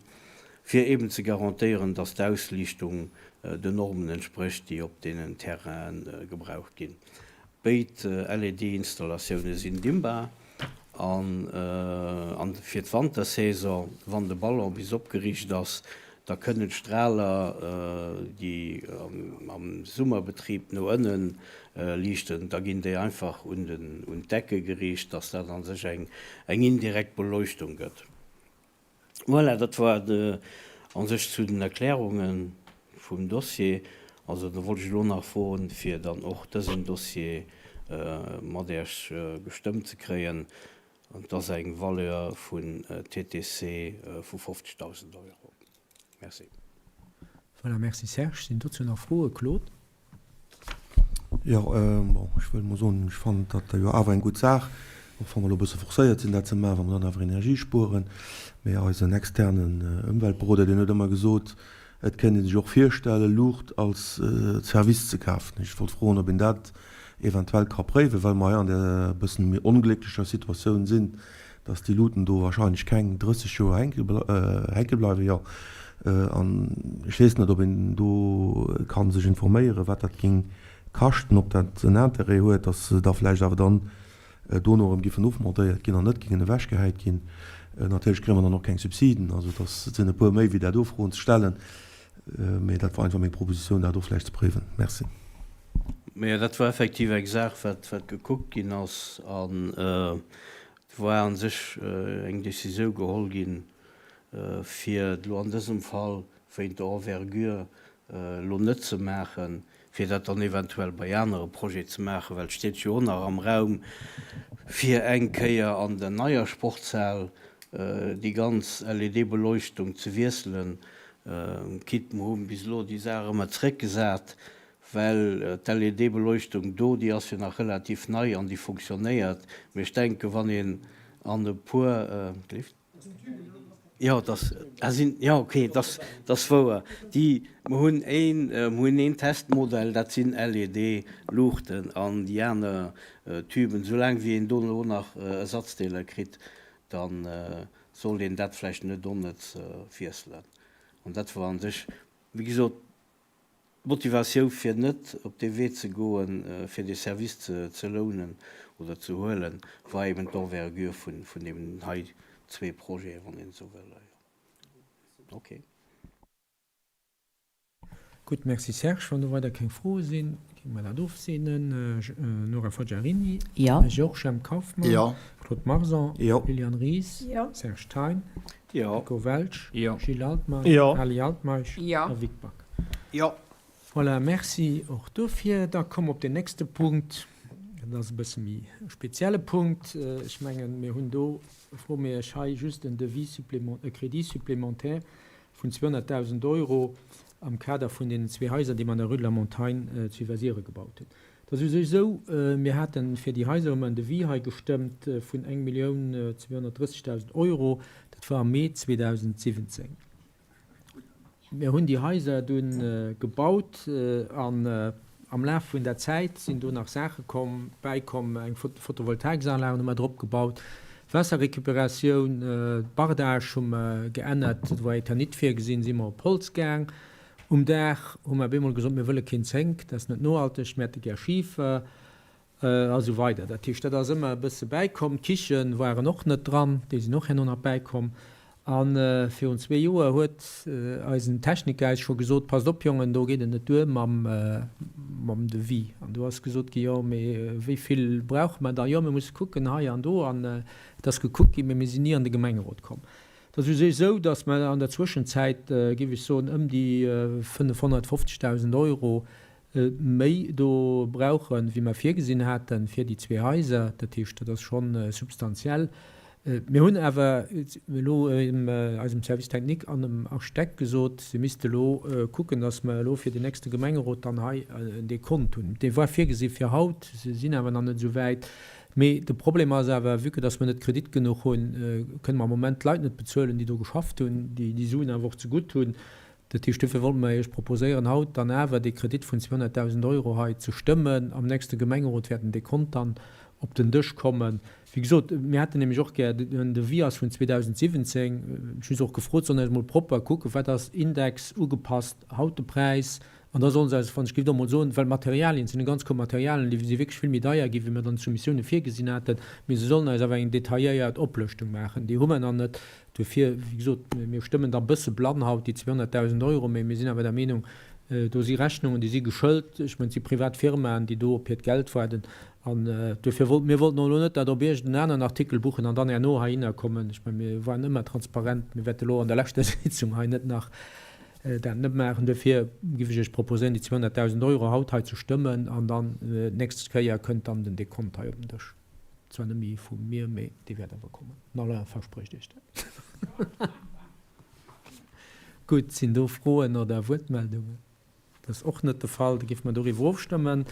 fir eeben ze garantéieren, dass d'Ausliichtung den Normen entsprécht, déi op deenen Terrainen gebraucht ginn. Béid LED-Installatioune sinn dimmbar an fir d'Wantersaison, wann de Ballon bis opgeriicht ass, da kënnen d'Straler, déi am Summerbetrib no ënne liichten, da ginn déi einfach un d'Decke geriicht, dass dat a sech eng indirekt Beleuchtung gëtt. Voilà, dat war et a sech zu den Erklärunge vum Dossier. Also da wollt ech elo nach froen, fir dann och dësen Dossier mat Iech gestëmmt ze kréien. Et ass eng Valeur vun TTC vu 50.000 Euro. Merci. Voilà, merci Serge. Sinn dozou nach Froen? Claude? Jo, bon, ech wëll emol soen, ech fannen dat jo awer eng gutt Saach, och wa mer elo e bësse forcéiert sinn, dat ze maachen, well mer dann awer Energie spueren. Mee eisen externen Ëmweltberoder, deen huet ëmmer gesot, et kéint ee sech och virstellen, Luucht als Service ze kafen. Ech wollt froen, ob een dat eventuell ka préiwen, well mer hei an där e bëssen méi onglécklecher Situatioun sinn, dass déi Luuten do wahrscheinlech keng 30 Joer hänke bleiwen, jo. An ech weess net, ob een do ka sech informéieren, wat dat géing kaschten, ob dat en Intérêt huet, dass se da vläicht awer dann dono erëm giffen ofmontéiert ginn an net géingen ewechgehäit ginn. Natierlech kréie mer dann och keng Subsiden. Also et ass, et sinn e puer méi wéi dat do Froen ze stellen. Mee dat war einfach meng Propositioun, dat och vläicht ze préiwen. Merci. Mä dat war effektiv eng Saach, wat gekuckt ginn ass. An Et war a sech eng Décisiou geholl ginn, fir et elo an dësem Fall wéint der Envergure elo net ze maachen, fir dat dann eventuell bei anere Projete ze maachen, well et steet jo och nach am Raum, fir eng Kéier an der neier Sportshal déi ganz LED-Beleuchtung ze wiesselen, quitte mer hu bis elo déi Saach ëmmer zréckgesat. Well d'LED-Beleuchtung do, déi ass jo nach relativ nei an déi funktionéiert. Mee ech denken, wann een an e puer, gleeft? Jo, dass, ah sinn, jo, okay, dass, dass wouer. Déi, mer hunn een, mer hunn een Testmodell, dat sinn LED-Luuchten an déi aner Tüben, soulaang wéi een do elo nach Ersatzdeeler kritt, da sollt een dat vläicht net onnëtz wiesselen. An dat war a sech, wéi gesot, D'Motivatioun fir net op dee Wee ze goen, fir dee Service ze lounen oder ze huelen, war eben d'Envergure vun deenen hei zwee Projeten, wann een esou wëll. Okay. Gutt, Merci Serge. Wann do weider keng Froe sinn, géinge mer dat ofseenen. Nora Forgiarini? Jo. Georges M. Kauffmann? Jo. Claude Marson? Jo. Liliane Ries? Jo. Serge Thein? Jo. Nico Welsch? Jo. Gilles Altmeisch? Jo. Ali Altmeisch? Jo. A Vic Back? Jo. Voilà, merci och dofir. Da komme mer op den nächste Punkt. Dat ass e bësse méi e spezielle Punkt. Ech mengen, mir hunn do, froe mir Iech hei just en Devis supplément-, e Crédit supplémentaire vun 200.000 Euro am Kader vun deenen zwee Haiser, déi mer an der Rue de la Montagne zu Iwwersiere gebaut hunn. Et ass u sech esou, mir hate fir déi Haiser hu mer en Devis hei gestëmmt vun 1.230.000 Euro. Dat war am Mee 2017. Mir hunn déi Haiser dunn gebaut an am Laf vun der Zäit sinn do nach Saache komm, bäikomm, eng Photovoltaiksanlag hu mer drop gebaut, Waasserrecuperatioun, d'Bardage hu mer geännert, do war Eternit virgesinn, si mer op Holz gaang. Um Daach hu mer op eemol gesot, mir wëlle keen Zénk, dat ass net nohalteg, mir hätte gär Schifer a sou weider. Dat heescht, dat ass ëmmer e bësse bäikomm. D'Kiche waren och net dran, déi sinn och herno nach bäikomm. A virun zwee Joer huet eisen Techniker eis scho gesot, Passt op Jongen, do geet et net duer mam Devis. An do ass gesot ginn, Jo, mee wéi vill brauche mer da? Jo, mir musse kucken hei an do. An et ass gekuckt ginn, mee mir sinn ni an de Gemengerot komm. Et ass u sech esou, datt mer an der Zwëschenzäit, géif ech soen, ëm déi 550.000 Euro méi do brauchen, wéi mer virgesinn haten, fir déi zwee Haiser. Dat heescht, dat ass scho substantiell. Mir hunn awer elo eisem Service technique an dem Architekt gesot, si misste elo kucken, datt mer elo fir den nächste Gemengerot dann hei en Dekont hunn. Dee war virgesi fir haut, se sinn awer nach net esou wäit. Mee de Problem ass awer, vue que dass mer net Kredit genuch hunn, kënne mer am Moment d'Leit net bezuelen, déi do geschafft hunn, déi déi Suen awer och zegutt hunn. Dat heescht, duerfir wollte mer Iech proposéieren, haut dann awer dee Kredit vun 200.000 Euro hei ze stëmmen. Am nächste Gemengerot wäert den Dekont dann op den Dësch kommen. Wéi gesot, mir hätten nämlech och gär, den Devis ass vun 2017, ech hu se och gefrot, sollen eis emol propper kucken, wat ass Index ugepasst haut de Präis, An da sollen se eis, wann ech géif do emol soen, well d'Materialien, et sinn e ganz Koup Materialien, déi si wierklech vill méi deier ginn, wéi mer dann d'Soumissioune virgesinn haten, mee se sollen eis awer eng detailléiert Oplëschtung maachen. Déi hu mer nach net. Dofir, wéi gesot, mir stëmmen da e bësse blann haut déi 200.000 Euro, mee mir sinn awer der Meenung, do si Rechnungen, déi si geschëlt. Ech mengen, et si privat Firmaen, déi do op hiert Geld waarden. An duerfir wollt, mir wollten och elo net dat op iergend en aneren Artikel buchen an dann herno heihinner kommen. Ech mengen, mir waren ëmmer transparent. Mir wäerte elo an der leschter Sitzung hei net nach dat net maachen. Duerfir géif ech Iech proposéieren, déi 200.000 Euro haut hei ze stëmmen an dann d'nächst Kéier kënnt dann den Dekont hei op den Dësch. Zwar net méi vu mir, mee dee wäert awer kommen. Den Alain versprécht Iech dat. Gutt, sinn do Froen oder Wuertmeldungen? Dat ass och net de Fall. Da géife mer doriwwer ofstëmmen.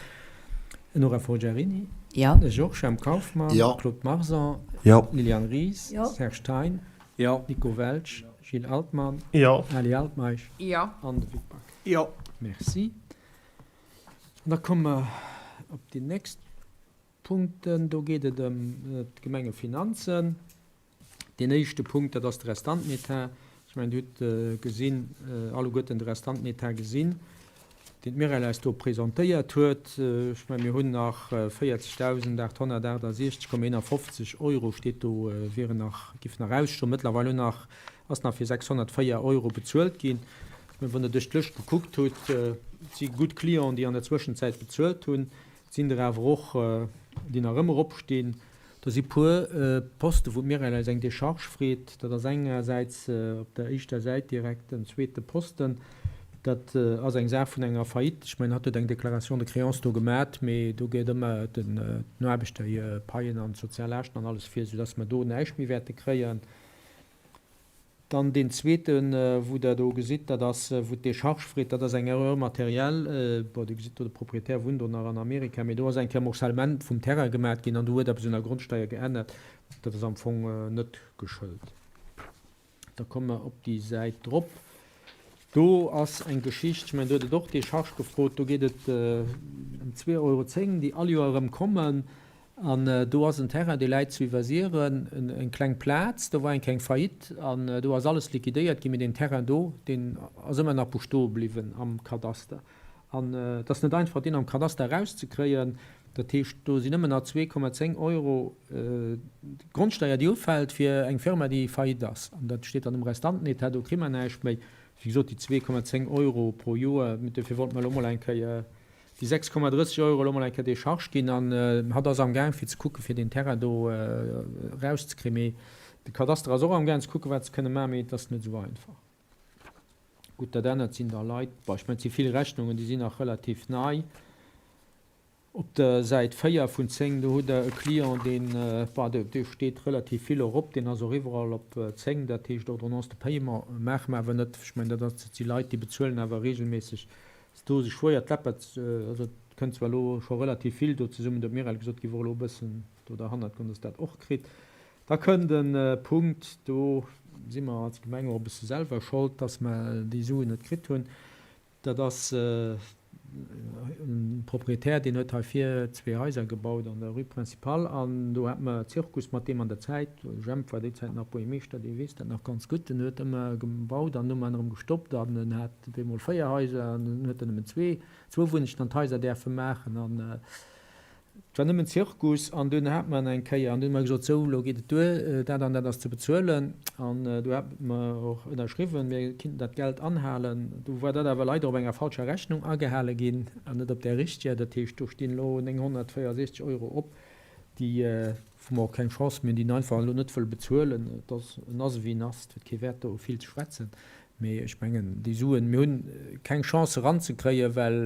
Nora Forgiarini. Jo. Georges M. Kauffmann. Jo. Claude Marson. Jo. Liliane Ries. Jo. Serge Thein. Jo. Nico Welsch. Gilles Altmann. Jo. Ali Altmeisch. Jo. An de Vic Back. Jo. Merci. An da komme mer op déi nächst Punkten. Do geet et ëm d'Gemengefinanzen. Deen éischte Punkt, dat ass de Restantenetat. Ech mengen, Dir hutt gesinn, alleguerten de Restantenetat gesinn, deen d'Mireille eis do presentéiert huet. Ech mengen, mir hunn nach 40.868,51 Euro steet do, wieren nach, giff nach ausstoen. Mëttlerweil hunn nach, ass nach fir 604 Euro bezuelt ginn. Ech mengen, wann Der duerch d'Lëscht gekuckt hutt, et si gutt Clienten, déi an der Zwëschenzäit bezuelt hunn. Et sinn der awer och, déi nach ëmmer opstinn. Do si puer Posten, wou d'Mireille eis eng Décharge freet. Dat ass engersäits op der éischter Säit direkt en zweete Posten. Dat ass eng Saach vun enger Faillite. Ech mengen, hatt huet eng Déclaration de créance do gemat, mee do geet ëmmer den Aarbechter hir Paien an d'sozial Laaschten an alles vir, soudass mer do näischt méi wäerte kréien. Dann deen zweeten, wou Der do gesitt, dat ass, wou d'Décharge freet, dat ass eng Erreur matérielle. Bon, Dir gesitt do, de Propriétaire wunnt do nach an Amerika, mee do ass eng Kéier Morcellement vum Terrain gemat ginn an do huet eppes un der Grondsteier geännert. Dat ass am Fong net geschëlt. Da komme mer op déi Säit drop. Do ass eng Geschicht, ech mengen, do huet et och Décharge gefrot, do geet et ëm 2,10 Euro, déi all Joer erëm kommen. An do ass en Terrain, dee läit zu Iwwersiren, eng kleng Plaz, do war eng kleng Faillite an do ass alles liquidéiert ginn, mee deen Terrain do, deen ass ëmmer nach bestoe bliwwen am Kadaster. An et ass net einfach, deen am Kadaster erauszekréien. Dat heescht, do sinn ëmmer nach 2,10 Euro Grondsteier, déi ufält fir eng Firma, déi faillite ass. An dat steet dann um Restantenetat, do kri mer näischt méi. Wéi gesot, déi 2,10 Euro pro Joer, dofir wollte mer elo mol eng Kéier déi 6,30 Euro elo mol eng Kéier Décharge ginn. An hatt ass amgaang fir ze kucken, fir deen Terrain do erauszekréien. Mee de Kadaster ass och amgaang ze kucken, wat se kënne maachen, mee et ass net esou einfach. Gutt, dat anert sinn da Leit, bon, ech mengen, et si vill Rechnungen, déi sinn nach relativ nei. Op der Säit 4 vun 10, do hutt Der e Client, deen, bon, dee steet relativ vill och op, deen ass och iwwerall op 10, dat heescht Ordonnance de paiement maache mer awer net. Ech mengen, dat ass, dat si Leit, déi bezuelen awer regelméisseg. Se doe sech schwéier, d'Läppert, also et kënnt zwar elo scho relativ vill do zesummen, do huet d'Mireille gesot, giff och elo e bëssen do derhannert goen, dass dat och kritt. Da kënnt e Punkt, do si mer als Gemeng och e bësse selwer schold, dass mer déi Suen net kritt hunn. Dat ass e Proprietär, deen huet hei vir zwee Haiser gebaut an der Rue Principale an do hate mer Zirkus mat deem an der Zäit. De Jemp war déi Zäit nach Buergermeeschter, dee weess dat nach ganz gutt. En huet ëmmer gebaut an hu mer en erëm gestoppt an en hat op eemol 4 Haiser an dunn huet en nëmmen zwee, zwou Wunnegen an d'Haiser däerfe maachen an Et war nëmmen Zirkus an dunn hat mer en eng Kéier an dunn hu mer gesot, sou, elo geet et duer, dat an dat ass ze bezuelen. An du hat mer och ënnerschriwwen, mir kinnten dat Geld anhalen. Du war dat awer leider op enger falscher Rechnung agehale ginn an net op där richteger. Dat heescht, do stinn elo 964 Euro op, déi, wou mer och keng Chance méi hunn, déi en einfach elo net wëll bezuelen. Et ass, en ass ewéi en ass, et huet kee Wäert do vill ze schwätzen. Mee ech mengen, déi Suen, mir hunn keng Chance eranzekréien, well,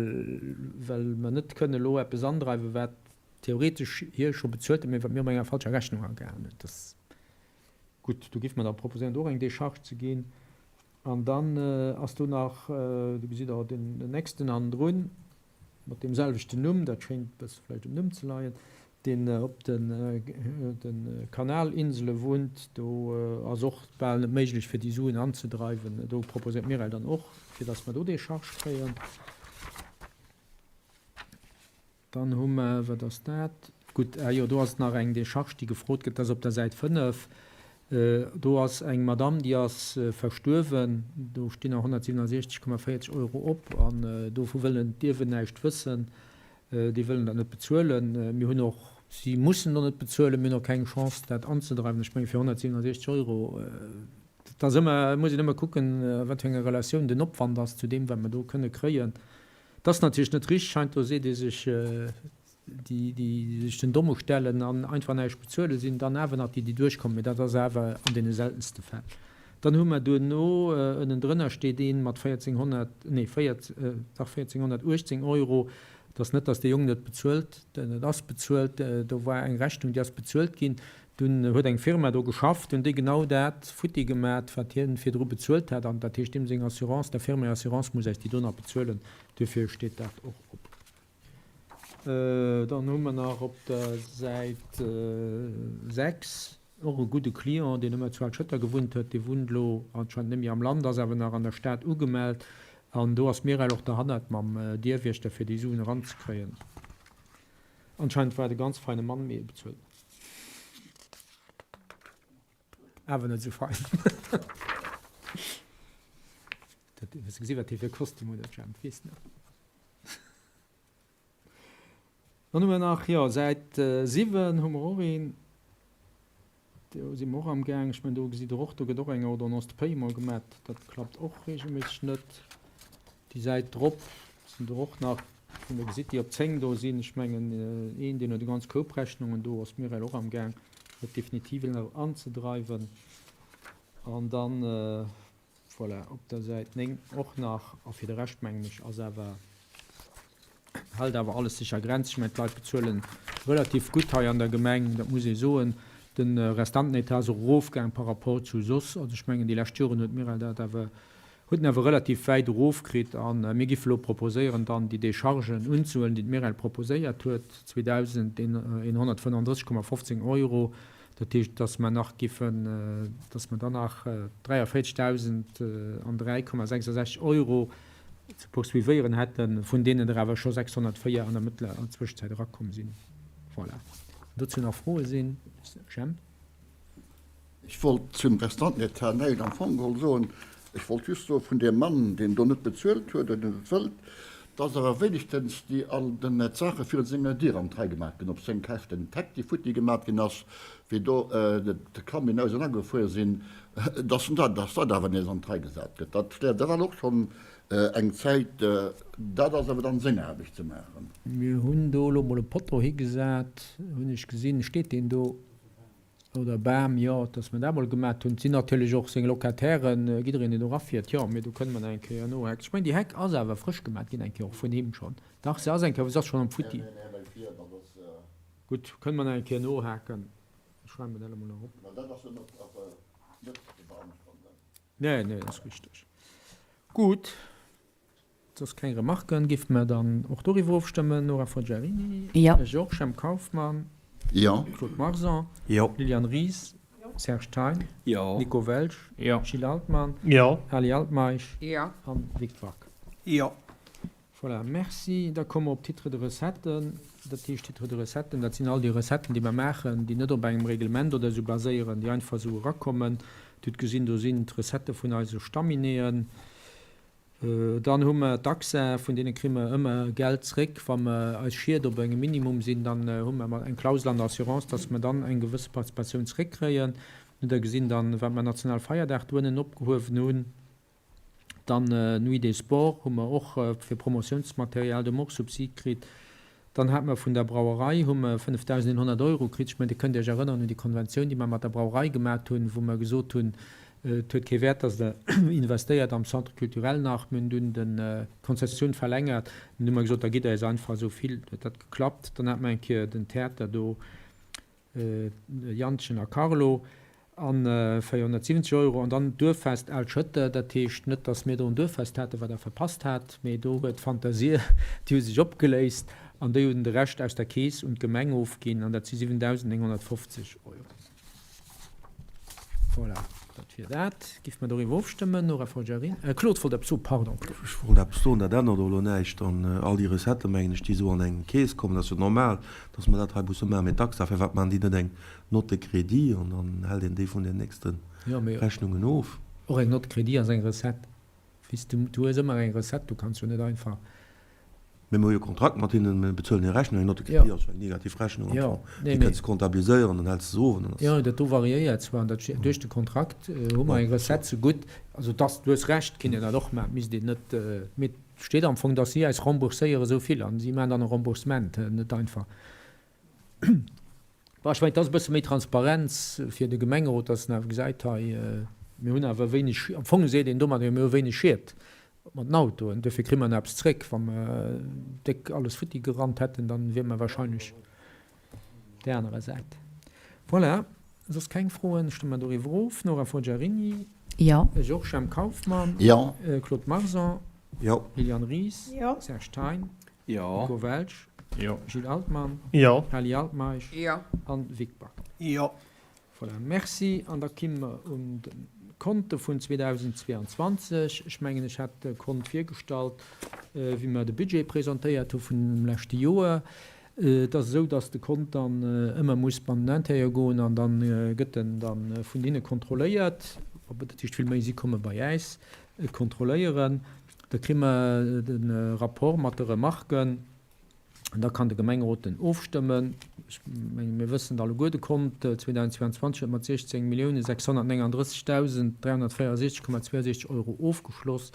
well mer net kënnen elo eppes andreiwen, wat theoretesch hie scho bezuelt huet, mee wat mir op enger falscher Rechnung agehalen hunn. Dat ass gutt. Do géife mer da proposéieren, do och eng Décharge ze ginn. An dann ass do nach, do gesitt Der den nächsten hannendrun, mat deem selwechten Numm, dat schéint e bësse vläicht um Numm ze leien, deen op de Kanalinsele wunnt, do ass och bal net méiglech fir déi Suen anzedreiwen. Do proposéiert d'Mireille dann och, fir datt mer do Décharge kréien. Dann hu mer, wat ass dat? Gutt, ah jo, do ass nach eng Décharge, déi gefrot gëtt, dat ass op der Säit 5. Do ass eng Madamm, déi ass verstuerwen. Do stinn nach 167,40 Euro op an dovu wëllen d'Ierwen näischt wëssen. Déi wëllen dat net bezuelen. Mir hunn och, si mussen och net bezuelen, mir hunn och keng Chance, dat anzedreiwen. Ech menge fir 167 Euro, dat ass ëmmer, muss een ëmmer kucken, a wat fir enger Relatioun den Opwand ass zu deem, wat mer do kënne kréien. Dat ass natierlech net richteg. Heiansdo seet ee sech, déi, déi sech den Domm ustellen an einfach näischt bezuelen, sinn dann awer nach déi, déi duerchkommen, mee dat ass awer an deene seltenste Fäll. Dann hu mer duerno, ënnendrënner steet ee mat 1400, nee, dach 1418 Euro. Et ass net, datt dee Jong net bezuelt, et ass bezuelt, do war eng Rechnung, déi ass bezuelt ginn. Dunn huet eng Firma do geschafft, hunn déi genau dat futti gemat, wat hien virdru bezuelt hat, an dat heescht, deem seng Assurance, der Firma hir Assurance muss eis déi do nach bezuelen. Duerfir steet dat och op. Dann hu mer nach op der Säit 6 och e gudde Client, deen ëmmer zu Al-Schëtter gewunnt huet. Dee wunnt elo anscheinend net méi am Land, ass awer nach an der Stad ugemellt. An do ass d'Mireille och derhannert mam Dierwiechter, fir déi Suen eranzekréien. Anscheinend war et e ganz feine Mann, mee e bezuelt net. Awer net esou fein. Dat, hues de gesi wat hie fir e Kostüm huet, dat Jemp? Weess net. Dann hu mer nach, jo, Säit 7 hu mer och een, do si mer och amgaang. Ech mengen, do gesitt Der och, do gëtt och eng Ordonnance de paiement gemat. Dat klappt och regelméisseg net. Déi Säit drop sinn der och nach, wou Der gesitt, déi op 10 do sinn. Ech mengen, een, deen huet e ganz Koup Rechnungen. Do ass d'Mireille och amgaang, dat definitiv nach anzedreiwen. An dann, Voilà, op der Säit 9 och nach. A fir de Rescht, mengen ech, ass awer, hält awer alles sech a Grenzen. Ech mengen, d'Leit bezuele relativ gutt hei an der Gemeng, dat muss ee soen. De Restantenetat ass och erofgaang par rapport zu soss. Also ech mengen, déi lescht Joren huet d'Mireille dat awer, huet en awer relativ wäit erofkritt. A mir géife elo proposéieren, dann déi Déchargen unzehuelen, déi d'Mireille proposéiert huet, 2.135,15 Euro. Dat heescht, dass mer nach giffen, dass mer dann nach 43.003,66 Euro ze poursuivéieren hätten, vun deenen der awer scho 604 an der Mëttler an Zwëschenzäit erakomm sinn. Voilà. Wann dozou nach Froe sinn, Jemp. Ech wollt zum Restantenetat näischt am Fong geholl soen. Ech wollt just soe vun deem Mann, deen do net bezuelt huet oder net wëllt, dass awer wéinegstens déi all den d'Saache virun senger Dier an d'Rei gemaach ginn, op seng Käschten, d'Heck, déi futti gemaat ginn ass, wéi do de Camion ausernagefuer sinn, dass en dat, dass dat awer nees an d'Rei gesat gëtt. Dat schläft ewell och schonn eng Zäit. Dat ass awer dann seng Aarbecht ze maachen. Mir hunn do elo mol e Potto higesat, hunn ech gesinn. Steet deen do? Oder e Bam, jo, dass mer dat mol gemat hunn. Et sinn natierlech och seng Locatairen, jiddereen, deen do erafiert. Jo, mee do kënne mer nach eng Kéier nohaken. Ech mengen, déi Heck ass awer frësch gemat ginn eng Kéier, och vun him schonn. Dach, se ass eng Kéier, se ass schonn am Futti. Gutt, kënne mer nach eng Kéier nohaken. Ech schreiwe mer dat elo mol nach op. Nee, nee, dat ass richteg. Gutt. Soss keng Remarken? Géife mer dann och doriwwer ofstëmmen? Nora Forgiarini? Jo. Ech och. Jemp Kauffmann? Jo. Claude Marson? Jo. Liliane Ries? Jo. Serge Thein? Jo. Nico Welsch? Jo. Gilles Altmann? Jo. Ali Altmeisch? Jo. An Vic Back? Jo. Voilà, merci. Da komme mer op d'Titres de recetten. Dat heescht, Titres de recetten, dat sinn all déi Recetten, déi mer maachen, déi net op engem Reglement oder esou baséieren, déi einfach esou erakommen. Dir hutt gesinn, do sinn d'Recettë vun eise Stammineeën. Dann hu mer d'AXA, vun deene kri mer ëmmer Geld zréck, wa mer eis Schied op engem Minimum sinn, dann hu mer eng Klausel an der Assurance, dass mer dann eng gewësse Participatioun zréckkréien. Hutt Der gesinn dann, wat mer Nationalfeierdag doënnen opgehuewen hunn. Dann Nuit des Sports hu mer och fir Promotiounsmaterial, do hu mer och Subsid kritt. Dann hate mer vun der Brauerei hu mer 5.100 Euro kritt. Ech mengen, Dir kënnt Iech erënneren un déi Konventioun, déi mer mat der Brauerei gemat hunn, wou mer gesot hunn, et huet kee Wäert, dass Der investéiert am Centre culturel nach. Mir hunn dunn d'Konzessioun verlängert. Dann hu mer gesot, da gitt Der eis einfach esou vill. Huet dat geklappt. Dann hate mer eng Kéier den Theater do. Jantchen a Carlo, an 470 Euro. An dann d'Duerffest Al Schëtter, dat heescht net, datt mir do en Duerffest haten, wat Der verpasst hat, mee do huet d'Fantasie, déi hu sech opgeléist an déi hunn de Rescht aus der Keess un d'Gemeng ofginn an dat si 7.950 Euro. Voilà, dat wier dat. Giff mer doriwwer ofstëmmen? Nora Forgiarini, Claude wollt eppes soen, pardon Claude. Ech wollt eppes soen, dat ännert och elo näischt. An all déi Recetten, mengen ech, déi esou an eng Keess kommen, dat ass jo normal, dass mer dat hei musse maachen. Mee d'Taxa, firwat maachen déi net eng Note de crédit an dann hält een déi vun den nächste Rechnungen of? Och eng Note de crédit ass eng Recette. Weess du, du hues ëmmer eng Recette, du kanns jo net einfach. Mee mir hu jo Kontrakt mat hinnen, mir bezuelen hir Rechnung, eng Note de crédit ass jo eng negativ Rechnung am Fong, déi kënns de comptabiliséieren, dann häls de se of an dann ass. Jo, dat do variéiert zwar, an dat duerch de Kontrakt hu mer eng Recette zegutt. Also dass, du hues Recht, kinnt een dat och maachen, misst een net, mee et steet am Fong, dass si eis rembourséiere esou vill an si maachen dann e Remboursement, net einfach. Bon, ech mengen, et ass e bësse méi Transparenz fir de Gemengerot, dass en awer gesäit, hei, mir hunn awer wéineg, am Fong seet een domadder jo, mir hu wéineg Schied mat den Autoen, duerfir kri mer nach eppes zréck. Wa mer déck alles futti gerannt hätten, dann wier mer wahrscheinlech op där anerer Säit. Voilà, soss keng Froen, stëmme mer doriwwer of. Nora Forgiarini? Jo. Georges M. Kauffmann? Jo. Claude Marson? Jo. Liliane Ries? Jo. Serge Thein? Jo. Nico Welsch? Jo. Gilles Altmann? Jo. Ali Altmeisch? Jo. An Vic Back? Jo. Voilà, merci. An da kimme mer un de Konte vun 2022. Ech mengen, ech hat de Kont virgestallt, wéi mer de Budget presentéiert hu vun dem leschte Joer. Et ass esou, dass de Kont dann ëmmer muss an den Intérieur goen an da gëtt en da vun hinne kontrolléiert. Dat heescht vill méi, si komme bei äis et kontrolléieren. Da kri mer de Rapport mat de Remarken an da kann de Gemengerot en ofstëmmen. Ech menge mir wëssen et alleguer, de Kont 2022 huet mat 16.639.364,62 Euro ofgeschloss,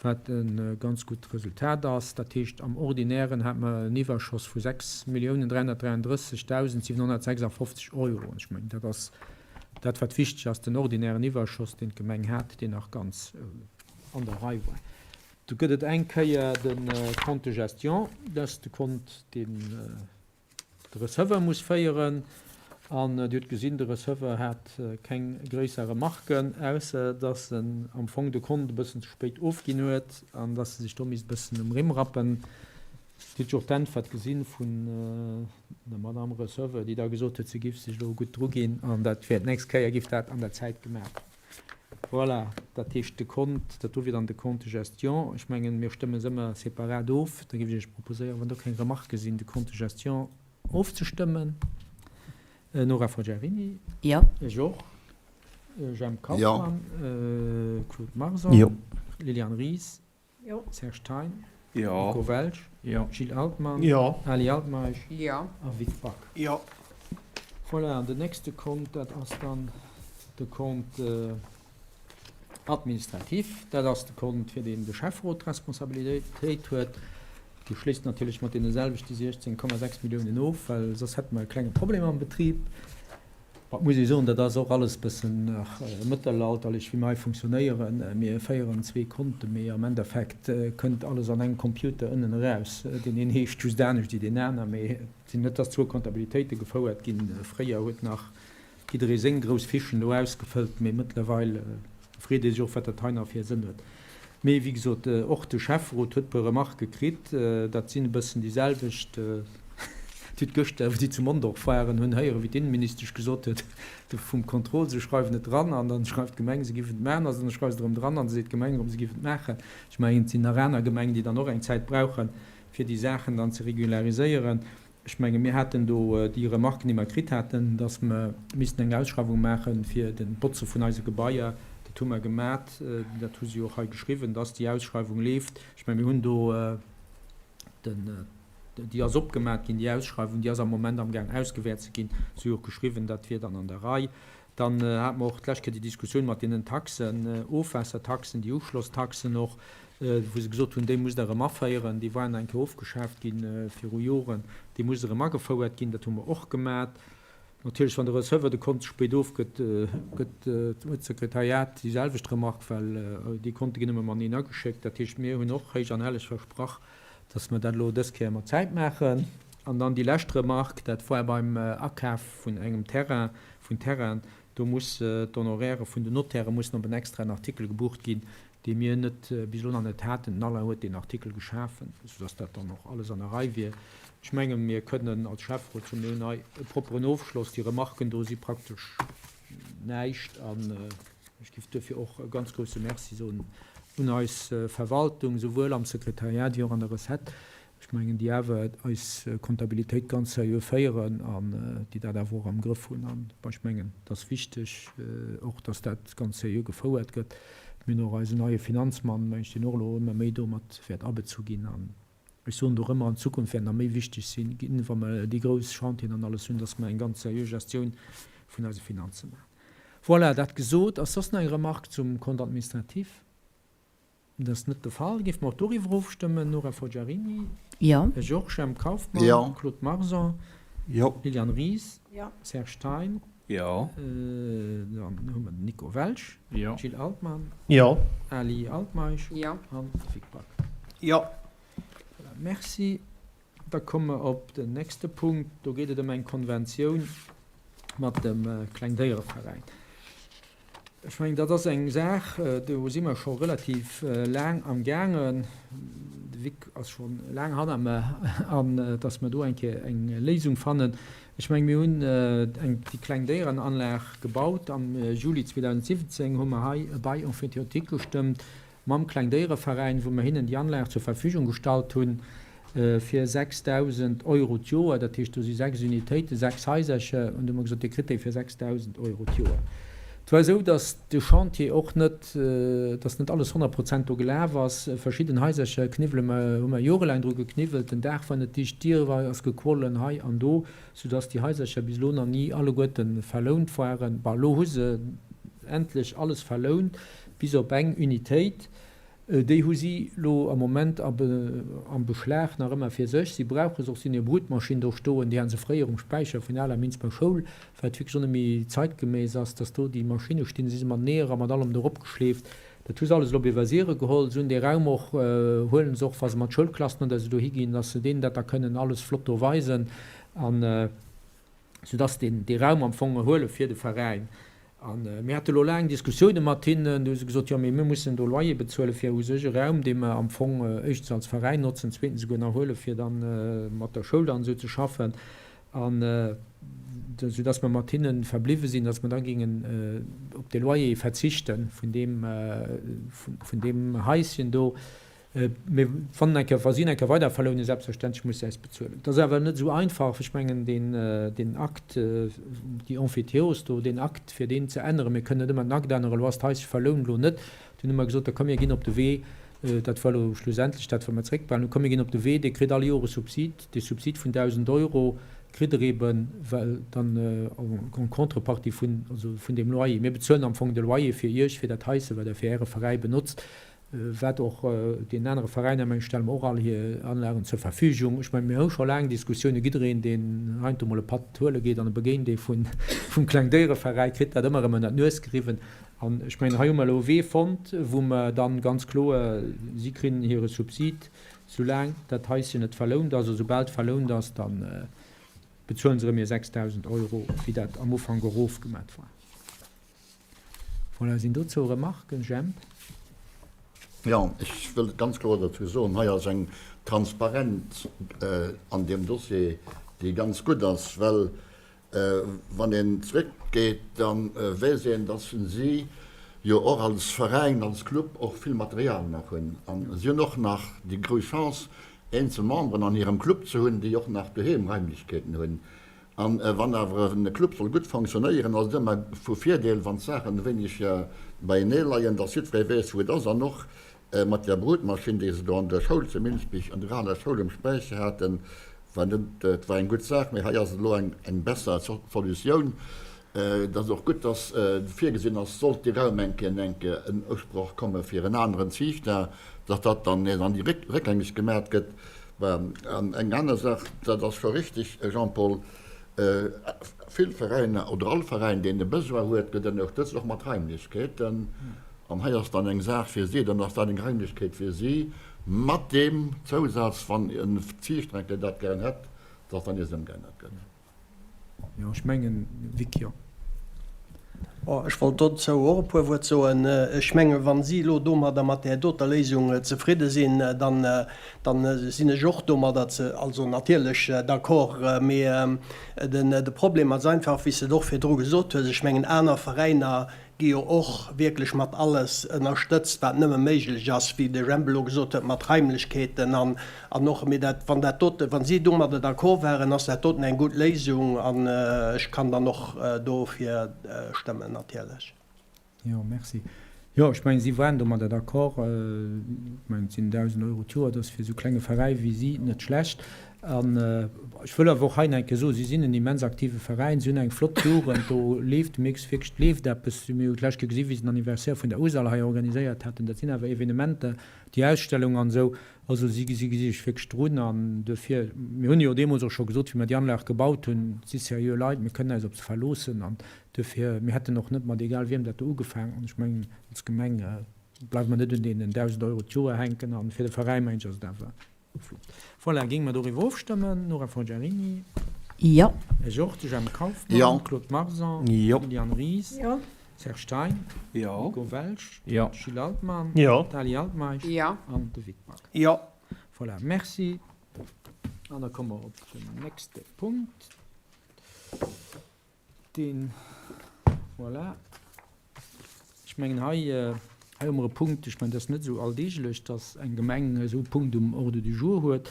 wat e ganz gutt Resultat ass. Dat heescht, am Ordinären hate mer en Iwwerschoss vu 6.333.756 Euro. An ech mengen, dat ass dat, wat wichteg ass, den ordinären Iwwerschoss, deen d'Gemeng hat, deen nach ganz an der Rei war. Do gëtt et eng Kéier de Compte de gestion, dat ass de Kont, deen de Receveur muss féieren. An Dir hutt gesinn, de Receveur hat keng gréisser Remarken, ausser dass en am Fong de Kont e bëssen ze spéit ofginn huet an dass e sech do misst e bëssen um Rimm rappen. Dir hutt jo och d'Äntwert gesinn vun der Madame Receveur, déi da gesot huet, se géif sech elo gutt druginn an dat wär d'nächst Kéier géif dat an der Zäit gemaach ginn. Voilà, dat heescht de Kont, dat do wier dann de Compte de gestion. Ech mengen, mir stëmme se ëmmer separat of. Da géif ech Iech proposéieren, wann do keng Remarquë sinn, de Compte de gestion ofzestëmmen. Nora Forgiarini? Jo. Ech och. Jemp Kauffmann? Jo. Claude Marson? Jo. Liliane Ries? Jo. Serge Thein? Jo. Nico Welsch? Jo. Gilles Altmann? Jo. Ali Altmeisch? Jo. A Vic Back? Jo. Voilà, an den nächste Compte, dat ass dann de Compte administratif. Dat ass de Compte, fir deen de Schäfferot d'Responsabilitéit huet. Dee schléisst natierlech mat deene selwechte 16,6 Milliounen of, well soss hätte mer e klenge Problem am Betrib. Et muss ee soen, dat ass och alles e bëssen nach mëttelalterlech, wéi mer hei funktionéieren. Mir féieren zwee Konten, mee am Endeffekt kënnt alles an engem Computer ënnen eraus. Deen een heescht just anescht wéi deen aner, mee et sinn net, dass zwou Kontabilitéite gefouert ginn. Fréier huet nach jidderee seng grouss Fichen do ausgefëllt, mee mëttlerweil Freet ee sech och, wat dat hei nach fir e Sënn huet. Mee wéi gesot, och de Schäfferot huet e puer Remarquë kritt. Dat sinn e bëssen déi selwecht, déi gëschter, wou si zu Mondorf waren, hunn héieren, wéi d'Inneministesch gesot huet, de vum Contrôle, se schreiwen et dran an dann schreift d'Gemeng, se giffen et maachen, also dann schreiwe se et erëm dran an da seet d'Gemeng erëm, se giffen et maachen. Ech mengen, et sinn nach aner Gemengen, déi dann och eng Zäit brauchen, fir déi Saachen dann ze regulariséieren. Ech menge mir haten do déi Remarken, déi mer kritt haten, dass mer missten eng Ausschreiwung maache fir de Botze vun eise Gebaier. Dat hu mer gemat. Dat hu si och hei geschriwwen, dass déi Ausschreiwung leeft. Ech menge mir hunn do den, déi ass opgemat ginn, déi Ausschreiwung, déi ass am Moment amgaang ausgewäert ze ginn. Si hu och geschriwwen, dat wier dann an der Rei. Dann hate mer och d'lescht Kéier déi Diskussioun mat deenen Taxen, Ofwaassertaxen, déi Uschlosstaxen och, wou se gesot hunn, déi musst Der erëm aféieren. Déi waren eng Kéier ofgeschaaft gi viru Joren. Déi muss erëm agefouert ginn. Dat hu mer och gemat. Natierlech, wann de Receveur de Kont ze spéit ofgëtt, gëtt, huet d'Sekretariat déi selwecht Remark, well déi Konte ginn ëmmer mateneen ageschéckt. Dat heescht, mir hunn och héich an helleg versprach, dass mer dat elo dës Kéier mat Zäit maachen. An dann déi lescht Remark, dat war beim Akaf vun engem Terrain, vun Terrainen, do muss d'Honoraire vun den Nottäre mussen op en extraen Artikel gebucht ginn, dee mir net bis elo nach net haten. Den Alain huet deen Artikel geschafen, soudass dat dann och alles an der Rei wier. Ech menge mir kënnen als Schäfferot soen, mir hunn hei e propperen Ofschloss. Déi Remarken do si praktesch näischt an ech géif duerfir och e ganz grouse Merci soen un eis Verwaltung, souwuel am Sekretariat wéi och an der Recette. Ech mengen, déi awer eis Kontabilitéit ganz seriö féieren an déi dat awer och am Grëff hunn. An ech mengen, et ass wichteg och, dass dat ganz seriö gefouert gëtt. Mir hunn och eisen neie Finanzmann, meng ech, deen och elo ëmmer méi domat wäert abezu ginn. An ech soen et och ëmmer, an Zukunft wäert nach méi wichteg sinn ginn, wa mer déi grouss Chantieren an alles hunn, dass mer eng ganz seriö Gestioun vun eise Finanze maachen. Voilà, dat gesot. Ass soss nach eng Remarque zum Compte administratif? Dat ass net de Fall. Géife mer och doriwwer ofstëmmen? Nora Forgiarini? Jo. Georges Jemp Kauffmann? Jo. Claude Marson? Jo. Liliane Ries? Jo. Serge Thein? Jo. Dann hu mer den Nico Welsch. Jo. Gilles Altmann? Jo. Ali Altmeisch? Jo. An Vic Back? Jo. Voilà, merci. Da komme mer op den nächste Punkt. Do geet et ëm eng Konventioun mat dem Klengdéiereveräin. Ech mengen, dat ass eng Saach, do si mer scho relativ laang amgaangen. De Vic ass scho laang hanner mer, an dass mer do eng Kéier eng Léisung fannen. Ech mengen, mir hunn eng, déi kleng Déierenanlag gebaut. Am Juli 2017 hu mer hei e Bail emphytéotique gestëmmt mam Klengdéiereveräin, wou mer hinnen déi Anlag zur Verfügung gestallt hunn fir 6.000 Euro d'Joer. Dat heescht, do si 6 Unitéiten, 6 Haisercher, an do hu mer gesot, Dir kritt déi fir 6.000 Euro d'Joer. Et war esou, datt de Chantier och net, datt net alles 100 Prozent do gelaf ass. Verschidden Haisercher kniwwele mer, hu mer jorelaang dru gekniwwelt, den Daach war net dicht, d'Dier war, ass gequollen hei an do, soudatt déi Haisercher bis elo nach ni alleguerte verlount waren. Bon, elo hu se endlech alles verlount. Bis op eng Unitéit, déi hu si lo am Moment am Beschlag nach ëmmer fir sech. Si brauche se och, si hunn hir Brutmaschinn do stoen, déi hate se fréier um Späicher vun der aler Minsber Schoul, wat wierklech och net méi zeitgemäss ass, dass do déi Maschinne stinn. Si se mat Neeër a mat allem do eropgeschleeft. Dat hu se alles elo op Iwwersiere geholl. Si hunn dee Raum och, huelen se och, wa se mat Schoulklassen oder esou dohi ginn, dass se deenen dat da kënnen alles flott do weisen. An. Soudass deen dee Raum am Fong huele fir de Veräin. A mir hate lo laang Diskussioune mat hinnen. Du hu se gesot, jo mee mir mussen do Loyer bezuele fir u sech e Raum, dee mer am Fong éischtens als Veräin notzen, zweetens esouguer nach huele fir da mat der Schoul dann esou ze schaffen. An soudass mer mat hinne verbliwwe sinn, dass mer da géingen op dee Loyer verzichte vun deem, vun deem Haischen do. Mee wann en eng Kéier, wa si en eng Kéier weider verlounen, selbstverständlech muss se äis bezuelen. Et ass awer net esou einfach. Ech mengen, deen, deen Akt, déi Emphytéose do, deen Akt, fir deen ze änneren, mir kënnen net ëmmer den Akt änneren, elo ass d'Haische verlount, elo net. Dunn hu mer gesot, da komm mir ginn op de Wee, dat war elo schlussendlech dat, wat mer zréckbehalen hunn, komm mir ginn op de Wee, Dir kritt all Joer e Subsid, dee Subsid vun 1.000 Euro kritt Der eeben, well dann en contrepartie vun, also vun deem Loyer, mir bezuelen am Fong de Loyer fir Iech, fir dat Haische, wat Der fir Äre Veräi benotzt, Wat och deenen anere Veräiner, mengen ech, stelle mer och all hir Anlagen zur Verfügung. Ech mengen, mir hu scho laang Diskussioune, jiddereen, deen heiansdo mol e Patt huele geet an e begéint ee vum Klengdéiereveräi, kritt dat ëmmer erëm ënner d'Nues geriwwen. An ech mengen, hei hu mer elo e Wee fonnt, wou mer dann ganz kloer, si kréien hire Subsid, soulaang dat Haischen net verlount ass, a soubal et verlount ass, da bezuelen se erëm hir 6.000 Euro, wéi dat am Ufank erofgemat war. Voilà, sinn dozou Remarken? Jemp? Jo, ech wëll ganz kloer dozou soen, hei ass eng Transparenz an deem Dossier, déi ganz gutt ass, well wann een zrëckgeet, da weess een, dass si jo och als Veräin, als Club och vill Material nach hunn. A si hunn och nach déi grouss Chance, eenzel Memberen an hirem Club ze hunn, déi och nach doheem Raimlechkeeten hunn. An wann awer e Club soll gutt fonctionnéieren, ass et ëmmer vu Virdeel, wann d'Saachen e wéineg beienee leien, dass jiddweree weess, wou et ass. An och mat där Brutmaschinn, déi se do an der Schoul zu Minsbich, an der aler Schoul um Späicher haten, war net, et war eng gutt Saach, mee hei ass et elo eng besser Solutioun. Et ass och gutt, dass virgesinn ass, sollt dee Raum eng Kéier eng Kéier en Usproch komme fir en aneren Ziichter, dass dat dann nees an déi réckgängeg gemat gëtt. An eng aner Saach, dat ass scho richtig, Jean-Paul, vill Veräiner oder all Veräin, deen e Besoin huet, gëtt ënnerstëtzt, och mat Raimlechkeeten. An hei ass dann eng Saach fir si, dann ass dat eng Raimlechkeet fir si, mat deem Zousaz, wann en Ziichter eng Kéier dat gären hätt, dass dann nees ëmgeännert gëtt. Jo, ech mengen, Vic, jo. Ech wollt dozou och e puer Wuert soen. Ech mengen, wa si elo domadder, mat där doter Léisung zefridde sinn, dann, dann sinn ech och domadder, also natierlech d'accord. Mee den, de Problem ass einfach, wéi s de et och virdru gesot hues, ech mengen, aner Veräiner gi jo och wierklech mat alles ënnerstëtzt, wat nëmme méiglech ass, wéi de Jemp elo gesot huet, mat Raimlechkeeten an, an och, mee dat, wann dat dote, wa si domadder d'accord waren, ass dat doten eng gutt Léisung an ech kann dann och dofir stëmmen natierlech. Jo, merci. Jo, ech mengen, si waren domadder d'accord. Ech mengen, et sinn 1.000 Euro d'Joer, dat ass fir esou klenge Veräi wéi si net schlecht. An ech wëll awer och hei nach eng Kéier soen, si sinn en immens aktive Veräin, si hunn eng flott Jugend, do leeft, du mierks wierklech, et leeft eppes. Mir hu d'lescht Kéier gesinn, wéi se den Anniversaire vun der USAL hei organiséiert haten, dat sinn awer Evenementer, déi Ausstellung an esou. Also si si gesi sech wierklech drun an duerfir, mir hunn jo deemools och scho gesot, wéi mer déi Anlag gebaut hunn, et si seriö Leit, mir kënnen eis op se verloossen an duerfir, mir hätten och net mat egal wiem dat do ugefaangen an ech mengen, als Gemeng bleiwe mer net un deenen 1.000 Euro d'Joer hänken an fir de Veräin, mengen ech, ass et awer Flott. Voilà, géinge mer doriwwer ofstëmmen? Nora Forgiarini? Jo. Ech och. De Jemp Kauffmann? Jo. Claude Marson? Jo. Liliane Ries? Jo. Serge Stein? Jo. Nico Welsch? Jo. Gilles Altmann? Jo. Dali Altmeisch? Jo. An de Vic Back? Jo. Voilà, merci. An da komme mer op den nächste Punkt. Deen, voilà. Ech mengen, hei, hei hu mer e Punkt, ech mengen, dat ass net esou alldeeglech, dass eng Gemeng esou e Punkt um Ordre du jour huet.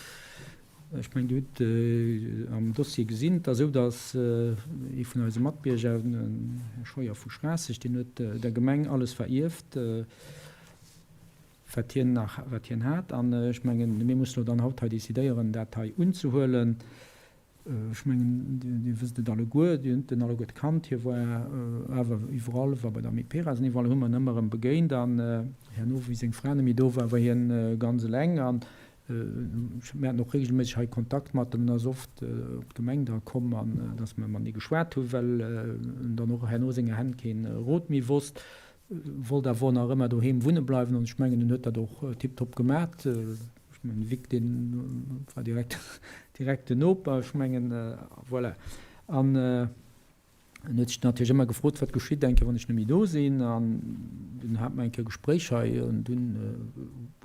Ech mengen, Dir hutt am Dossier gesinn, et ass esou, dass ee vun eise Matbierger, den Här Scheuer vu Schraasseg, deen huet der Gemeng alles verierft, wat hien nach, wat hien hat. An ech mengen, mir mussen elo dann haut hei decidéieren, dat hei unzehuelen. Ech mengen, Dir wësst et alleguer, Dir hutt en alleguer kannt. Hie war awer iwwerall, war bei der Amiperas an iwwerall hu mer en ëmmer erëm begéint. An herno, wéi seng Fra net méi do war, war hien ganz eleng. An mir haten och regelméisseg hei Kontakt mat em. En ass oft op d'Gemeng da komm, an dass mer matenee geschwat hunn, well en dann och herno senger Hänn kee Rot méi wosst. Wollt awer och nach ëmmer doheem wunne bleiwen an ech mengen en huet dat och tiptop gemat. Ech mengen de Vic deen war direkt direkt den Noper, ech mengen voilà. An en huet sech natierlech ëmmer gefrot, wat geschitt eng Kéier, wann ech net méi do sinn. An dunn hate mer eng Kéier e Gespréich hei an dunn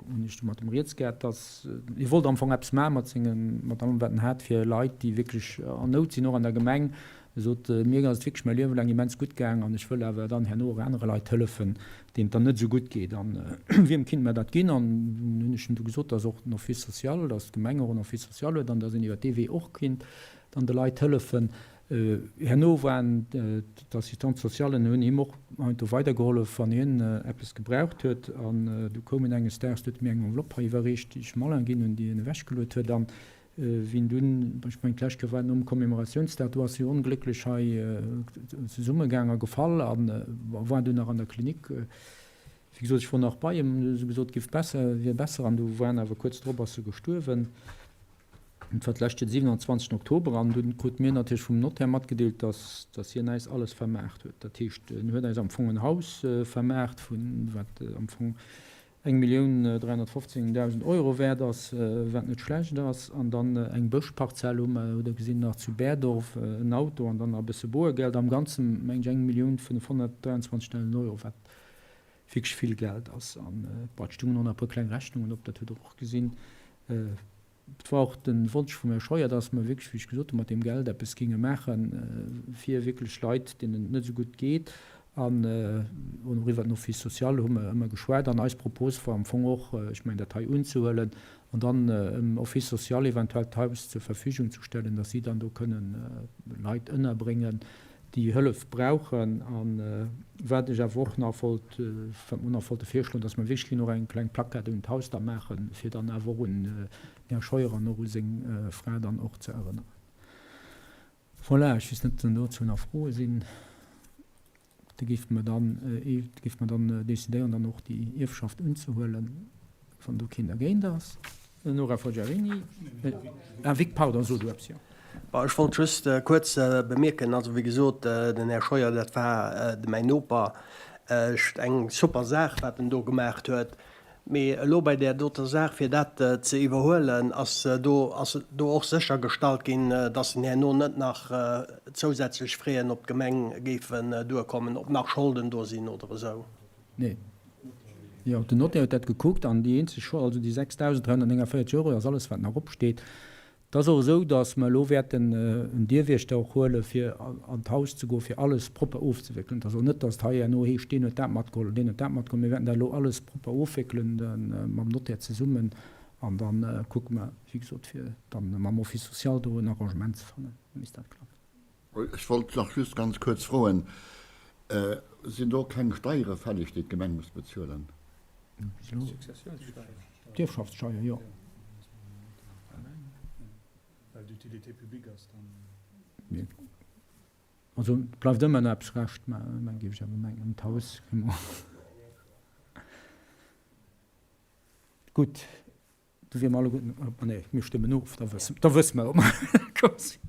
hunn ech du mat em rieds gehat, dass hie wollt am Fong eppes maache mat sengem, mat allem wat en hat, fir Leit, déi wierklech an Nout sinn, och an der Gemeng. E sot, Mir ass et wierklech mäi Liewe laang immens gutt gaang an ech wëll awer dann herno och anere Leit hëllefen, deenen et dann net esou gutt geet. An wiem kinnt mer dat ginn? An dunn hunn ech him du gesot, dass och den Office social, dass d'Gemeng och en Office social huet an dass een iwwer dee Wee och kinnt dann de Leit hëllefen. Herno waren d'Assistantes socialen hunn him och heiansdo weidergehollef, wann hien eppes gebraucht huet. An du koum en enges Daags, du huet e mir eng Enveloppe hei iwwerreecht, déi ech dem Alain ginn hunn, déi hien ewechgeluet huet. An wéi en dunn, ech mengen d'lescht Kéier war nom Commémoratiounsdag, do ass hie onglécklech hei zesummegaang a gefall a war dunn nach an der Klinik. Wéi gesot, ech wor nach bei him, hu se gesot, et géif besser, wier besser an du war en awer kuerz drop ass e gestuerwen. Et war d'lescht Joer de 27 Oktober an dunn krute mir natierlech vum Notaire matgedeelt, dass, dass hien äis alles vermaart huet. Dat heescht, en huet äis am Fong en Haus vermaart vun, wat am Fong 1.315.000 Euro wäert ass, wat net schlecht ass, an dann eng Bëschparzell hu mer, hutt Der gesinn, nach zu Berdorf, en Auto an dann nach e bësse Boergeld. Am Ganzen, meng ech, 1.523.000 Euro, wat wierklech vill Geld ass. An bon, et stungen och nach e puer kleng Rechnungen op, dat hutt Der och gesinn. Et war och de Wonsch vum Här Scheuer, dass mer wierklech, wéi ech gesot hunn, mat deem Geld eppes géinge maache fir wierklech Leit, deenen et net esou gutt geet. An och iwwert den Office social hu mer ëmmer geschwat. An eis Propos war am Fong och, ech mengen, dat hei unzehuelen an dann dem Office social eventuell d'Haus zur Verfügung zu stellen, dass si dann do kënnen Leit ënnerbréngen, déi Hëllef brauchen. A wat ech awer och nach wollt, wat mer och nach wollte virschloen, dass mer wierklech och eng kleng Plaquette un d'Haus da maachen, fir dann awer och un den Här Scheuer an och u seng Fra dann och ze erënneren. Voilà, ech weess net, ob dozou nach Froe sinn. Da géife mer dann, géife mer dann decidéieren, dann och déi Ierfschaft unzehuelen, wann do keen dergéint ass. Nora Forgiarini, Ah, Vic, pardon, so du eppes, jo. Bon, ech wollt just kuerz bemierken, also wéi gesot, den Här Scheuer, dat war mäin Noper, eng super Saach, wat en do gemaacht huet. Mee elo bei där doter Saach, fir dat ze iwwerhuelen, ass do, ass do och séchergestallt ginn, dass en herno net nach zousätzlech Fräen op d'Gemeng géifen duerkommen, ob nach Scholden do sinn oder esou? Nee. Jo, den Notaire huet dat gekuckt an déi eenzeg Schold, also déi 6.349 Euro, ass alles, wat nach opsteet. Et ass och esou, datt mer elo wäerten en Dierwiechter och huele fir an d'Haus ze goen, fir alles propper ofzewéckelen. Et ass och net, datt et hei herno heescht, deen huet dat matgeholl an deen huet dat matgeholl. Mir wäerten dat elo alles propper ofwéckelen mam Notaire zesummen an da kucke mer, wéi gesot, fir dann mam Office social do en Arrangement ze fannen, da misst dat klappen. Ech wollt nach just ganz kuerz froen, Sinn do keng Steiere fälleg, déi d'Gemeng muss bezuelen? D'Ierfschaftssteier, jo. Also et bleift ëmmer nach eppes Rescht, mä géif ech awer mengen, d'Haus kënne mer. Gutt. Du wier mer alleguerten, ah nee, mir stëmmen of, da wësse, da wësse mer, ob mer d'accord sinn.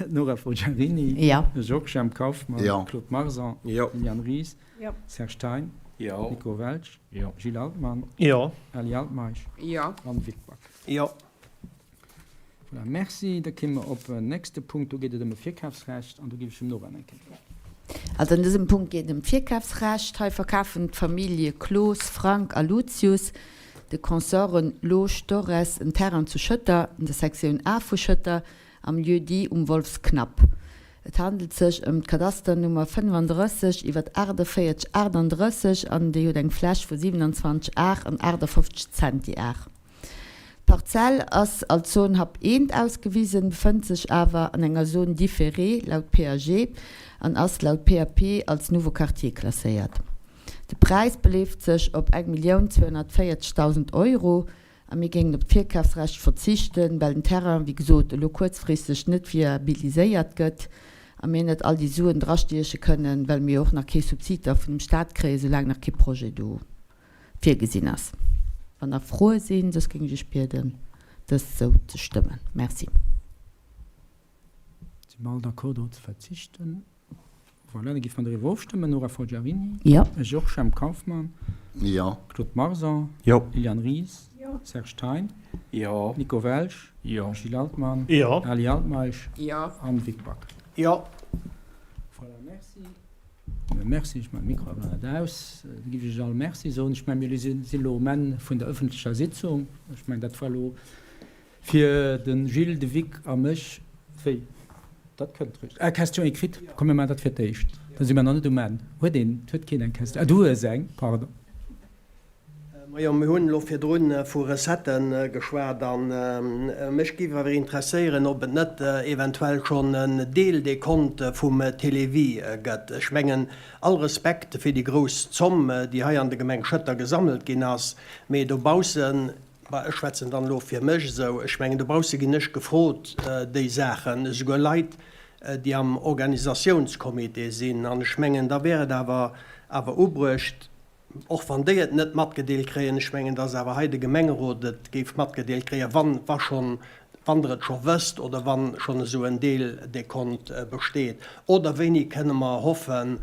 Nora Forgiarini. Jo. Georges Jemp Kauffmann. Jo. Claude Marson. Jo. Liliane Ries. Jo. Serge Thein. Jo. Nico Welsch. Jo. Gilles Altmann. Jo. Ali Altmeisch. Jo. Anne Vic Back. Jo. Voilà, merci. Da kéime mer op en nächste Punkt. Do geet et ëm e Virkafsrecht an do géif ech dem Nora eng Kéier d'Wuert ginn. Also an dësem Punkt geet et ëm d'Virkafsrecht. Hei verkafen d'Famillje Cloos, Frank a Lucius de Consorten Losch, Torres en Terrain zu Schëtter, an der Sektioun A vu Schëtter, am Lieu-dit Um Wolfsknapp. Et handelt sech ëm d'Kadasternummer 35 iwwer 48 38 an déi huet eng Fläch vu 27 Ar an 58 Zentiar. D'Parzell ass als Zone Hap I ausgewisen, befënnt sech awer an enger Zone différée laut PAG an ass laut PAP als Nouveau Quartier klasséiert. De Präis beleeft sech op 1.240.000 Euro a mir géingen op d'Virkafsrecht verzichten, well den Terrain, wéi gesot, elo kuerzfristeg net viabiliséiert gëtt a mir net all déi Suen drastieche kënnen, well mir jo och nach kee Subsid da vun dem Stat kréien, soulaang nach kee Projet do virgesinn ass. Wann nach Froe sinn, soss géing ech Iech bieden, dëst esou ze stëmmen. Merci. Si mer all d'accord, do ze verzichten? Voilà, da géife mer doriwwer ofstëmmen. Nora Forgiarini? Jo. Georges Jemp Kauffmann? Jo. Claude Marson? Jo. Liliane Ries? Jo. Serge Thein? Jo. Nico Welsch? Jo. Gilles Altmann? Jo. Ali Altmeisch? Jo. Anne Vic Back? Jo. Voilà, merci. Merci, ech maachen de Mikro awer net aus. Da géif ech Iech all Merci soen. Ech mengen, mir sinn elo um Enn vun der ëffentlecher Sitzung. Ech mengen, dat war elo fir de Gilles, de Vic a mech. Wéi? Dat kënnt réischt. Ah, Question écrite. Komm, mir maachen dat fir d'éischt. Da si mer nach net um Enn. Huet een, huet keen eng Question? Ah, du hues eng, pardon. Majo, mir hunn elo virdrun vu Recettë geschwat a mech géif awer interesséieren, ob et net eventuell schonn en Deeldekont vum Télévie gëtt. Ech mengen, all Respekt fir déi grouss Zomm, déi hei an der Gemeng Schëtter gesammelt ginn ass, mee dobaussen, bah, ech schwätzen dann elo fir mech esou, ech mengen, dobausse ginn ech gefrot déi Saachen, esouguer Leit, déi am Organisatiounscomité sinn, an ech mengen, da wär et awer awer ubruecht, Och wann déi et net matgedeelt kréien, ech mengen, dass awer hei de Gemengerot et géif matgedeelt kréien, wann, wa schonn, wann Der et scho wësst oder wa schonn esou en Deeldekont besteet. Oder wéini kënne mer hoffen,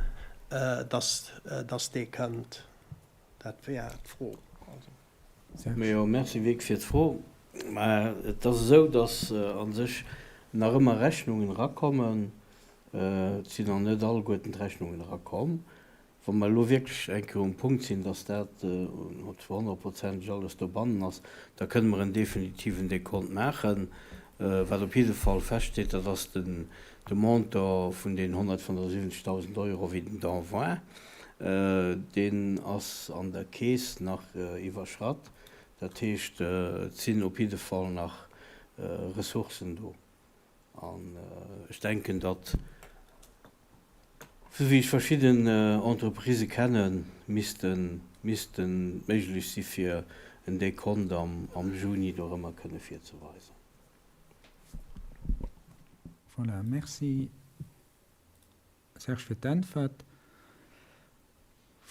dass, dass dee kënnt? Dat wär d'Fro. Majo, merci Vic fir d'Fro. Mä et ass esou, dass a sech nach ëmmer Rechnungen erakommen. Et sinn nach net alleguerten d'Rechnungen erakomm. Wa mer elo wierklech eng Kéier um Punkt sinn, dass dat zu honnertprozenteg alles dobannen ass, da kënne mer en definitiven Dekont maachen. Wat op jidde Fall feststeet, dat ass den de Montant vun deenen 175.000 Euro, wéi den Don war. Deen ass an der Keess nach iwwerschratt. Dat heescht, et sinn op jidde Fall nach Ressourcen do. An ech denken, datt, esou wéi ech verschidden Entreprisë kennen, missten, missten méiglech si fir en Dekont am Juni dorëmmer kënne virzeweisen. Voilà, merci Serge fir d'Äntwert.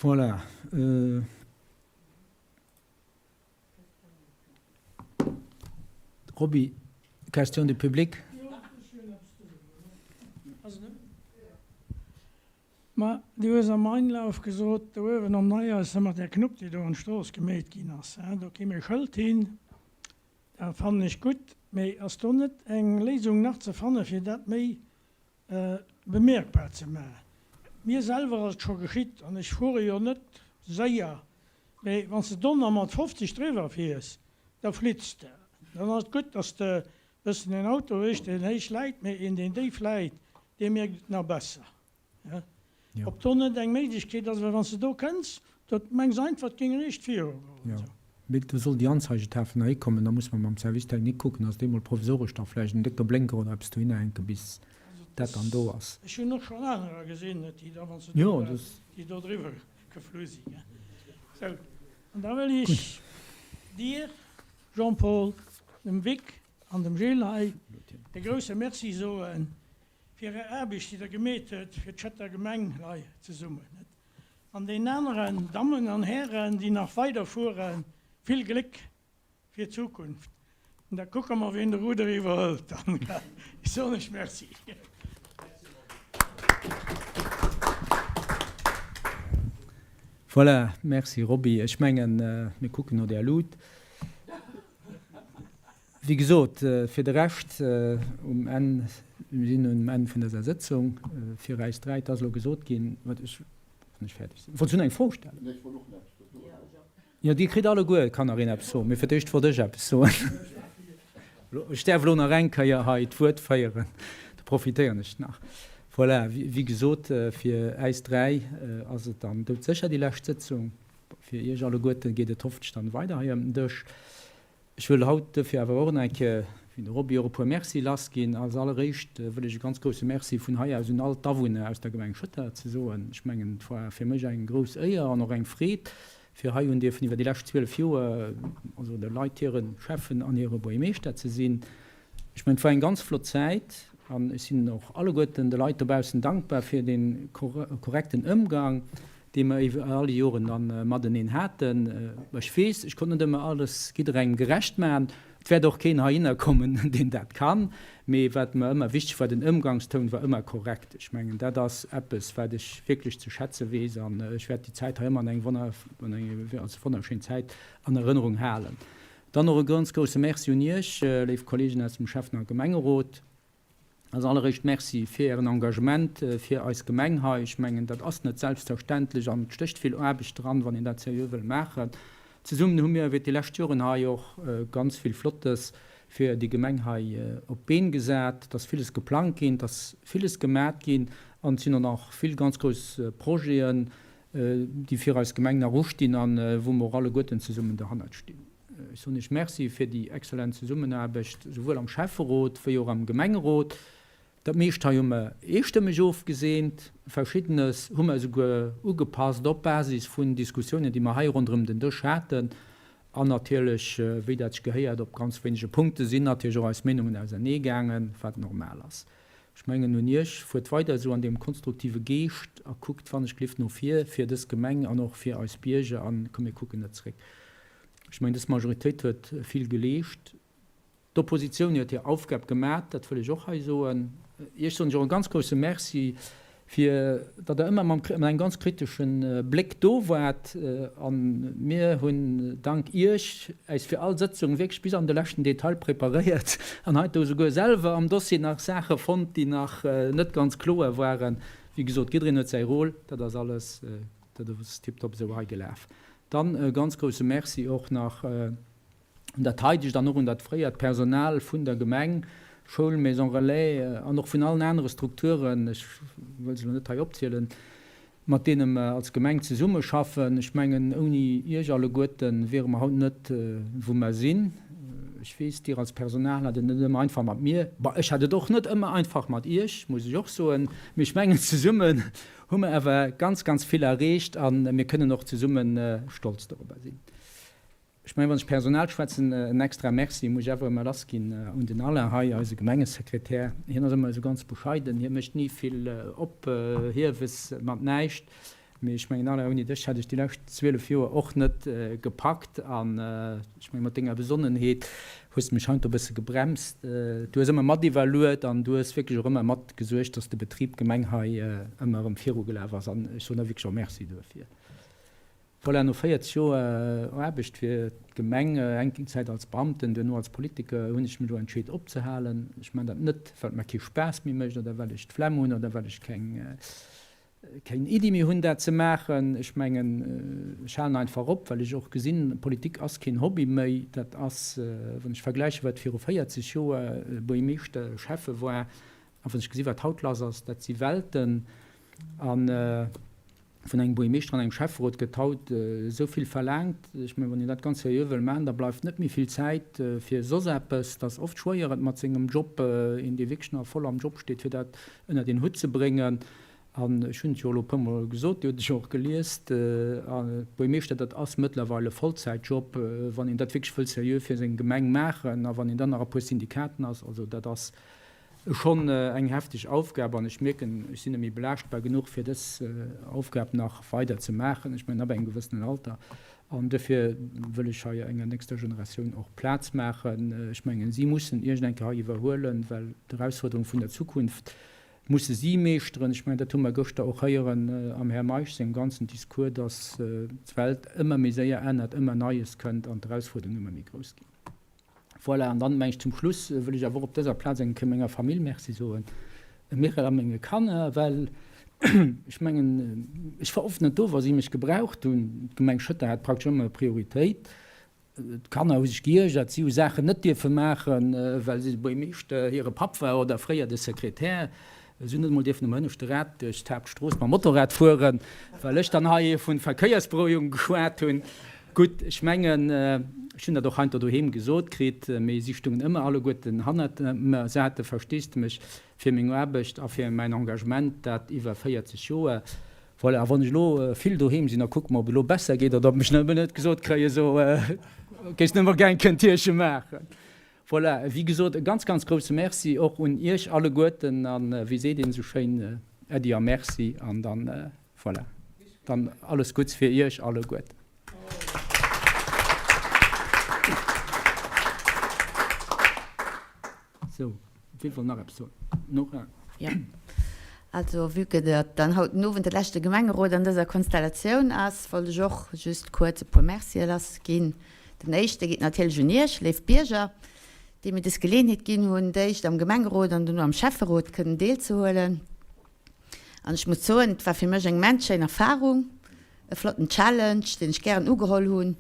Voilà. Roby, Question du public. Ma du hues am Einlauf gesot, do uewen am Neihaus mat där Knupp, déi do an d'Strooss gemeet ginn ass, do kéim e Schëld hin. Dat fannen ech gutt. Mee ass do net eng Léisung nach ze fanne fir dat méi bemierkbar ze maachen? Mir selwer ass et scho geschitt, an ech fuere jo net séier, Mee wann s de do nach mat 50 driwwer fiers, da flitz de. Dann ass et gutt, dass de e bëssen een Auto hues, deen héich läit, mee een, deen déif läit, dee mierkt et nach besser. Ob do net eng Méiglechkeet ass, well wann s de do kënns, do mengs einfach, et géing riicht viru goen. Jo, mee do soll déi Anzeigetafel nach hikommen. Da muss mer mam Service technique kucken, dass déi mol provisoresch da vläicht en décke Blénker oder eppes dohinner hänken, bis dat dann do ass. Ech hunn och schonn anerer gesinn, déi da, wann se do waren, déi do driwwer Geflu si. Sou, an da wëll ech dir, Jean-Paul, dem Vic an dem Gilles hei e grouse Merci soe fir är Aarbecht, déi der gemeet huet fir d'Schëtter Gemeng hei zesummen. An deenen aneren Dammen an Hären, déi nach weiderfueren, vill Gléck Fir d'Zukunft. An da kucke mer, wien de Rudder iwwerhëlt dann. Ech soen lech Merci. Voilà, merci Roby. Ech mengen, mir kucken no där Lut. Wéi gesot, fir de Rescht, um Enn, mir sinn um Enn vun dëser Sëtzung fir eis dräi. Et ass elo gesot ginn, wat ech, wann ech fäerdeg sinn. Wollts du nach eng Fro stellen? Nee, ech wollt och näischt soen. Jo, dir kritt alleguer, kann nach een eppes soen, mee fir d'éischt wollt ech eppes soen. Ech däerf elo nach eng Kéier hei d'Wuert féieren, da profitéieren ech nach. Voilà, wéi gesot, fir äis dräi ass et dann doudsécher déi lescht Sëtzung. Fir Iech alleguerte geet et hoffentlech dann weider hei ëm den Dësch. Ech wëll haut duerfir awer och nach eng Kéier, wéi de Roby och, e puer Mercie lassginn. Als alleréischt wëll ech e ganz grousse Merci vun hei aus un all d'Awunner aus der Gemeng Schëtter ze soen. Ech mengen, et war fir mech eng grouss Éier an och eng Freed, fir hei hunn dierfen iwwer déi lescht 12 Joer, also de Leit hire Schäffen an hire Buergermeeschter ze sinn. Ech mengen, et war eng ganz flott Zäit an ech sinn och alleguerten de Leit dobaussen dankbar fir dee korrekten Ëmgang, dee mer iwwer all déi Joren da mateneen haten. Ech weess, ech konnt net ëmmer alles jidderengem gerecht maachen. Et wäert och keen heihinner kommen, deen dat kann. Mee wat mer ëmmer wichteg war, den Ëmgangstoun war ëmmer korrekt. Ech mengen, dat ass eppes, wat ech wierklech ze schätze weess an ech wäert déi Zäit hei ëmmer an eng wonner, als wonnerschéin Zäit an Erënnerung halen. Dann och e ganz grousse Merci un Iech, léif Kolleegen aus dem Schäffen a Gemengerot. Als alleréischt Merci fir Ären Engagement fir eis Gemeng hei. Ech mengen, dat ass net selbstverständlech an et stécht vill Aarbecht dran, wann een dat seriö wëll maachen. Zesummen hu mir iwwert déi lescht Joren hei och ganz vill Flottes fir déi Gemeng hei op d'Been gesat. Et ass villes geplangt ginn, et ass villes gemat ginn an et sinn och nach vill ganz grouss Projeten, déi fir eis Gemeng nach ustinn an wou mer och alleguerten zesummen derhannert stinn. Ech soen Iech Merci fir déi exzellent Zesummenaarbecht, souwuel am Schäfferot wéi och am Gemengerot. Dat meescht hei hu mer eestëmmeg ofgeseent, Verschiddenes hu mer esouguer ugepasst op Basis vun Diskussiounen, déi mer hei ronderëm den Dësch haten. An natierlech, wéi dat sech gehéiert, op ganz wéinege Punkte sinn natierlech och eis Meenungen auserneegaangen, wat normal ass. Ech mengen un Iech, fuert weider esou an deem konstruktive Geescht a kuckt wannechgelift no vir, fir dës Gemeng an och fir eis Bierger. An komm, mir kucken net zréck. Ech mengen, dës Majoritéit huet vill geleescht. D'Oppositioun huet hir Aufgab gemat, dat wëll ech och hei soen. Iech soen ech och e ganz grouse Merci, fir datt Der ëmmer mat engem ganz kritesche Bléck do waart. A mir hunn dank Iech äis fir all Sëtzung wierklech bis an de leschten Detail preparéiert an heiansdo esouguer selwer am Dossier nach Saache fonnt, déi nach net ganz kloer waren. Wéi gesot, jiddereen huet säi Rôle, dat ass alles, dat ass tiptop esou hei gelaf. Dann e ganz grouse Merci och nach un dat heidegt an och un dat fréiert Personal vun der Gemeng, Schoul, Maison Relais an och vun allen anere Strukturen, ech wëll se elo net hei opzielen, mat deene mer als Gemeng zesummeschaffen. Ech mengen, ouni Iech alleguerte wiere mer haut net, wou mer sinn. Ech weess, Dir als Personal hat et net ëmmer einfach mat mir. Bon, ech hat et och net ëmmer einfach mat Iech, muss ech och soen. Mee ech mengen, zesummen hu mer awer ganz, ganz vill erreecht a mir kënnen och zesumme stolz dorobber sinn. Ech mengen, wann ech Personal schwätzen, en extra Merci muss ech awer ëmmer lassginn un den Alain hei, eise Gemengesekretär. Hien ass ëmmer esou ganz bescheiden, hie mécht ni vill Ophiewes mat näischt. Mee ech mengen, Alain, ouni dech hätt ech déi lescht 12 Joer och net gepackt. An ech mengen, mat denger Besonnenheet hues de mech heiansdo e bësse gebremst. Du hues ëmmer mat iwwerluet an du hues wierklech och ëmmer mat gesuergt, dass de Betrib Gemeng hei ëmmer erëm virugelaf ass. An ech soen der wierklech och Merci duerfir. Voilà, no 40 Joer Aarbecht fir d'Gemeng, eng Zäit als Beamten, duerno als Politiker, hunn ech mech elo entscheet opzehalen. Ech maachen dat net, well et mer kee Spaass méi mécht oder well ech d'Flemm hunn oder well ech keng keng Iddi méi hunn dat ze maachen. Ech mengen, ech halen einfach op, well ech och gesinn, Politik ass keen Hobby méi. Dat ass, wann ech vergläiche wat viru 40 Joer Buergermeeschter, Schäffe war a wann ech gesi wat haut lass ass, dat si Welten. A vun engem Buergermeeschter an engem Schäfferot gëtt haut esou vill verlaangt. Ech mengen, wann een dat ganz seriö wëll maachen, da bleift net méi vill Zäit fir soss eppes. Et ass oft schwéier, et mat sengem Job, een dee wierklech nach voll am Job steet, fir dat ënnert een Hutt ze bréngen. An ech hunn et jo elo e puermol gesot, Dir hutt et jo och gelies, Buergermeeschter, dat ass mëttlerweil e Vollzäitjob, wann een dat wierklech wëll seriö fir seng Gemeng maachen a wann een dann nach a puer Syndikaten ass. Also dat ass schonn eng hefteg Aufgab an ech mierken, ech sinn net méi belaaschtbar genuch, fir dës Aufgab nach weider ze maachen. Ech mengen, ab engem gewëssenen Alter. An duerfir wëll ech hei enger nächster Generatioun och Plaz maachen. Ech mengen, si mussen iergend eng Kéier hei iwwerhuelen, well d'Erausfuerderung vun der Zukunft musse si meeschteren. Ech mengen, dat hu mer gëschter och héieren am Här Meisch sengem ganzen Discours, dass d'Welt ëmmer méi séier ännert, ëmmer Neies kënnt an d'Erausfuerderungen ëmmer méi grouss ginn. Voilà, an dann, meng ech, zum Schluss wëll ech awer och op dëser Plaz eng Kéier menger Famill Merci soen, dem Michel a menge Kanner, well ech mengen, ech war oft net do, wa si mech gebraucht hunn. D'Gemeng Schëtter hat praktesch ëmmer Prioritéit. D'Kanner hu sech geiergert, si hu Saachen net dierfe maachen, well si de Buergermeeschter hire Papp war oder fréier de Sekretär. Si hunn net emol dierfen um hënneschte Rad duerch d'Haaptstrooss mam Motorrad fueren, well ech dann hei vu Verkéiersberouegung geschwat hunn. Gutt, ech mengen, ech hunn dat och heiansdo doheem gesot kritt, mee si stungen ëmmer alleguerten hannert mer. Se hate Versteesdemech fir meng Aarbecht a fir mäin Engagement, dat iwwer 40 Joer. Voilà, a wann ech elo vill doheem sinn, da kucke mer, ob et elo besser geet oder ob ech nëmmen net gesot kréien, esou, géifs nëmmer gär eng Këntierche maachen. Voilà, wéi gesot, e ganz, ganz grouse Merci och un Iech alleguerten an, wéi seet een esou schéin, Äddi a Merci an dann, voilà, dann alles Gutts fir Iech alleguerten. Sou, wie wëll nach eppes soen? Nora? Jo. Also, vue que dat dann haut den Owend de leschte Gemengerot an dëser Konstellatioun ass, wollt ech och just kuerz e puer Mercië lassginn. Den éischte geet natierlech un Iech, léif Bierger. Déi mir des Geleeënheet ginn hunn, d'éischt am Gemengerot an dono am Schäfferot kënnen deelzehuelen. An ech muss soen, et war fir mech eng immens schéin Erfarung, e flotten Challenge, deen ech gären ugeholl hunn.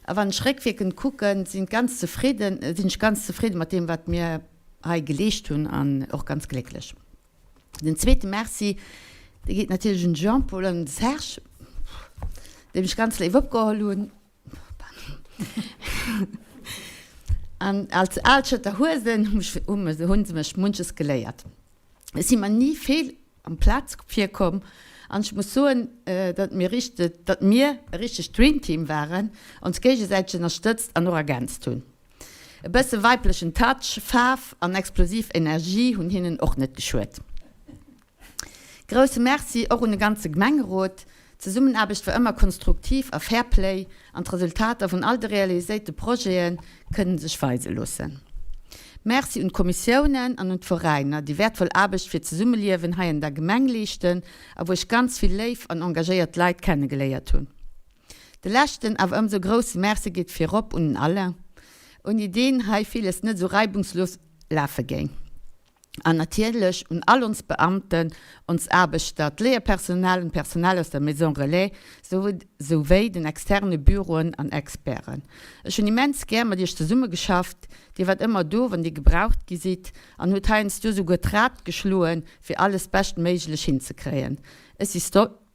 A wann ech réckwierkend kucken, sinn ganz zefridden, sinn ech ganz zefridde mat deem, wat mir hei geleescht hunn an och ganz glécklech. Den zweete Merci, dee geet natierlech un de Jean-Paul an un de Serge, déi mech ganz léif opgeholl hunn. An als al Schëtter Huesen hu se mech munches geléiert. Ech si mer ni fehl am Plaz virkomm an ech muss soen, datt mir datt mir e richtegt Dreamteam waren, ons géigesäiteg ënnerstëtzt an och ergänzt hunn. E bësse weiblechen Touch, Faarf an explosiv Energie hunn hinnen och net geschuet. Grousse Merci och un de ganze Gemengerot. D'Zesummenaarbecht war ëmmer konstruktiv a Fairplay an d'Resultater vun all de realiséite Projete kënnen sech weise loossen. Merci un d'Kommissiounen an un d'Veräiner, déi wäertvoll Aarbecht fir d'Zesummeliewen hei an der Gemeng leeschten a wou ech ganz vill léif an engagéiert Leit kennegeléiert hunn. De leschten, awer ëmsou grousse Merci geet virop un den Alain, ouni deen hei villes net esou reibungslos lafe géing. An natierlech un all ons Beamten, ons Aarbechter, d'Léierpersonal an d'Personal aus der Maison Relais, sou wéi den externe Büroen an Experten. Ech hunn immens gär mat iech zesummegeschafft. Dir waart ëmmer do, wann dir gebraucht gi sidd an hutt heiansdo souguer d'Rad geschloen, fir alles beschtméiglech hinzekréien. Ech si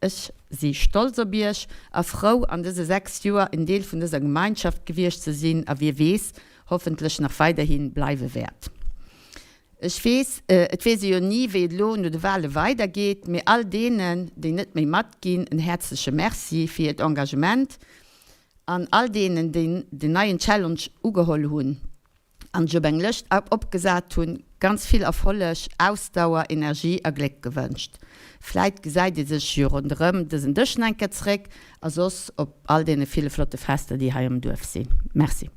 Ech si stolz op iech a frou, an dëse 6 Joer en Deel vun dëser Gemeinschaft gewiescht ze sinn a wie weess, hoffentlech nach weiderhi bleiwe wäert. Ech weess, et weess ee jo ni, wéi et elo no de Wale weidergeet, mee all deenen, déi net méi matginn, en häerzleche Merci fir hiert Engagement an all deenen, déi den neien Challenge ugeholl hunn. an sech op eng Lëscht opgesat hunn, ganz vill Erfolleg, Ausdauer, Energie a Gléck gewënscht. Vläit gesäit ee sech jo ronderëm dësen Dësch nach eng Kéier zeréck a soss op all deene ville flotte Fester, déi hei am Duerf sinn. Merci.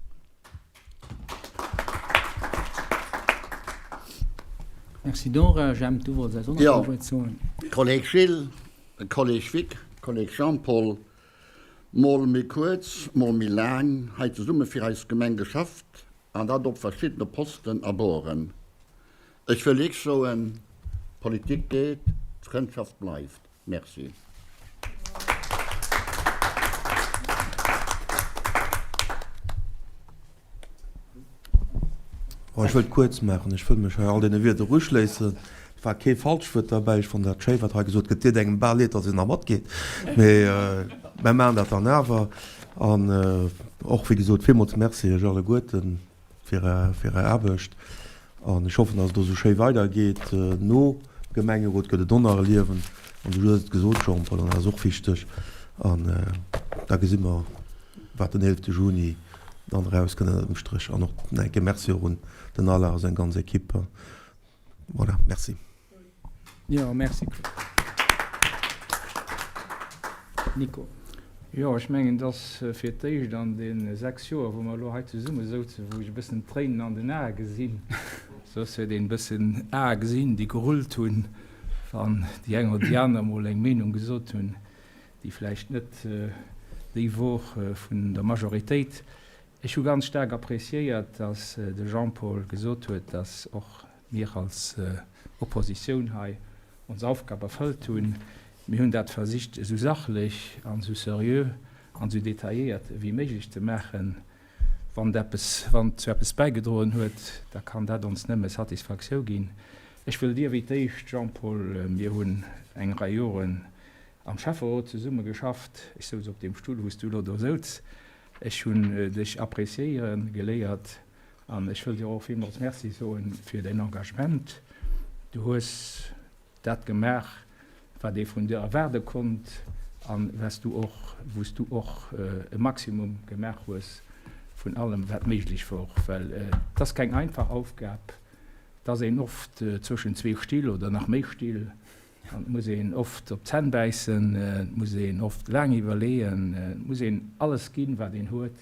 Merci Dora. Jemp, du wollts eis och nach e puer Wuert soen. Jo, Kolleg Gilles, Kolleg Vic, Kolleg Jean-Paul, Mol méi kuerz, mol méi laang hei zesumme fir eis Gemeng geschafft an dat op verschiddene Posten a Boren. Ech wëll Iech soen, D'Politik geet, d'Frëndschaft bleift. Merci. Bon, ech wëll et kuerz maachen. Ech wëll mech hei all deene Wierder uschléissen. Et war kee falscht Wuert derbäi. Ech fannen dat schéi, wat hei gesot gëtt. Et deet engem bal leed, datt een nach matgeet, mee mer maachen dat dann awer. An och, wéi gesot, villmools Merci iech alleguerten fir Är, fir Är Aarbecht. An ech hoffen, datt et och esou schéi weidergeet. No Gemengerot gëtt et och nach e Liewen. An du hues et gesot, Jean-Paul, an dat ass och wichteg. An da gesi mer, wat den 11 Juni dann erauskënnt ënnert dem Stréch. An och nach eng Kéier Merci och un den Alain a seng ganz Equipe. Voilà, merci. Jo, merci Claude. Nico. Jo, ech mengen, et ass fir d'éischt an deene 6 Joer, wou mer elo hei zesumme souzen, wou ech e bëssen d'Tréinen an den Ae gesinn. Soss huet een e bëssen Ae gesinn, déi gerullt hunn, wann déi eng oder déi aner emol eng Meenung gesot hunn, déi vläicht net déi wor vun der Majoritéit. Ech hu ganz staark appréciéiert, dass de Jean-Paul gesot huet, dass och mir als Oppositioun hei ons Aufgab erfëllt hunn. Mir hunn dat versicht esou sachlech an esou seriö an esou detailléiert ewéi méiglech ze maachen. Wann et eppes, wann et zu eppes bäigedroen huet, da kann dat ons nëmme Satisfactiou ginn. Ech wëll dir wéi d'éischt, Jean-Paul, mir hunn eng Rei Joren Am Schäfferot zesumme geschafft. Ech souz op deem Stull, wou s du elo do souz. Ech hunn dech appréciéiere geléiert an ech wëll dir och villmools Merci soe fir däin Engagement. Du hues dat gemaach, wat ee vun dir erwaarde konnt an wat s du och, wou s du och e Maximum gemaach hues vun allem, wat méiglech wor. Well et ass keng einfach Aufgab. Et ass een oft zwëschen zwee Still oder nach méi Still. An et muss een oft op d'Zänn bäissen, et muss een oft laang iwwerleeën, et muss een alles ginn, wat een huet,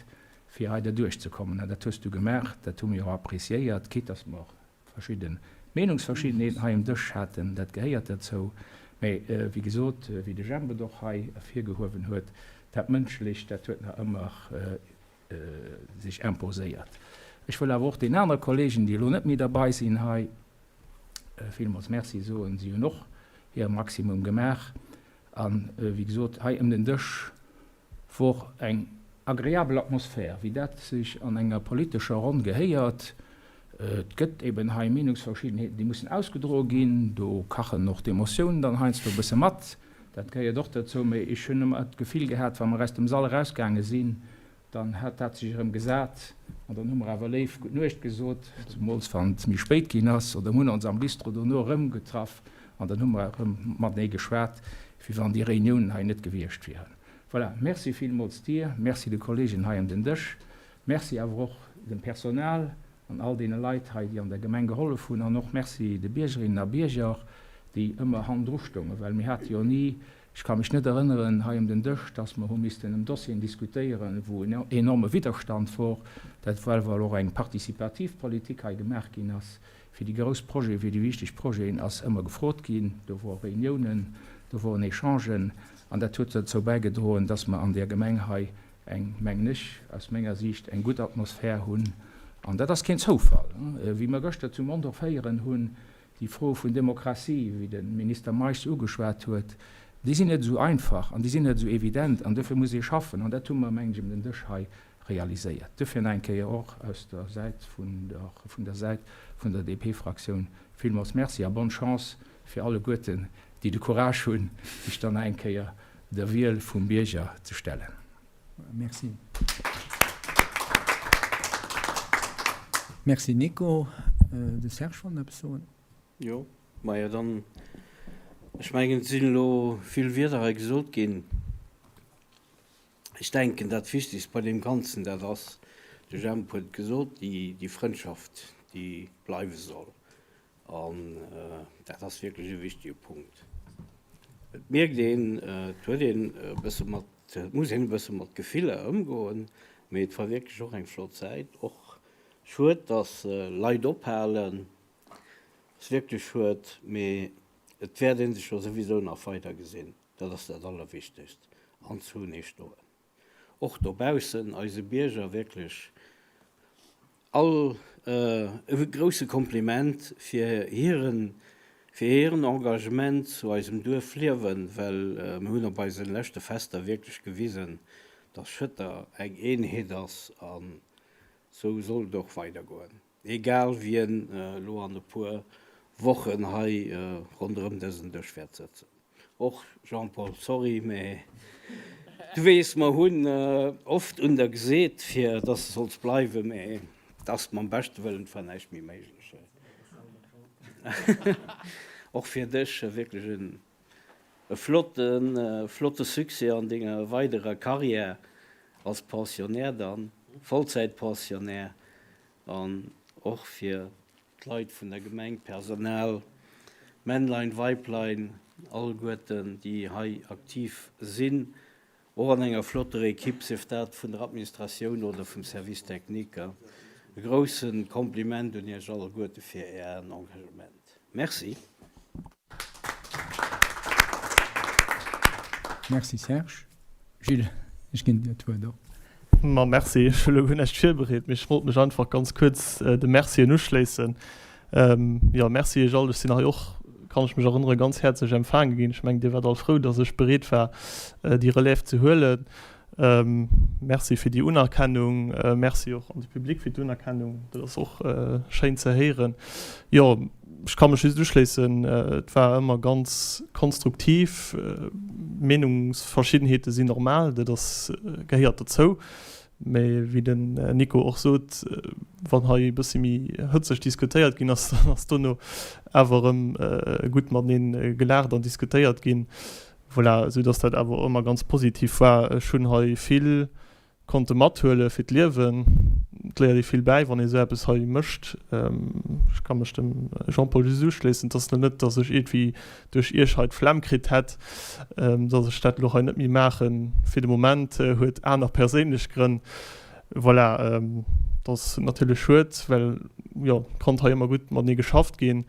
fir hei derduerch ze kommen. An dat hues du gemaach, dat hu mir och appréciéiert, quitte dass mer och verschidde Meenungsverschiddenheeten hei um Dësch haten, dat gehéiert derzou. Mä wéi gesot, wéi de Jemp et och hei ervirgehuewen huet, dat Mënschlecht, dat huet nach ëmmer sech imposéiert. Ech wëll awer och den anere Kollegen, déi elo net méi derbei sinn hei, villmools Merci soen. Si hunn och hire Maximum gemaach. A wéi gesot, hei ëm den Dësch wor eng agreabel Atmosphär, wéi dat sech an enger politescher Ronn gehéiert. Et gëtt eben hei Meenungsverschiddenheeten, déi mussen ausgedroe ginn. Do kachen och d'Emotiounen dann heiansdo e bësse mat. Dat gehéiert och dozou. Mee ech hunn ëmmer d'Gefill gehat, wa mer aus dem Sall erausgaange sinn, dann hat dat sech erëm gesat an dann hu mer awer léif Gutt Nuecht gesot, zemools wann et méi spéit ginn ass, oder mir hunn ons am Bistro dono erëm getraff an dann hu mer erëm matenee geschwat, wéi wann déi Reuniounen hei net gewiescht wieren. Voilà, merci villmools dir, merci de Kollegen hei ëm den Dësch, merci awer och dem Personal an all deene Leit hei, déi an der Gemeng gehollef hunn an och merci de Biergerinnen a Bierger, déi ëmmer hannendru stoungen, well mir hate jo ni Ech ka mech net erënneren hei ëm den Dësch, dass mer hu missten ëm Dossieren diskutéieren, wou en enorme Widderstand wor. Dat well, well och eng participativ Politik hei gemaach ginn ass. Fir déi grouss Projeten, fir déi wichteg Projeten ass ëmmer gefrot ginn. Do wore Reuniounen, do woren Echangen an dat huet dozou bäigedroen, dass mer an där Gemeng hei eng, mengen ech, aus menger Siicht eng gutt Atmosphär hunn. An dat ass keen Zoufall. Wéi mer gëschter zu Mondorf héieren hunn, Déi Froe vun Demokratie, wéi de Minister Meisch se ugeschwat huet, déi sinn net esou einfach an déi sinn net esou evident an duerfir muss ee schaffen. An dat hu mer, mengen ech, ëm den Dësch hei realiséiert. Duerfir nach eng Kéier och aus der Säit vun der, vun der Säit vun der DP-Fraktioun villmools Merci a bonne Chance fir alleguerten, déi de Courage hunn, sech dann nach eng Kéier der Wiel vum Bierger ze stellen. Merci. Merci Nico. De Serge wollt nach eppes soen. Jo, majo dann, ech mengen et sinn elo vill Wierder hei gesot ginn. Ech denken dat Wichtigst bei deem Ganzen dat ass, de Jemp huet et gesot, déi Frëndschaft déi bleiwe soll. An dat ass wierklech e wichtige Punkt. Et mierkt een, et huet een e bësse mat, et muss een e bësse mat Gefiller ëmgoen, mee et war wierklech och eng flott Zäit. Och schued, dass Leit ophalen, ass wierklech schued, mee et wäert ee sech jo souwisou nach weider gesinn. Dat ass dat Allerwichtegst an zu stoen. Och dobaussen eise Bierger wierklech all e grousse Kompliment fir hiren, fir hiren Engagement zu eisem Duerfliewen, well mir hunn op eise leschte Fester wierklech gewisen, dass Schëtter eng Eenheet ass an esou soll et och weidergoen, egal wien elo an e puer Wochen hei ronderëm dësen Dësch wäert sëtzen. Och Jean-Paul, sorry, mä du weess, mer hunn oft un der geseet, fir dass de solls bleiwen, mä et ass mam beschte Wëllen zwar näischt méi méiglech. Och fir dech wierklech e flotten, flotte Succès an denger weiderer Carrière als Pensionnaire dann, Vollzäitpensionnaire, an och fir d'Leit vun der Gemeng, d'Personal, Männlein, Weiblein, alleguerten déi hei aktiv sinn, och an enger flotter Equipe, sief dat vun der Administratioun oder vum Service technique. E grousse Kompliment un Iech alleguerte fir Ären Engagement. Merci. Merci Serge. Gilles, ech ginn dir d'Wuert och. Ma merci, ech hu lo guer näischt virbereet, mee ech wollt mech einfach ganz kuerz de Mercien uschléissen. Jo, merci iech all. Ech sinn hei och, kann ech mech erënneren, ganz häerzlech empfaange ginn. Ech mengen, dir waart all frou, dass ech bereet war, déi Relève ze huelen. Merci fir déi Unerkennung. Merci och an de Public fir d'Unerkennung. Dat ass och schéin ze héieren. Jo, ech ka mech just uschléissen. Et war ëmmer ganz konstruktiv. Meenungsverschiddenheete sinn normal, dat ass, gehéiert dozou. Mä wéi den Nico och sot, wann hei e bëssi méi hëtzeg diskutéiert ginn ass, dann ass dono awer erëm gutt mateneen gelaacht an diskutéiert ginn. Voilà, esou dass dat awer och ëmmer ganz positiv war. Ech hunn hei vill konnte mathuele fir d'Liewen. Et léiert ee vill bäi, wann ee esou eppes hei mécht. Ech ka mech dem Jean-Paul just uschléissen. Et ass elo net, dass ech iergendwéi duerch Iech hei d'Flemm kritt hätt, dass ech dat elo hei net méi maachen. Fir de Moment huet aner perséinlech Grënn. Voilà, et ass natierlech schued, well jo konnt hei ëmmer gutt matenee geschafft ginn.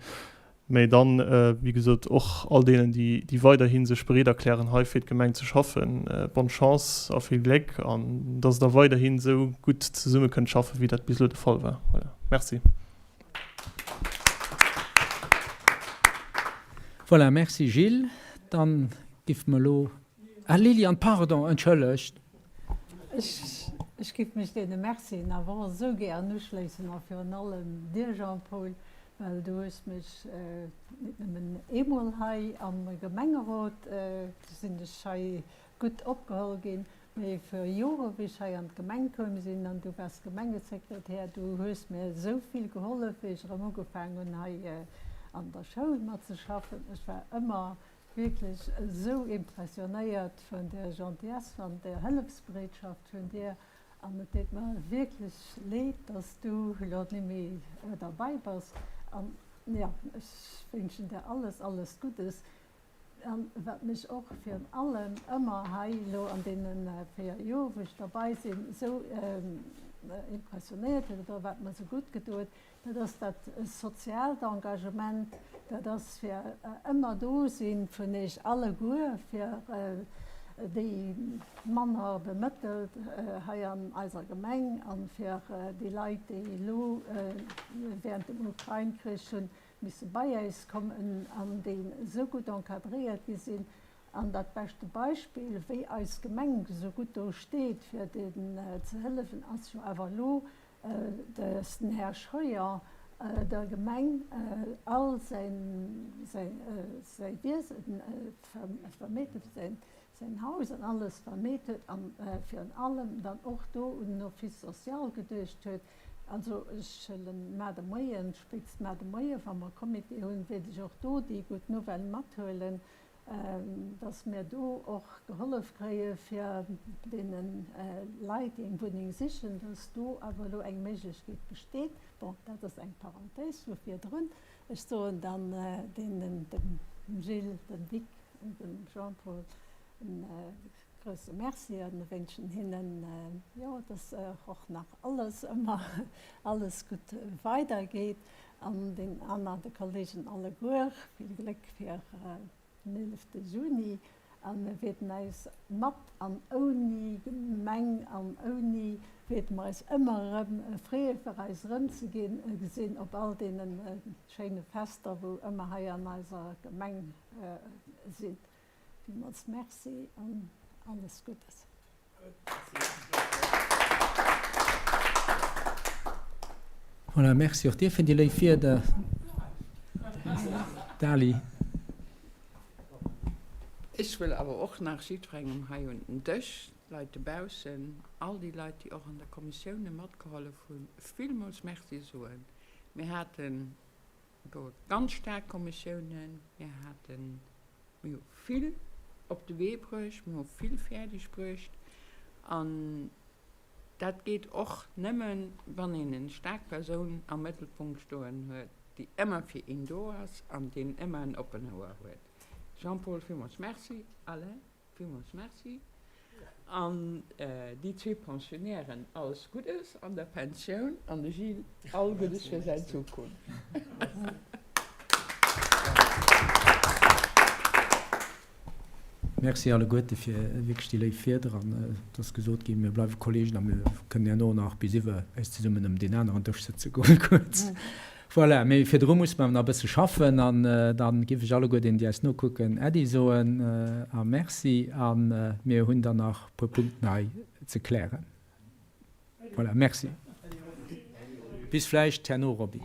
Mä dann, wéi gesot, och all deenen, déi weiderhi sech bereet erklären, hei fir d'Gemeng ze schaffen, bonne Chance a vill Gléck an dass Der weiderhin esou gutt zesumme kënnt schaffen, wéi dat bis elo de Fall war. Voilà. Merci. Voilà, merci Gilles. Dann giff mer elo, ah Liliane, pardon, entschëllegt. Ech giff mech deene Mercien awer och esou gären uschléissen a virun allem dir Jean-Paul, well du hues mech net nëmmen eemol hei am Gemengerot, sinn ech hei gutt opgeholl ginn, mee fir Jore wéi ech hei an d'Gemeng koum sinn an du waars Gemengesekretär, du hues mir esou vill gehollef wéi ech erëm ugefaang hunn hei an der Schoul matzeschaffen. Ech war ëmmer Wierklech esou impressionéiert vun der Gentillesse an der Hëllefsbereetschaft vun dir an et deet mer wierklech leed, dass du elo nimmi derbei bass an jo, ech wénschen der alles, alles Guddes an wat mech och virun allem ëmmer hei elo an deene 4 Joer wou ech derbei sinn esou impressionéiert huet oder wat mer esou gutt gedo huet, Dat ass dat soziaalt Engagement, dat ass fir ëmmer do sinn vun Iech alleguer fir déi manner Bemëttelt hei an eiser Gemeng an fir déi Leit, déi elo während dem Ukrain-Krich hunn misse bei äis kommen an déi esou gutt encadréiert gi sinn. An dat beschte Beispill, wéi eis Gemeng esou gutt do steet fir deenen ze hëllefen, ass jo awer elo dass den Här Scheuer der Gemeng all säin Wiesen vermeet huet, säin Haus an alles vermeet huet a virun allem dann och do un den Office social geduecht huet. Also ech huelen mar de Moien, spéitstens mar de Moien, wa mer Comité hunn, wäert ech och do déi gutt Nouvelle mathuelen, dass mir do och gehollef kréie fir deene Leit, déi eng Wunneng sichen, dass do awer elo eng Méiglechkeet besteet. Bon, dat ass eng Parenthèse vu virdrun. Ech soen dann deenen, dem Gilles, dem Vic an dem Jean-Paul e grouse Merci a wénschen hinnen, jo, dass och nach alles ëmmer alles gutt weidergeet. An den Anna, de Kollegen alleguer vill Gléck fir den 11 Juni a mir wäerten eis mat an ouni Gemeng an ouni wäerte mer eis ëmmer erëm freeë fir eis erëm ze ginn gesinn op all deene schéine Fester wou ëmmer hei an eiser Gemeng sinn. Villmools Merci an alles Guddes. Voilà, merci och dir fir déi léif Wierder, Dali. Ech wëll awer och nach jiddwerengem hei un den Dësch, d'Leit dobaussen, all déi Leit, déi och an der Kommissioune matgehollef hunn, villmools Merci soen. Mir haten do ganz staark Kommissiounen, mir haten Mir hu vill op de Wee bruecht, mir hu vill fäerdeg bruecht. An dat geet och nëmmen, wann een eng staark Persoun am Mëttelpunkt stoen huet, déi ëmmer fir een do ass an deen ëmmer en oppen Ouer huet. Jean-Paul, villmools Merci. Alain, villmools Merci. An déi zwee Pensionnairen alles Guddes an der Pensioun an de Gilles all Guddes fir säin Zukunft. Merci alleguerte fir wierklech déi léif Wierder. An et ass gesot ginn, mir bleiwe Kollegen a mir kënnen herno nach bis iwwer eis zesummen ëm deen aneren Dësch sëtze goen kuerz. Voilà, mee virdru musse mer nach e bësse schaffen an da giff ech alleguer deenen, déi eis nokucken, Äddi soen a Merci. A mir hunn dann nach e puer Punkten hei ze klären. Voilà, Merci. Bis vläicht herno, Roby.